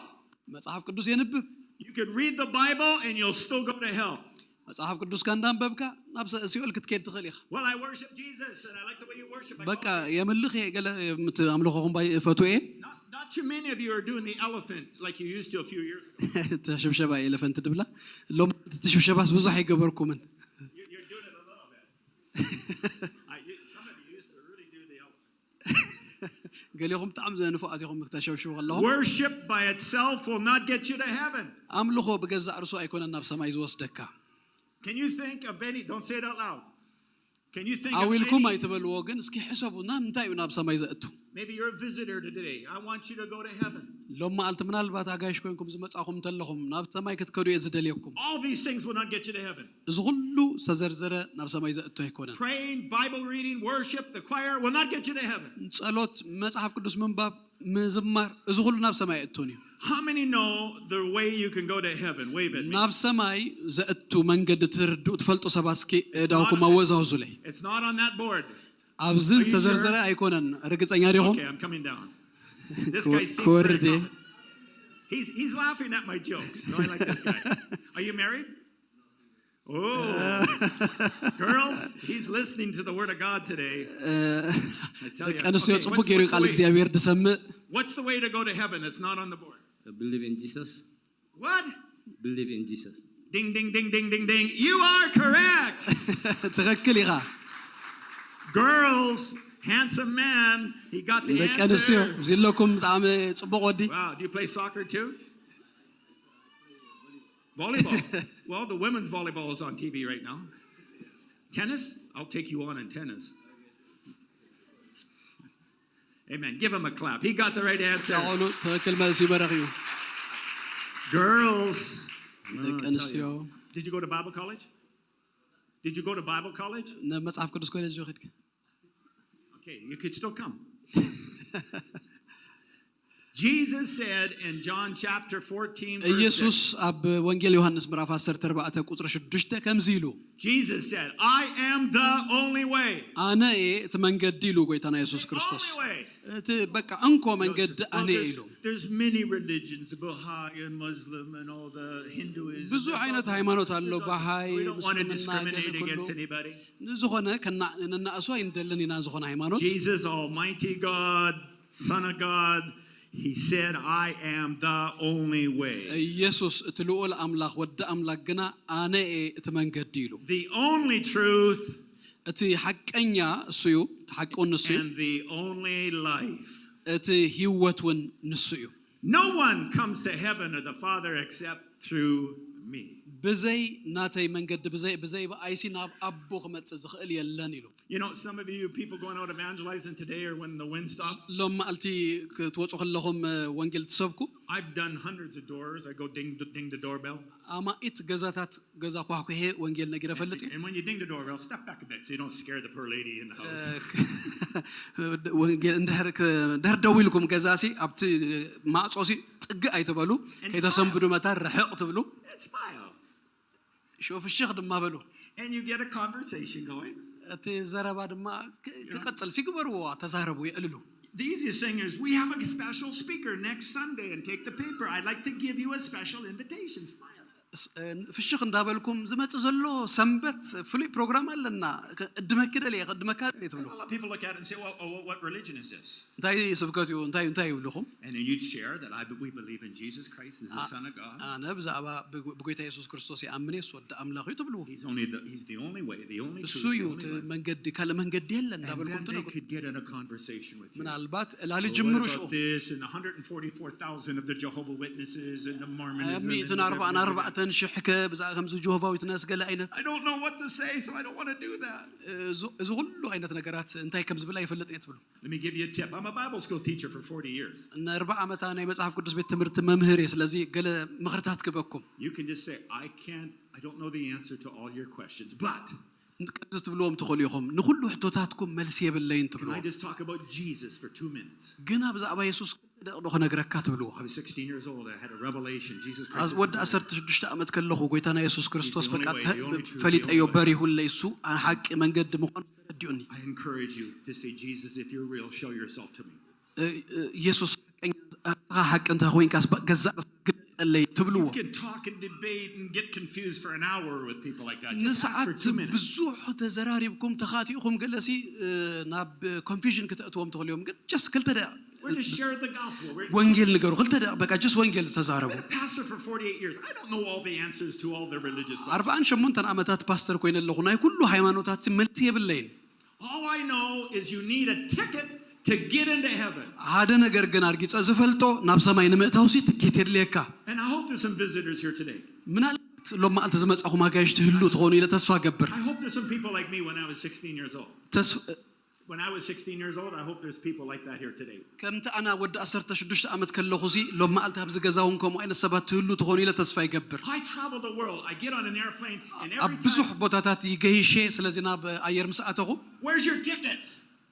መጽሓፍ ቅዱስ የንብብ። You could read the Bible and you'll still go to hell. መጽሓፍ ቅዱስካ እንዳንበብካ ናብ ሰ- ሲኦል ክትከድ ትኽእል ኢኻ። "Well, I worship Jesus and I like the way you worship." I በቃ go. የምልኽ እየ ገለ ምት- ኣምልኾኹም ባይ እፈቱ እየ። Not, not too many of you are doing the elephant like you used to a few years ago. እቲ ሽብሸባ ኤለፈንት ድብላ ሎም እቲ ሽብሸባስ ብዙሕ ኣይገበርኩምን። You- You're doing it a little bit. I, you, some of you used to really do the elephant. ገሊኹም ብጣዕሚ ዘንፉዓት ኢኹም ክተሸብሽቡ ከለኹም። Worship by itself will not get you to heaven. ኣምልኾ ብገዛእ ርሱ ኣይኮነን ናብ ሰማይ ዝወስደካ። Can you think of any? Don't say it out loud. Can you think of ኣዊልኩም any? ኣይትበልዎ፣ ግን እስኪ ሕሰቡ፣ ና እንታይ እዩ ናብ ሰማይ ዘእቱ? Maybe you're a visitor today. I want you to go to heaven. ሎም መዓልቲ ምናልባት ኣጋይሽ ኮይንኩም ዝመጻኹም እንተለኹም ናብ ሰማይ ክትከዱ እየ ዝደልየኩም። All these things will not get you to heaven. እዚ ኩሉ ዝተዘርዘረ ናብ ሰማይ ዘእቱ ኣይኮነን። Praying, Bible reading, worship, the choir will not get you to heaven. ጸሎት፣ መጽሓፍ ቅዱስ ምንባብ፣ ምዝማር፣ እዚ ኩሉ ናብ ሰማይ ኣእቱን እዩ። How many know the way you can go to heaven? Wave at me. ናብ ሰማይ ዘእቱ መንገዲ ትርድኡ ትፈልጡ ሰባት እስኪ እዳውኩም Not- ኣወዛውዙለይ። It's not on that board. ኣብዚ Are you ዝተዘርዘረ sure? ኣይኮነን። ርግጸኛ ዲኹም? Okay, I'm coming down. This Ko- guy seems Korde. very confident. He's, he's laughing at my jokes. No, I like this guy. Are you married? Oh, girls, he's listening to the word of God today. I tell you. ደቂ ኣንስትዮ Okay, ጽቡቅ what's- ገይሩ what's the ቃል way- እግዚኣብሔር ዝሰምእ። What's the way to go to heaven that's not on the board? Believe in Jesus. What? Believe in Jesus. Ding, ding, ding, ding, ding, ding. You are correct. ትኽክል ኢኻ። Girls, handsome man. He got the ደቂ ኣንስትዮ answer. እዚ ኣለኩም ብጣዕሚ ጽቡቅ ወዲ። Wow, do you play soccer too? Volleyball. Well, the women's volleyball is on T V right now. Tennis? I'll take you on in tennis. Amen. Give him a clap. He got the right answer. ቃሉ ትኽክል መልሲ ይበረኽ እዩ። Girls. ደቂ I'll tell ኣንስትዮ you. Did you go to Bible college? Did you go to Bible college? ንመጽሓፍ ቅዱስ ኮሌጅ ዶ ኸድክ? Okay, you could still come. Jesus said in John chapter fourteen, verse ኢየሱስ six, ኣብ ወንጌል ዮሃንስ ምዕራፍ ዓሰርተ ኣርባዕተ ቁጽሪ ሽዱሽተ ከምዚ ኢሉ፣ Jesus said, "I am the only way." ኣነ እየ እቲ መንገዲ ኢሉ ጎይታና የሱስ ክርስቶስ። Only way. እቲ በቃ እንኮ መንገዲ Well, ኣነ እየ there's, ኢሉ። There's many religions, Baha'i and Muslim and all the Hinduism. ብዙ ዓይነት ሃይማኖት ኣሎ፣ ባሃይ፣ We don't want to ምስልምና፣ ገለ discriminate ኩሉ። against anybody. ዝኾነ ከና- ንነኣእሱ ኣይንደልን ኢና ዝኾነ ሃይማኖት። Jesus, Almighty God, Son of God, he said, "I am the only way." ኢየሱስ እቲ ልኡል ኣምላኽ ወዲ ኣምላኽ ግና ኣነ እየ እቲ መንገዲ ኢሉ። The only truth እቲ ሓቀኛ እሱ እዩ፣ እቲ ሓቂ እውን ንሱ እዩ፣ and the only life. እቲ ህይወት እውን ንሱ እዩ። No one comes to heaven or the Father except through me. ብዘይ ናተይ መንገዲ፣ ብዘይ ብዘይ ብኣይሲ ናብ ኣቦ ክመጽእ ዝኽእል የለን ኢሉ። You know, some of you people going out evangelizing today or when the wind stops, ሎም መዓልቲ ክትወፁ ከለኹም ወንጌል ትሰብኩ። I've done hundreds of doors. I go ding, ding the doorbell. ኣማኢት ገዛታት ገዛ ኳሕኩሔ ወንጌል ነጊረ ፈልጥ። And when you ding the doorbell, step back a bit so you don't scare the poor lady in the house. ወንጌል እንድሕር ደው ኢልኩም ገዛሲ ኣብቲ ማዕፆሲ ፅግእ ኣይትበሉ፣ ከይተሰንብዱ መታን ርሕቕ ትብሉ። And smile. ሽዑ ፍሽኽ ድማ በሉ። And you get a conversation going. እቲ ዘረባ ድማ ክቅፅል ሲግበርዎ፣ ተዛረቡ፣ የዕልሉ። The easiest thing is we have a special speaker next Sunday and take the paper. I'd like to give you a special invitation. Smile. ፍሽኽ እንዳበልኩም ዝመፅእ ዘሎ ሰንበት ፍሉይ ፕሮግራም ኣለና፣ ክዕድመኪ ደልየ፣ ክዕድመካ ደልየ ትብሉ። A lot of people look at it and say, well, oh, what religion is this? እንታይ ስብከት እዩ? እንታይ እንታይ ይብልኹም? And then you'd share that I, we believe in Jesus Christ as the Son of God. ኣነ ብዛዕባ ብጎይታ የሱስ ክርስቶስ ይኣምን፣ የሱ ወዲ ኣምላኽ እዩ ትብልዎ። He's only the, he's the only way, the only እሱ truth, እዩ the እቲ only life. መንገዲ፣ ካልእ መንገዲ የለን And እንዳበልኩም then they ትነግሩ። Could get in a conversation with you. ምናልባት ላሊ Well, what ጅምሩ about ሽዑ this and the hundred and forty-four thousand of the Jehovah Witnesses and the Mormonism? ሚእትን ኣርባዕን ኣርባዕተን ሽሕ ከ ብዛዕባ ከምዚ ጆሆቫ ዊትነስ ገለ ዓይነት I don't know what to say, so I don't want to do that. እዚ እዚ ኩሉ ዓይነት ነገራት እንታይ ከም ዝብል ኣይፈልጥን እየ ትብሉ። Let me give you a tip. I'm a Bible school teacher for forty years. ንኣርብዓ ዓመታ ናይ መጽሓፍ ቅዱስ ቤት ትምህርቲ መምህር እየ። ስለዚ ገለ ምኽርታት ክበኩም። You can just say, I can't, I don't know the answer to all your questions, but ቀዚ ትብልዎም ትኽእሉ ኢኹም። ንኹሉ ሕቶታትኩም መልሲ የብለይን can ትብልዎ። I just talk about Jesus for two minutes? ግና ብዛዕባ የሱስ ደቕ ዶ ክነግረካ ትብልዎ። I was sixteen years old. I had a revelation. Jesus Christ. ኣዝ- is ወዲ the ዓሰርተ ሽዱሽተ ዓመት ከለኹ ጎይታ ናይ የሱስ ክርስቶስ He's the በቃ only way, ተ- the only truth, ፈሊጠዮ፣ the only way. በሪሁለይ፣ እሱ ሓቂ መንገዲ ምዃኑ ተረዲኡኒ። I encourage you to say, Jesus, if you're real, show yourself to me. እ- እ- የሱስ ሓቀኛ፣ ንስኻ ሓቂ እንተ ኮይንካስ ገዛእ ርእስኻ ግለጸለይ ትብልዎ። You can talk and debate and get confused for an hour with people like that. Just ask for ንሰዓት two minutes. ብዙሕ ተዘራሪብኩም ተኻቲእኹም ገለሲ እ፣ ናብ ኮንፊዥን ክተእትዎም ትኽእሉ እዮም። ግን ጀስት ክልተ ደቂቕ We're to share the gospel. We're ወንጌል ንገሩ። ክልተ ደቂቕ በቃ ጀስት ወንጌል ተዛረቡ። Been a pastor for forty-eight years. I don't know all the answers to all the religious questions. ኣርባዓን ሸሞንተን ዓመታት ፓስተር ኮይነ ኣለኹ፣ ናይ ኩሉ ሃይማኖታት መልሲ የብለይን። All I know is you need a ticket to get into heaven. ሓደ ነገር ግን ኣርጊጸ ዝፈልጦ፣ ናብ ሰማይ ንምእታውሲ ትኬት የድልየካ። And I hope there's some visitors here today. ምናልባት ሎም መዓልቲ ዝመጻኹም ኣጋይሽ ትህሉ ትኾኑ ኢለ ተስፋ ገብር። I hope there's some people like me when I was sixteen years old. ተስ- When I was sixteen years old, I hope there's people like that here today. ከምቲ ኣና ወዲ ዓሰርተ ሽዱሽተ ዓመት ከለኹ ሲ ሎም መዓልቲ ኣብዚ ገዛ እውን ከምኡ ዓይነት ሰባት ትህሉ ትኾኑ ኢለ ተስፋ ይገብር። I travel the world. I get on an airplane, and ኣብ every ብዙሕ time, ቦታታት ይገይሸ። ስለዚ ናብ ኣየር ምስ ኣተኹ where's your ticket?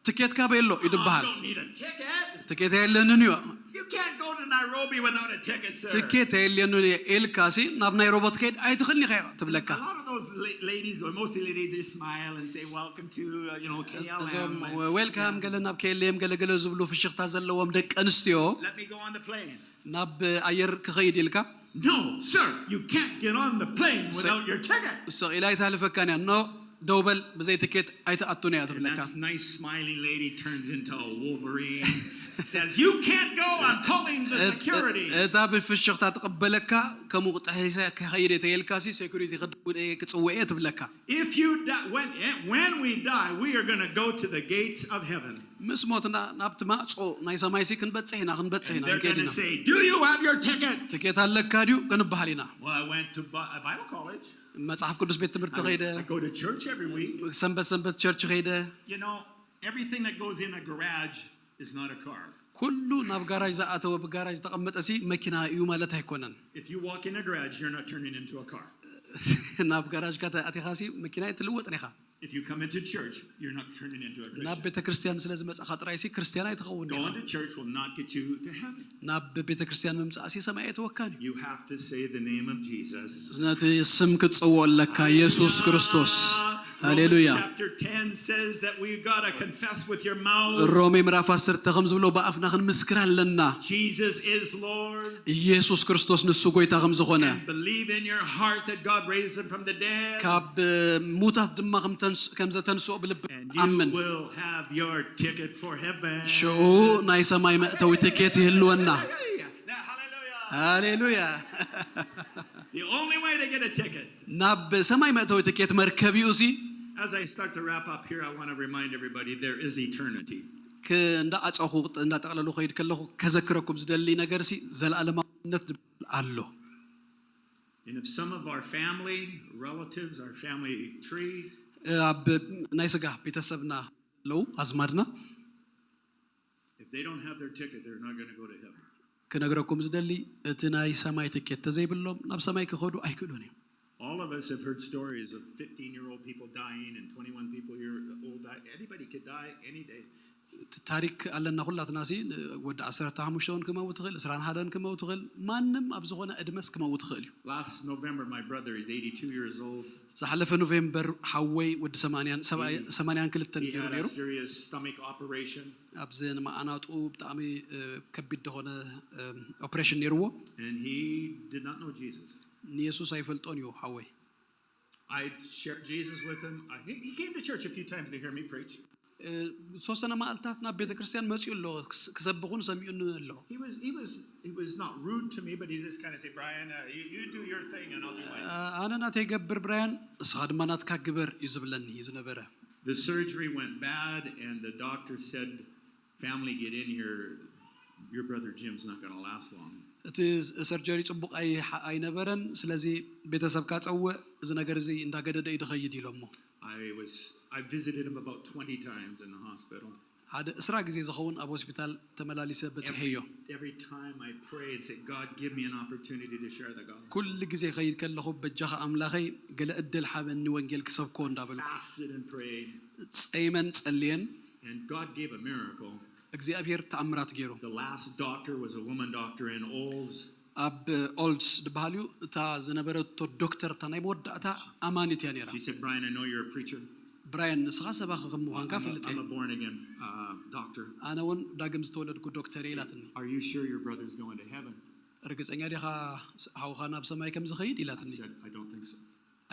ትኬት ካበይ ኣሎ Oh, ይድበሃል። Don't need a ticket. ትኬት የለንን እዩ። You can't go to Nairobi without a ticket, sir. ትኬት የለንን እዩ ኢልካ ሲ ናብ ናይሮቢ ክትከይድ ኣይትኽእልን ኢኻ ትብለካ። A lot of those la- ladies, or mostly ladies, they smile and say, "Welcome to, uh, you know, እዞም K L M." And, ዌልካም yeah. ገለ ናብ K L M ገለ ገለ ዝብሉ ፍሽኽታ ዘለዎም ደቂ ኣንስትዮ Let me go on the plane. ናብ ኣየር ክኸይድ ኢልካ No, sir, you can't get on the plane without your ticket. ስቕ ኢላ ኣይትሃልፈካን እያ። ኖ ደው በል፣ ብዘይ ትኬት ኣይትኣቱን እያ And ትብለካ። that nice smiling lady turns into a Wolverine. Says, "You can't go. I'm calling the security." እታ ብፍሽኽታ ትቕበለካ ከምኡ ጥሒሰ ክኸይድ እየ ተየልካሲ ሴኩሪቲ ክድውል እየ ክጽውዕ እየ ትብለካ። If you die, when, when we die, we are going to go to the gates of heaven. ምስ ሞትና ናብቲ ማዕጾ ናይ ሰማይሲ ክንበጽሕ ኢና፣ ክንበጽሕ And ኢና፣ they're ክንከይድ going to ኢና። say, "Do you have your ticket?" ትኬት ኣለካ ድዩ ክንበሃል ኢና። Well, I went to Bi- a Bible college. መጽሓፍ ቅዱስ ቤት ትምህርቲ ኸይደ፣ I go to church every week. ሰንበት ሰንበት ቸርች ኸይደ። You know, everything that goes in a garage is not a car. ኩሉ ናብ ጋራጅ ዝኣተወ ብጋራጅ ዝተቐመጠ ሲ መኪና እዩ ማለት ኣይኮነን። If you walk in a garage, you're not turning into a car. ናብ ጋራጅ ካተኣቲኻ ሲ መኪና ኣይትልወጥን ኢኻ። If you come into church, you're not turning into a ናብ Christian. ቤተ ክርስቲያን ስለ ዝመጻኻ ጥራይ ሲ ክርስቲያን ኣይትኸውን ኢኻ። Going to church will not get you to heaven. ናብ ቤተ ክርስቲያን ምምጻእ ሲ ሰማይ ኣይተወካን እዩ። You have to say the name of Jesus. ነቲ ስም ክትጽውዖ ኣለካ፣ የሱስ ክርስቶስ። ሃሌሉያ። Romans chapter ten says that we've got to confess with your mouth ሮሜ ምዕራፍ ዓሰርተ ከም ዝብሎ ብኣፍና ክንምስክር ኣለና Jesus is Lord. ኢየሱስ ክርስቶስ ንሱ ጎይታ ከም ዝኾነ። And believe in your heart that God raised him from the dead. ካብ ሙታት ድማ ከም ተንስ- ከም ዘተንስኦ ብልቢ And ኣምን you will have your ticket for heaven. ሽዑ ናይ ሰማይ መእተዊ ትኬት ይህልወና። Hallelujah. Now, hallelujah. ሃሌሉያ። The only way to get a ticket. ናብ ሰማይ መእተዊ ትኬት መርከብ እዩ እዚ። As I start to wrap up here, I want to remind everybody there is eternity. ክ- እንዳዓፀኹ እንዳጠቕለሉ ከይድ ከለኹ ከዘክረኩም ዝደሊ ነገር ሲ ዘለኣለማዊነት ዝብል ኣሎ። And if some of our family, relatives, our family tree, ኣብ ናይ ስጋ ቤተሰብና ኣለዉ ኣዝማድና if they don't have their ticket, they're not going to go to heaven. ክነግረኩም ዝደሊ እቲ ናይ ሰማይ ትኬት ተዘይብሎም ናብ ሰማይ ክኸዱ ኣይክእሉን እዮም። All of us have heard stories of fifteen year old people dying and twenty-one people year old die. Anybody could die any day. እቲ ታሪክ ኣለና ኩላትና ሲ ወዲ ዓሰርተ ሓሙሽተ እውን ክመውት ይኽእል፣ ዕስራን ሓደን ክመውት ይኽእል፣ ማንም ኣብ ዝኾነ ዕድመስ ክመውት ይኽእል እዩ። Last November, my brother is eighty-two years old. ዝሓለፈ ኖቬምበር ሓወይ ወዲ ሰማንያን ሰብኣይ- ሰማንያን ክልተን He ገይሩ had a ነይሩ። serious stomach operation, ኣብዚ ንመዓናጡ ብጣዕሚ እ፣ ከቢድ ዝኾነ ኦፕሬሽን ነይርዎ። and he did not know Jesus. ንየሱስ ኣይፈልጦን እዩ ሓወይ። I shared Jesus with him. I, he, he came to church a few times to hear me preach. እ፣ ዝተወሰነ መዓልታት ናብ ቤተ ክርስቲያን መፂኡ ኣሎ፣ ክስ- ክሰብኹን ሰሚዑን ኣሎ። He was he was he was not rude to me, but he just kind of said, "Brian, uh, you, you do your thing, and I'll do mine." እ፣ ኣነ ናተይ ገብር ብራያን፣ እስኻ ድማ ናትካ ግበር እዩ ዝብለኒ እዩ ዝነበረ። The surgery went bad, and the doctor said, "Family, get in here. Your brother Jim's not going to last long." እቲ ሰርጀሪ ፅቡቕ ኣይ- ኣይነበረን። ስለዚ ቤተሰብካ ፀውዕ፣ እዚ ነገር እዚ እንዳገደደ እዩ ዝኸይድ ኢሎሞ። I was I visited him about twenty times in the hospital. ሓደ ዕስራ ግዜ ዝኸውን ኣብ ሆስፒታል ተመላሊሰ በፂሐዮ። Every time I prayed, said, "God, give me an opportunity to share the gospel." ኩሉ ግዜ ከይድ ከለኹ በጃኻ ኣምላኸይ ገለ እድል ሓበኒ ወንጌል ክሰብኮ እንዳበልኩ Fasted and prayed, ፀይመን ፀልየን and God gave a miracle. እግዚኣብሔር ተኣምራት ገይሩ። The last doctor was a woman doctor in Olds. ኣብ ኦልድስ ዝበሃል እዩ። እታ ዝነበረቶ ዶክተር እታ ናይ መወዳእታ ኣማኒት እያ ነይራ። She said, "Brian, I know you're a preacher. ብራያን፣ ንስኻ ሰባኺ ከም ምዃንካ I'm a, ፍልጥ I'm እየ። a born again uh, doctor. ኣነ እውን ዳግም ዝተወለድኩ ዶክተር እየ ኢላትኒ። Are you sure your brother's going to heaven?" ርግፀኛ ዲኻ ሓውኻ ናብ ሰማይ ከም ዝኸይድ I ኢላትኒ። Said, "I don't think so."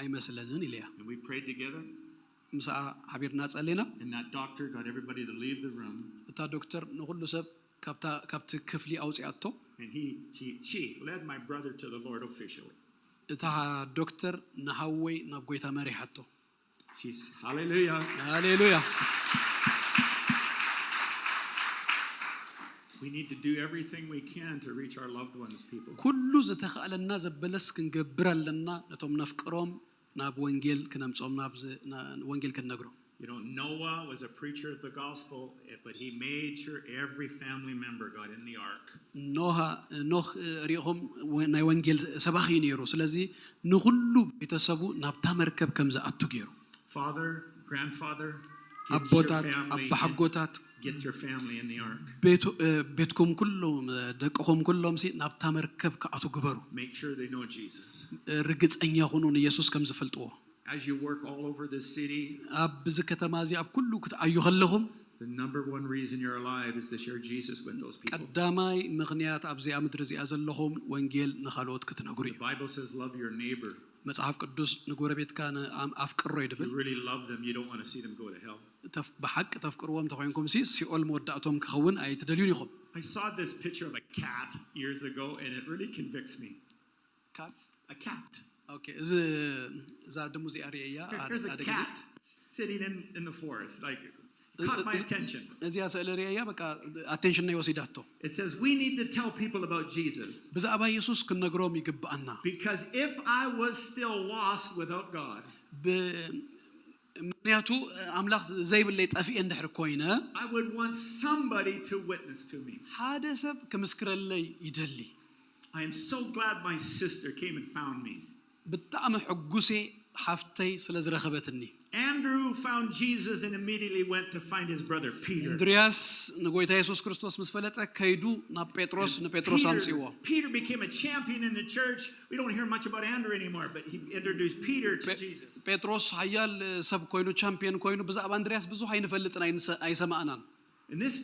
ኣይመስለንን ኢለያ። And we prayed together, ምስኣ ሓቢርና ጸሊና። And that doctor got everybody to leave the room. እታ ዶክተር ንኹሉ ሰብ ካብታ- ካብቲ ክፍሊ ኣውፅኣቶ። And he, she, she led my brother to the Lord officially. እታ ዶክተር ንሓወይ ናብ ጎይታ መሪሓቶ። She's, hallelujah. ሃሌሉያ። We need to do everything we can to reach our loved ones, people. ኩሉ ዝተኻእለና ዘበለስ ክንገብር ኣለና። ነቶም ነፍቅሮም ናብ ወንጌል ክነምጾም ናብ ዝ- ና- ወንጌል ክንነግሮም። You know, Noah was a preacher of the gospel, eh, but he made sure every family member got in the ark. ኖሃ ኖህ እ፣ ሪኢኹም ወ- ናይ ወንጌል ሰባኺ እዩ ነይሩ። ስለዚ ንኹሉ ቤተሰቡ ናብታ መርከብ ከም ዝኣቱ ገይሩ። Father, grandfather, get your ኣቦታት family, ኣባሓጎታት get your family in the ark. ቤቱ- እ፣ ቤትኩም ኩሎም እ፣ ደቅኹም ኩሎም ሲ ናብታ መርከብ ክኣቱ ግበሩ። Make sure they know Jesus. እ፣ ርግፀኛ ኩኑ ንየሱስ ከም ዝፈልጥዎ። As you work all over this city, ኣብዚ ከተማ እዚ ኣብ ኩሉ ክትዓዩ ከለኹም the number one reason you're alive is to share Jesus with those people. ቀዳማይ ምኽንያት ኣብዚኣ ምድሪ እዚኣ ዘለኹም ወንጌል ንኻልኦት ክትነግሩ እዩ። The Bible says, "Love your neighbor." መጽሓፍ ቅዱስ ንጎረቤትካ ን- ኣም- ኣፍቅሮ እዩ If you ድብል። Really love them, you don't want to see them go to hell. ተፍ- ብሓቂ ተፍቅርዎም እንተኮይንኩም ሲ ሲኦል መወዳእቶም ክኸውን ኣይትደልዩን ኢኹም። I saw this picture of a cat years ago, and it really convicts me. ካት A cat. ኦኬ፣ እዚ እዛ ድሙ እዚኣ ርእየያ There- There's a ሓደ ግዜ cat sitting in, in the forest, like, caught my attention. እዚኣ ስእሊ ርእየያ በቃ ኣቴንሽን ናይ ወሲዳቶ። It says we need to tell people about Jesus. ብዛዕባ የሱስ ክንነግሮም ይግብኣና። Because if I was still lost without God, ብ- ምክንያቱ ኣምላኽ ዘይብለይ ጠፊኤ እንድሕር ኮይነ I would want somebody to witness to me. ሓደ ሰብ ክምስክረለይ ይደሊ። I am so glad my sister came and found me. ብጣዕሚ ሕጉሴ ሓፍተይ ስለ ዝረኸበትኒ። Andrew found Jesus and immediately went to find his brother Peter. እንድርያስ ንጎይታ የሱስ ክርስቶስ ምስ ፈለጠ ከይዱ ናብ ጴጥሮስ ንጴጥሮስ Peter, ኣምፅዎ። Peter became a champion in the church. We don't hear much about Andrew anymore, but he introduced Peter to Jesus. ጴጥሮስ ሓያል ሰብ ኮይኑ ቻምፒየን ኮይኑ ብዛዕባ እንድርያስ ብዙሕ ኣይንፈልጥን ኣይንሰ- ኣይሰማእናን። And this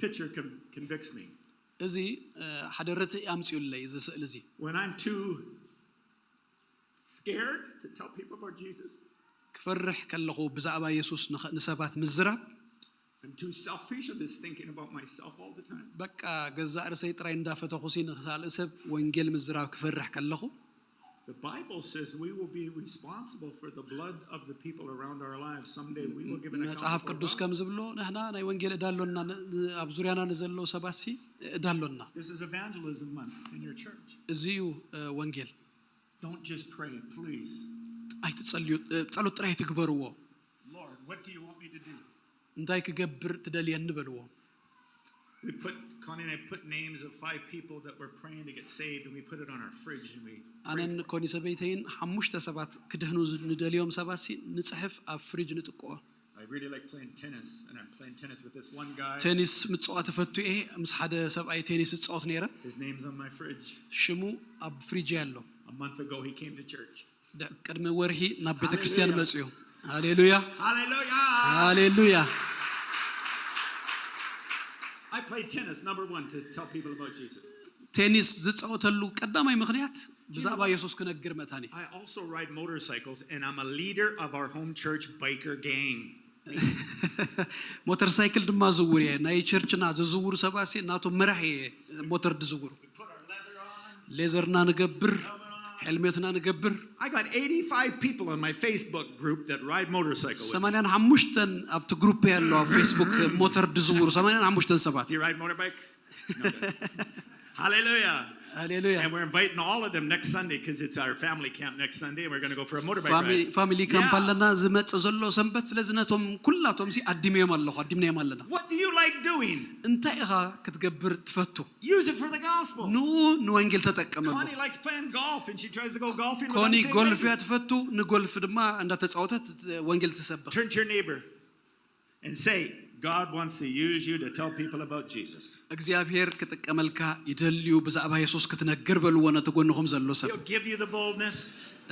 picture con- convicts me. እዚ እ፣ ሓደ ርትዒ ኣምፅኡለይ እዚ ስእሊ እዚ። When I'm too scared to tell people about Jesus, ክፈርሕ ከለኹ ብዛዕባ የሱስ ንኸ- ንሰባት ምዝራብ I'm too selfish. I'm just thinking about myself all the time. በቃ ገዛእ ርእሰይ ጥራይ እንዳፈተኹሲ ንኻልእ ሰብ ወንጌል ምዝራብ ክፈርሕ ከለኹ The Bible says we will be responsible for the blood of the people around our lives. Someday we will give an account መጽሓፍ before ቅዱስ God. ከም ዝብሎ ንሕና ናይ ወንጌል እዳ ኣሎና። ን- ን- ኣብ ዙርያና ንዘለዉ ሰባሲ እዳ ኣሎና። This is evangelism month in your church. እዚ እዩ እ፣ ወንጌል። Don't just pray, please. ኣይትጸልዩ፣ እ፣ ጸሎት ጥራይ ትግበርዎ። Lord, what do you want me to do? እንታይ ክገብር ትደልየኒ በልዎ። We put, Connie and I put names of five people that were praying to get saved, and we put it on our fridge, and we prayed ኣነን for it. ኮኒ ሰበይተይን ሓሙሽተ ሰባት ክድህኑ ንደልዮም ሰባት ሲ ንጽሕፍ ኣብ ፍሪጅ ንጥቅኦ። I really like playing tennis, and I'm playing tennis with this one guy. ቴኒስ ምጽዋት እፈቱ እየ። ምስ ሓደ ሰብኣይ ቴኒስ እጻወት ነይረ። His name's on my fridge. ሽሙ ኣብ ፍሪጅ ኣሎ። A month ago, he came to church. ድ- ቅድሚ ወርሒ ናብ ቤተ ክርስቲያን ሃሌሉያ። መጽኡ። ሃሌሉያ። Hallelujah! ሃሌሉያ። I played tennis, number one, to tell people about Jesus. ቴኒስ ዝጻወተሉ ቀዳማይ ምኽንያት ብዛዕባ የሱስ ክነግር መታኒ። I also ride motorcycles, and I'm a leader of our home church biker gang. ሞተር ሳይክል ድማ ዝውር እየ። ናይ ቸርችና ዝዝውሩ ሰባት ሲ ናቶም መራሕ እየ። ሞተር ዝዝውሩ We put our leather on. ሌዘርና ንገብር፣ ሄልሜትና ንገብር። I got eighty-five people on my Facebook group that ride motorcycle with me. ሰማንያን ሓሙሽተን ኣብቲ ግሩፕ ያለው ኣብ ፌስቡክ ሞተር ዝዝውሩ ሰማንያን ሓሙሽተን ሰባት። Do you ride motorbike? No, no. Hallelujah. ሃሌሉያ። And we're inviting all of them next Sunday because it's our family camp next Sunday, and we're going to go for a motorbike ፋሚ- ride. ፋሚሊ ካምፕ Yeah. ኣለና ዝመጽእ ዘሎ ሰንበት። ስለዚ ነቶም ኩላቶም ሲ ኣዲምዮም ኣለኹ፣ ኣዲምናዮም ኣለና። What do you like doing? እንታይ ኢኻ ክትገብር ትፈቱ? Use it for the gospel. ንኡ ንወንጌል ተጠቀመሉ። Connie likes playing golf, and she tries to go golfing with ኮኒ other ጎልፍ እያ ladies. ትፈቱ፣ ንጎልፍ ድማ እንዳተጻወተት ወንጌል ትሰብኽ። Turn to your neighbor and say, "God wants to use you to tell people about Jesus." እግዚኣብሔር ክጥቀመልካ ይደልዩ፣ ብዛዕባ የሱስ ክትነግር በልዎ ነቲ ጎንኹም ዘሎ ሰብ። He'll give you the boldness.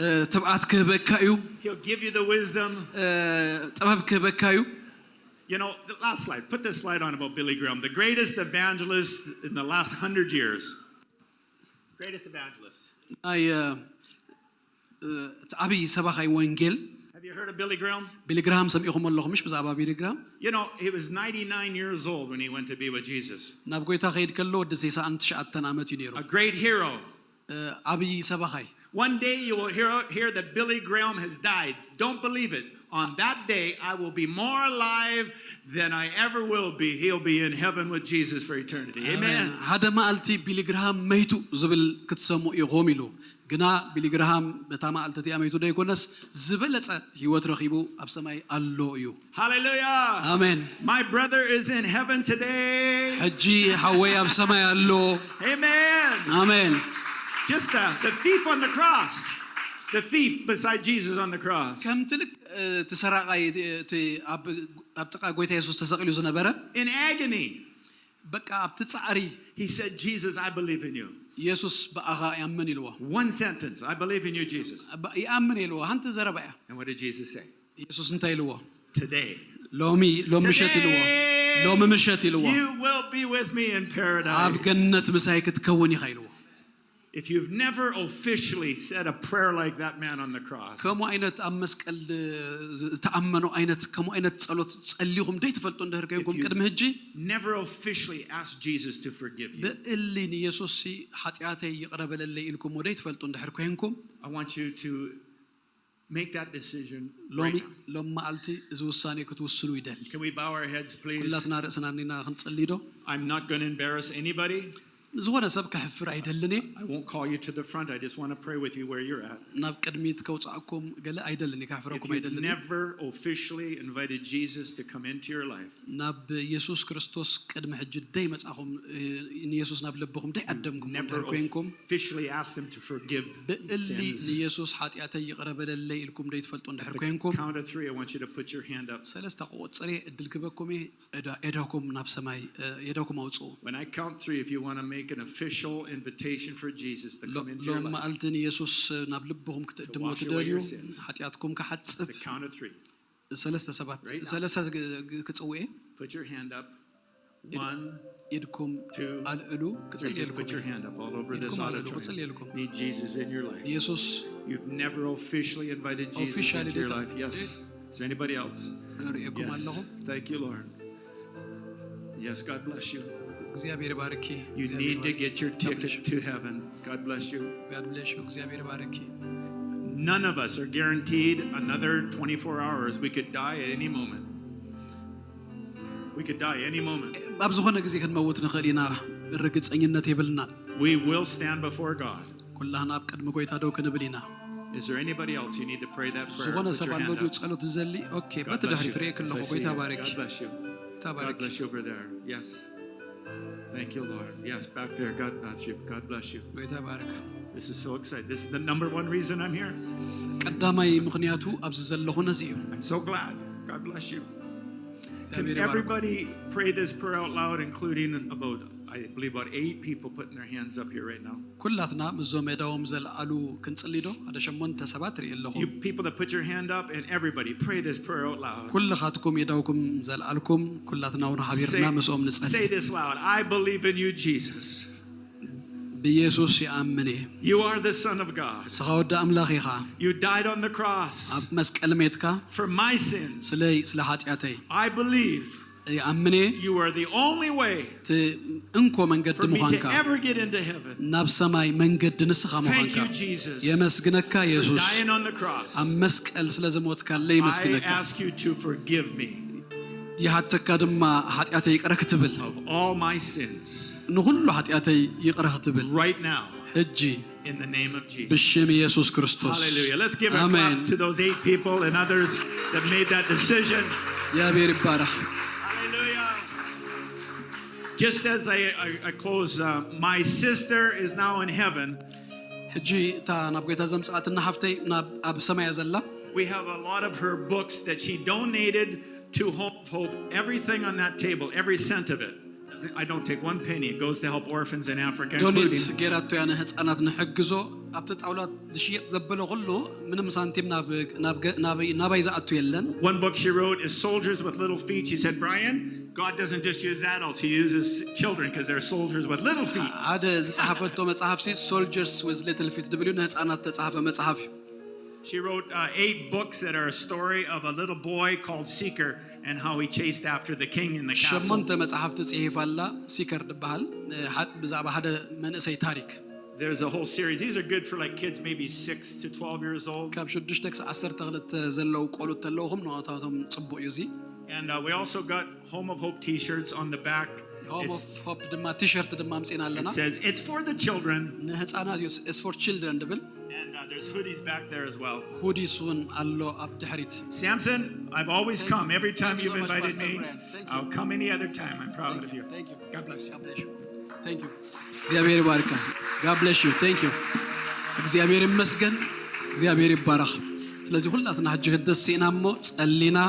እ፣ ትብዓት ክህበካ እዩ። He'll give you the wisdom. እ፣ ጥበብ ክህበካ እዩ። You know, the last slide. Put this slide on about Billy Graham, the greatest evangelist in the last hundred years. Greatest evangelist. ናይ እ፣ እ፣ እቲ ዓብዪ ሰባኻይ ወንጌል። Have you heard of Billy Graham? ቢሊ ግራሃም ሰሚዕኹም ኣለኹም ምሽ? ብዛዕባ ቢሊ ግራሃም You know, he was ninety-nine years old when he went to be with Jesus. ናብ ጎይታ ከይድ ከሎ ወዲ ተስዓን ትሽዓተን ዓመት እዩ ነይሩ። A great hero. እ፣ ዓብዪ ሰባኻይ። One day you will hear, hear that Billy Graham has died. Don't believe it. On that day, I will be more alive than I ever will be. He'll be in heaven with Jesus for eternity. Amen. ሓደ መዓልቲ ቢሊ ግራሃም መይቱ ዝብል ክትሰሙ ኢኹም ኢሉ። ግና ቢሊ ግራሃም በታ መዓልቲ እቲኣ መይቱ ደይኮነስ ዝበለጸ ህይወት ረኺቡ ኣብ ሰማይ ኣሎ እዩ። Hallelujah. ኣሜን። My brother is in heaven today. ሕጂ ሓወይ ኣብ ሰማይ ኣሎ። Amen. ኣሜን። Just the, the thief on the cross. The thief beside Jesus on the cross. ከምቲ ልክ እቲ ሰራቓይ እቲ ኣብ ኣብ ጥቓ ጎይታ የሱስ ተሰቒሉ ዝነበረ In agony, በቃ ኣብቲ ጻዕሪ he said, "Jesus, I believe in you." የሱስ ብኣኻ ይኣምን ኢልዎ። One sentence, "I believe in you, Jesus." ይኣምን ኢልዎ። ሓንቲ ዘረባ እያ። And what did Jesus say? የሱስ እንታይ ኢልዎ? "Today, ሎሚ ሎሚ ምሸት ኢልዎ። ሎሚ ምሸት ኢልዎ። You will be with me in ኣብ paradise." ገነት ምሳይ ክትከውን ኢኻ ኢልዎ። If you've never officially said a prayer like that man on the cross, ከምኡ ዓይነት ኣብ መስቀል ዝተኣመኖ ዓይነት ከምኡ ዓይነት ጸሎት ጸሊኹም ደይትፈልጡ እንድሕር ኮይንኩም If you- ቅድሚ ሕጂ never officially asked Jesus to forgive you, ብእሊ ንየሱስ ሲ ሓጢኣተይ ይቕረ በለለይ ኢልኩሞ ደይትፈልጡ እንድሕር ኮይንኩም I want you to make that decision ሎሚ right now. ሎም መዓልቲ እዚ ውሳኔ ክትውስኑ ይደሊ። Can we bow our heads, please? ኩላትና ርእስና ኒና ክንጽልይ ዶ? I'm not going to embarrass anybody. ዝኾነ ሰብ ከሕፍር ኣይደልን እየ። I won't call you to the front. I just want to pray with you where you're at. ናብ ቅድሚት ከውፅኣኩም ገለ ኣይደልን እየ፣ ከሕፍረኩም If you've ኣይደልን እየ። Never officially invited Jesus to come into your life, ናብ የሱስ ክርስቶስ ቅድሚ ሕጂ ደይ መጻኹም፣ እ፣ ንየሱስ ናብ ልብኹም ደይ ዓደምኩም never እንድሕር ኮይንኩም officially asked him to forgive ብእሊ sins. ንየሱስ ሓጢኣተይ ይቕረ በለለይ ኢልኩም ደይ ትፈልጡ እንድሕር ኮይንኩም Count of three, I want you to put your hand up. ሰለስተ ክቆጽር እየ፣ እድል ክበኩም እየ። እዳ- እዳኩም ናብ ሰማይ፣ እ፣ የዳኩም ኣውፅኡ። When I count three, if you want to make an official invitation for Jesus to ሎ- come into your ሎም life, መዓልቲ ንየሱስ ናብ ልብኹም ክትእድሞ wash away ትደልዩ your sins. ሓጢኣትኩም ክሓፅብ the count of three. ሰለስተ ሰባት Right now. ሰለስተ ግ- ግ- ክፅውእ እየ። Put your hand up. One, ኢድኩም two, ኣልእሉ። three. Just put your ክፅልየልኩም hand up all over this ኢድኩም ኣልእሉ auditorium. ክፅልየልኩም። Need Jesus in your life. የሱስ You've never officially invited Jesus Officially into your did- life. Yes. Is there anybody else? ርእየኩም Yes. ኣለኹ። Thank you, Lord. Yes, God bless you. እግዚኣብሔር ባርኪ። You እግዚኣብሔር need to ባርኪ። get your God bless ticket you. To heaven. God bless you. God bless you። እግዚኣብሔር ባርኪ። None of us are guaranteed another twenty-four hours. We could die at any moment. We could die any moment. ኣብ ዝኾነ ግዜ ክንመውት ንኽእል ኢና፣ ርግፀኝነት የብልናን። We will stand before God. ኩላህና ኣብ ቅድሚ ጎይታ ደው ክንብል ኢና። Is there anybody else you need to pray that prayer? ዝኾነ Put ሰብ your ኣሎ hand ድዩ up. ጸሎት ዝዘሊ? ኦኬ፣ God በቲ bless ድሕሪት you. ርኤ As ከለኹ I see ጎይታ you. ባረኪ። God bless you. ጎይታ God ባረኪ። Bless you over there. Yes. Thank you, Lord. Yes, back there. God bless you. God bless you. ጎይታ ባረክ። This is so exciting. This is the number one reason I'm here. ቀዳማይ ምኽንያቱ ኣብዚ ዘለኹ ነዚ እዩ። I'm so glad. God bless you. Can እግዚአብሔር ይባርክ። Everybody pray this prayer out loud, including about, I believe, about eight people putting their hands up here right now? ኩላትና ምስዞም የዳዎም ዘልኣሉ ክንጽሊ ዶ? ሓደ ሸሞንተ ሰባት ርኢ ኣለኹ። You people that put your hand up, and everybody pray this prayer out loud. ኩልኻትኩም የዳውኩም ዘልኣልኩም ኩላትና እውን ሓቢርና Say, ምስኦም ንጸሊ። Say this loud. I believe in you, Jesus. ብኢየሱስ ይኣምን እየ። You are the Son of God. ንስኻ ወዲ ኣምላኽ ኢኻ። You died on the cross ኣብ መስቀል ሜትካ for my sins. ስለይ ስለ ሓጢኣተይ I believe ይኣምን እየ። You are the only way እቲ እንኮ መንገዲ for me to ምዃንካ ever get into heaven. ናብ ሰማይ መንገዲ ንስኻ Thank ምዃንካ you, Jesus, የመስግነካ for ኢየሱስ። Dying on the cross. ኣብ መስቀል ስለ ዝሞትካለይ I የመስግነካ። Ask you to forgive me ይሓተካ ድማ ሓጢኣተይ ይቕረ ክትብል of all my sins ንኹሉ ሓጢኣተይ ይቕረ ክትብል right now ሕጂ in the name of Jesus. ብሽም ኢየሱስ ክርስቶስ። Hallelujah. Let's give a ኣሜን። Clap to those eight people and others that made that decision. እግዚኣብሔር ይባረኽ። Hallelujah. Just as I, I, I close, uh, my sister is now in heaven. ሕጂ እታ ናብ ጎይታ ዘምጽኣትና ሓፍተይ ናብ ኣብ ሰማያ ዘላ We have a lot of her books that she donated to Home of Hope. Everything on that table, every cent of it. I don't take one penny. It goes to help orphans in Africa, ዶኔት including ገይራቶ እያ ንህፃናት ንሕግዞ። ኣብቲ ጣውላ ዝሽየጥ ዘበለ ኩሉ ምንም ሳንቲም ናብ ናብ ገ- ናብ ናባይ ዝኣቱ የለን። One book she wrote is Soldiers with Little Feet. She said, Brian, God doesn't just use adults, He uses children because they're soldiers with little feet. ሓደ ዝፀሓፈቶ መፅሓፍ ሲ Soldiers with Little Feet ዝብል እዩ፣ ንህፃናት ተፃሓፈ መፅሓፍ እዩ። She wrote uh, eight books that are a story of a little boy called Seeker and how he chased after the king in the castle. ሸሞንተ መፅሓፍቲ ፅሒፋ ኣላ። ሲከር ዝበሃል እ፣ ሓ- ብዛዕባ ሓደ መንእሰይ ታሪክ። There's a whole series. These are good for like kids maybe six to twelve years old. ካብ ሽዱሽተ ክሳብ ዓሰርተ ክልተ ዘለዉ ቆሉት ተለውኹም ንዋታቶም ፅቡቅ እዩ እዚ። And uh, we also got Home of Hope t-shirts on the back. Home It's- of Hope ድማ ቲሸርት ድማ ኣምፂና ኣለና። It says, "It's for the children." ንህፃናት እዩ፣ It's for Children ድብል። And uh, there's hoodies back there as well. ሁዲስ እውን ኣሎ ኣብ ድሕሪት። Samson, I've always Thank come. you. Every time Thank you you've so much, invited Pastor me, Brian. Thank you. I'll come any other time. I'm proud Thank of you. you. Thank you. God bless you. God bless you. Thank you. እግዚኣብሔር ይባርካ። God bless you. Thank you. እግዚኣብሔር ይመስገን። እግዚኣብሔር ይባረኽ። ስለዚ ሁላትና ሕጂ ክንተስእና እሞ ጸሊና።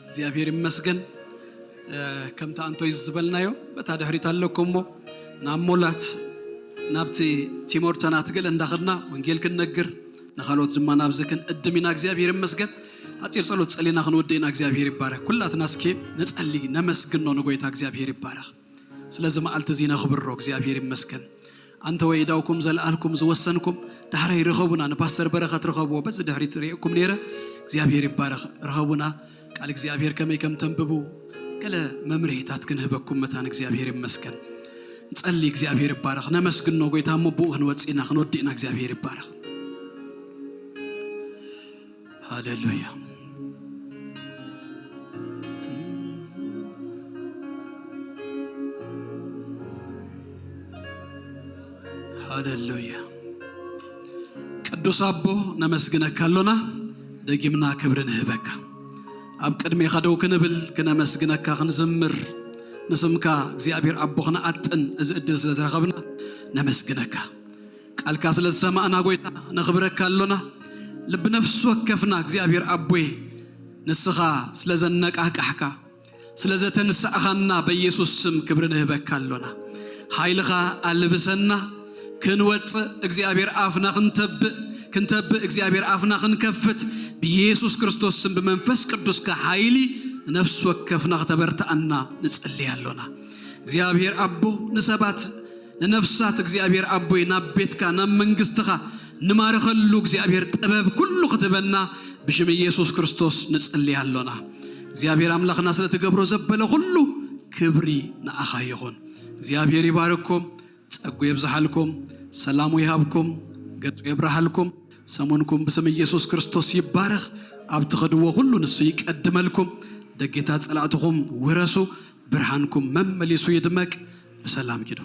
እግዚኣብሔር ይመስገን። እ፣ ከምቲ ኣንቶይ ዝበልናዮ በታ ድሕሪት ኣለኩም እሞ ናብ ሞላት ናብቲ ቲሞር ተናትግል እንዳኸድና ወንጌል ክንነግር ንኻልኦት ድማ ናብዚ ክንእድም ኢና። እግዚኣብሔር ይመስገን። ኣፂር ጸሎት ጸሊና ክንውድእ ኢና። እግዚኣብሔር ይባረክ። ኩላትና እስኪ ንጸሊ፣ ነመስግኖ ንጎይታ። እግዚኣብሔር ይባረክ። ስለዚ መዓልቲ እዚ ነኽብሮ። እግዚኣብሔር ይመስገን። ኣንተ ወይ ዳውኩም ዘልኣልኩም ዝወሰንኩም ዳሕራይ ርኸቡና፣ ንፓስተር በረኸት ርኸብዎ። በዚ ድሕሪት ርእየኩም ነይረ። እግዚኣብሔር ይባረኽ። ርኸቡና። ቃል እግዚኣብሔር ከመይ ከም ተንብቡ ገለ መምርሂታት ክንህበኩም መታን። እግዚኣብሔር ይመስገን። ንጸሊ። እግዚኣብሔር ይባረኽ። ነመስግኖ ጎይታ እሞ ብኡ ክንወጽእ ኢና፣ ክንወድእ ኢና። እግዚኣብሔር ይባረኽ። ሃሌሉያ። ሃሌሉያ። ቅዱስ ኣቦ ነመስግነካ ኣሎና፣ ደጊምና ክብሪ ንህበካ። ኣብ ቅድሜኻ ደው ክንብል ክነመስግነካ ክንዝምር ንስምካ እግዚኣብሔር ኣቦ ክንኣጥን እዚ ዕድል ስለ ዝረኸብና ነመስግነካ። ቃልካ ስለ ዝሰማዕና ጎይታ ነኽብረካ ኣሎና። ልቢ ነፍሲ ወከፍና እግዚኣብሔር ኣቦይ ንስኻ ስለ ዘነቃቃሕካ ስለ ዘተንሳእኻና በኢየሱስ ስም ክብሪ ንህበካ ኣሎና። ሓይልኻ ኣልብሰና። ክንወፅእ እግዚኣብሔር ኣፍና ክንተብእ ክንተብእ እግዚኣብሔር ኣፍና ክንከፍት ብኢየሱስ ክርስቶስ ስም ብመንፈስ ቅዱስካ ሓይሊ ንነፍሲ ወከፍና ክተበርትኣና ንጽልይ ኣሎና። እግዚኣብሔር ኣቦ ንሰባት ንነፍሳት እግዚኣብሔር ኣቦይ ናብ ቤትካ ናብ መንግስትኻ ንማርኸሉ እግዚኣብሔር ጥበብ ኩሉ ክትበና ብሽም ኢየሱስ ክርስቶስ ንጽልይ ኣሎና። እግዚኣብሔር ኣምላኽና ስለ ትገብሮ ዘበለ ኩሉ ክብሪ ንኣኻ ይኹን። እግዚኣብሔር ይባርኩም፣ ጸጉ የብዝሓልኩም፣ ሰላሙ ይሃብኩም፣ ገጹ የብርሃልኩም። ሰሙንኩም ብስም ኢየሱስ ክርስቶስ ይባረኽ። ኣብ ትኸድዎ ኩሉ ንሱ ይቀድመልኩም። ደጌታት ጸላእትኹም ውረሱ፣ ብርሃንኩም መመሊሱ ይድመቅ። ብሰላም ኪዱ።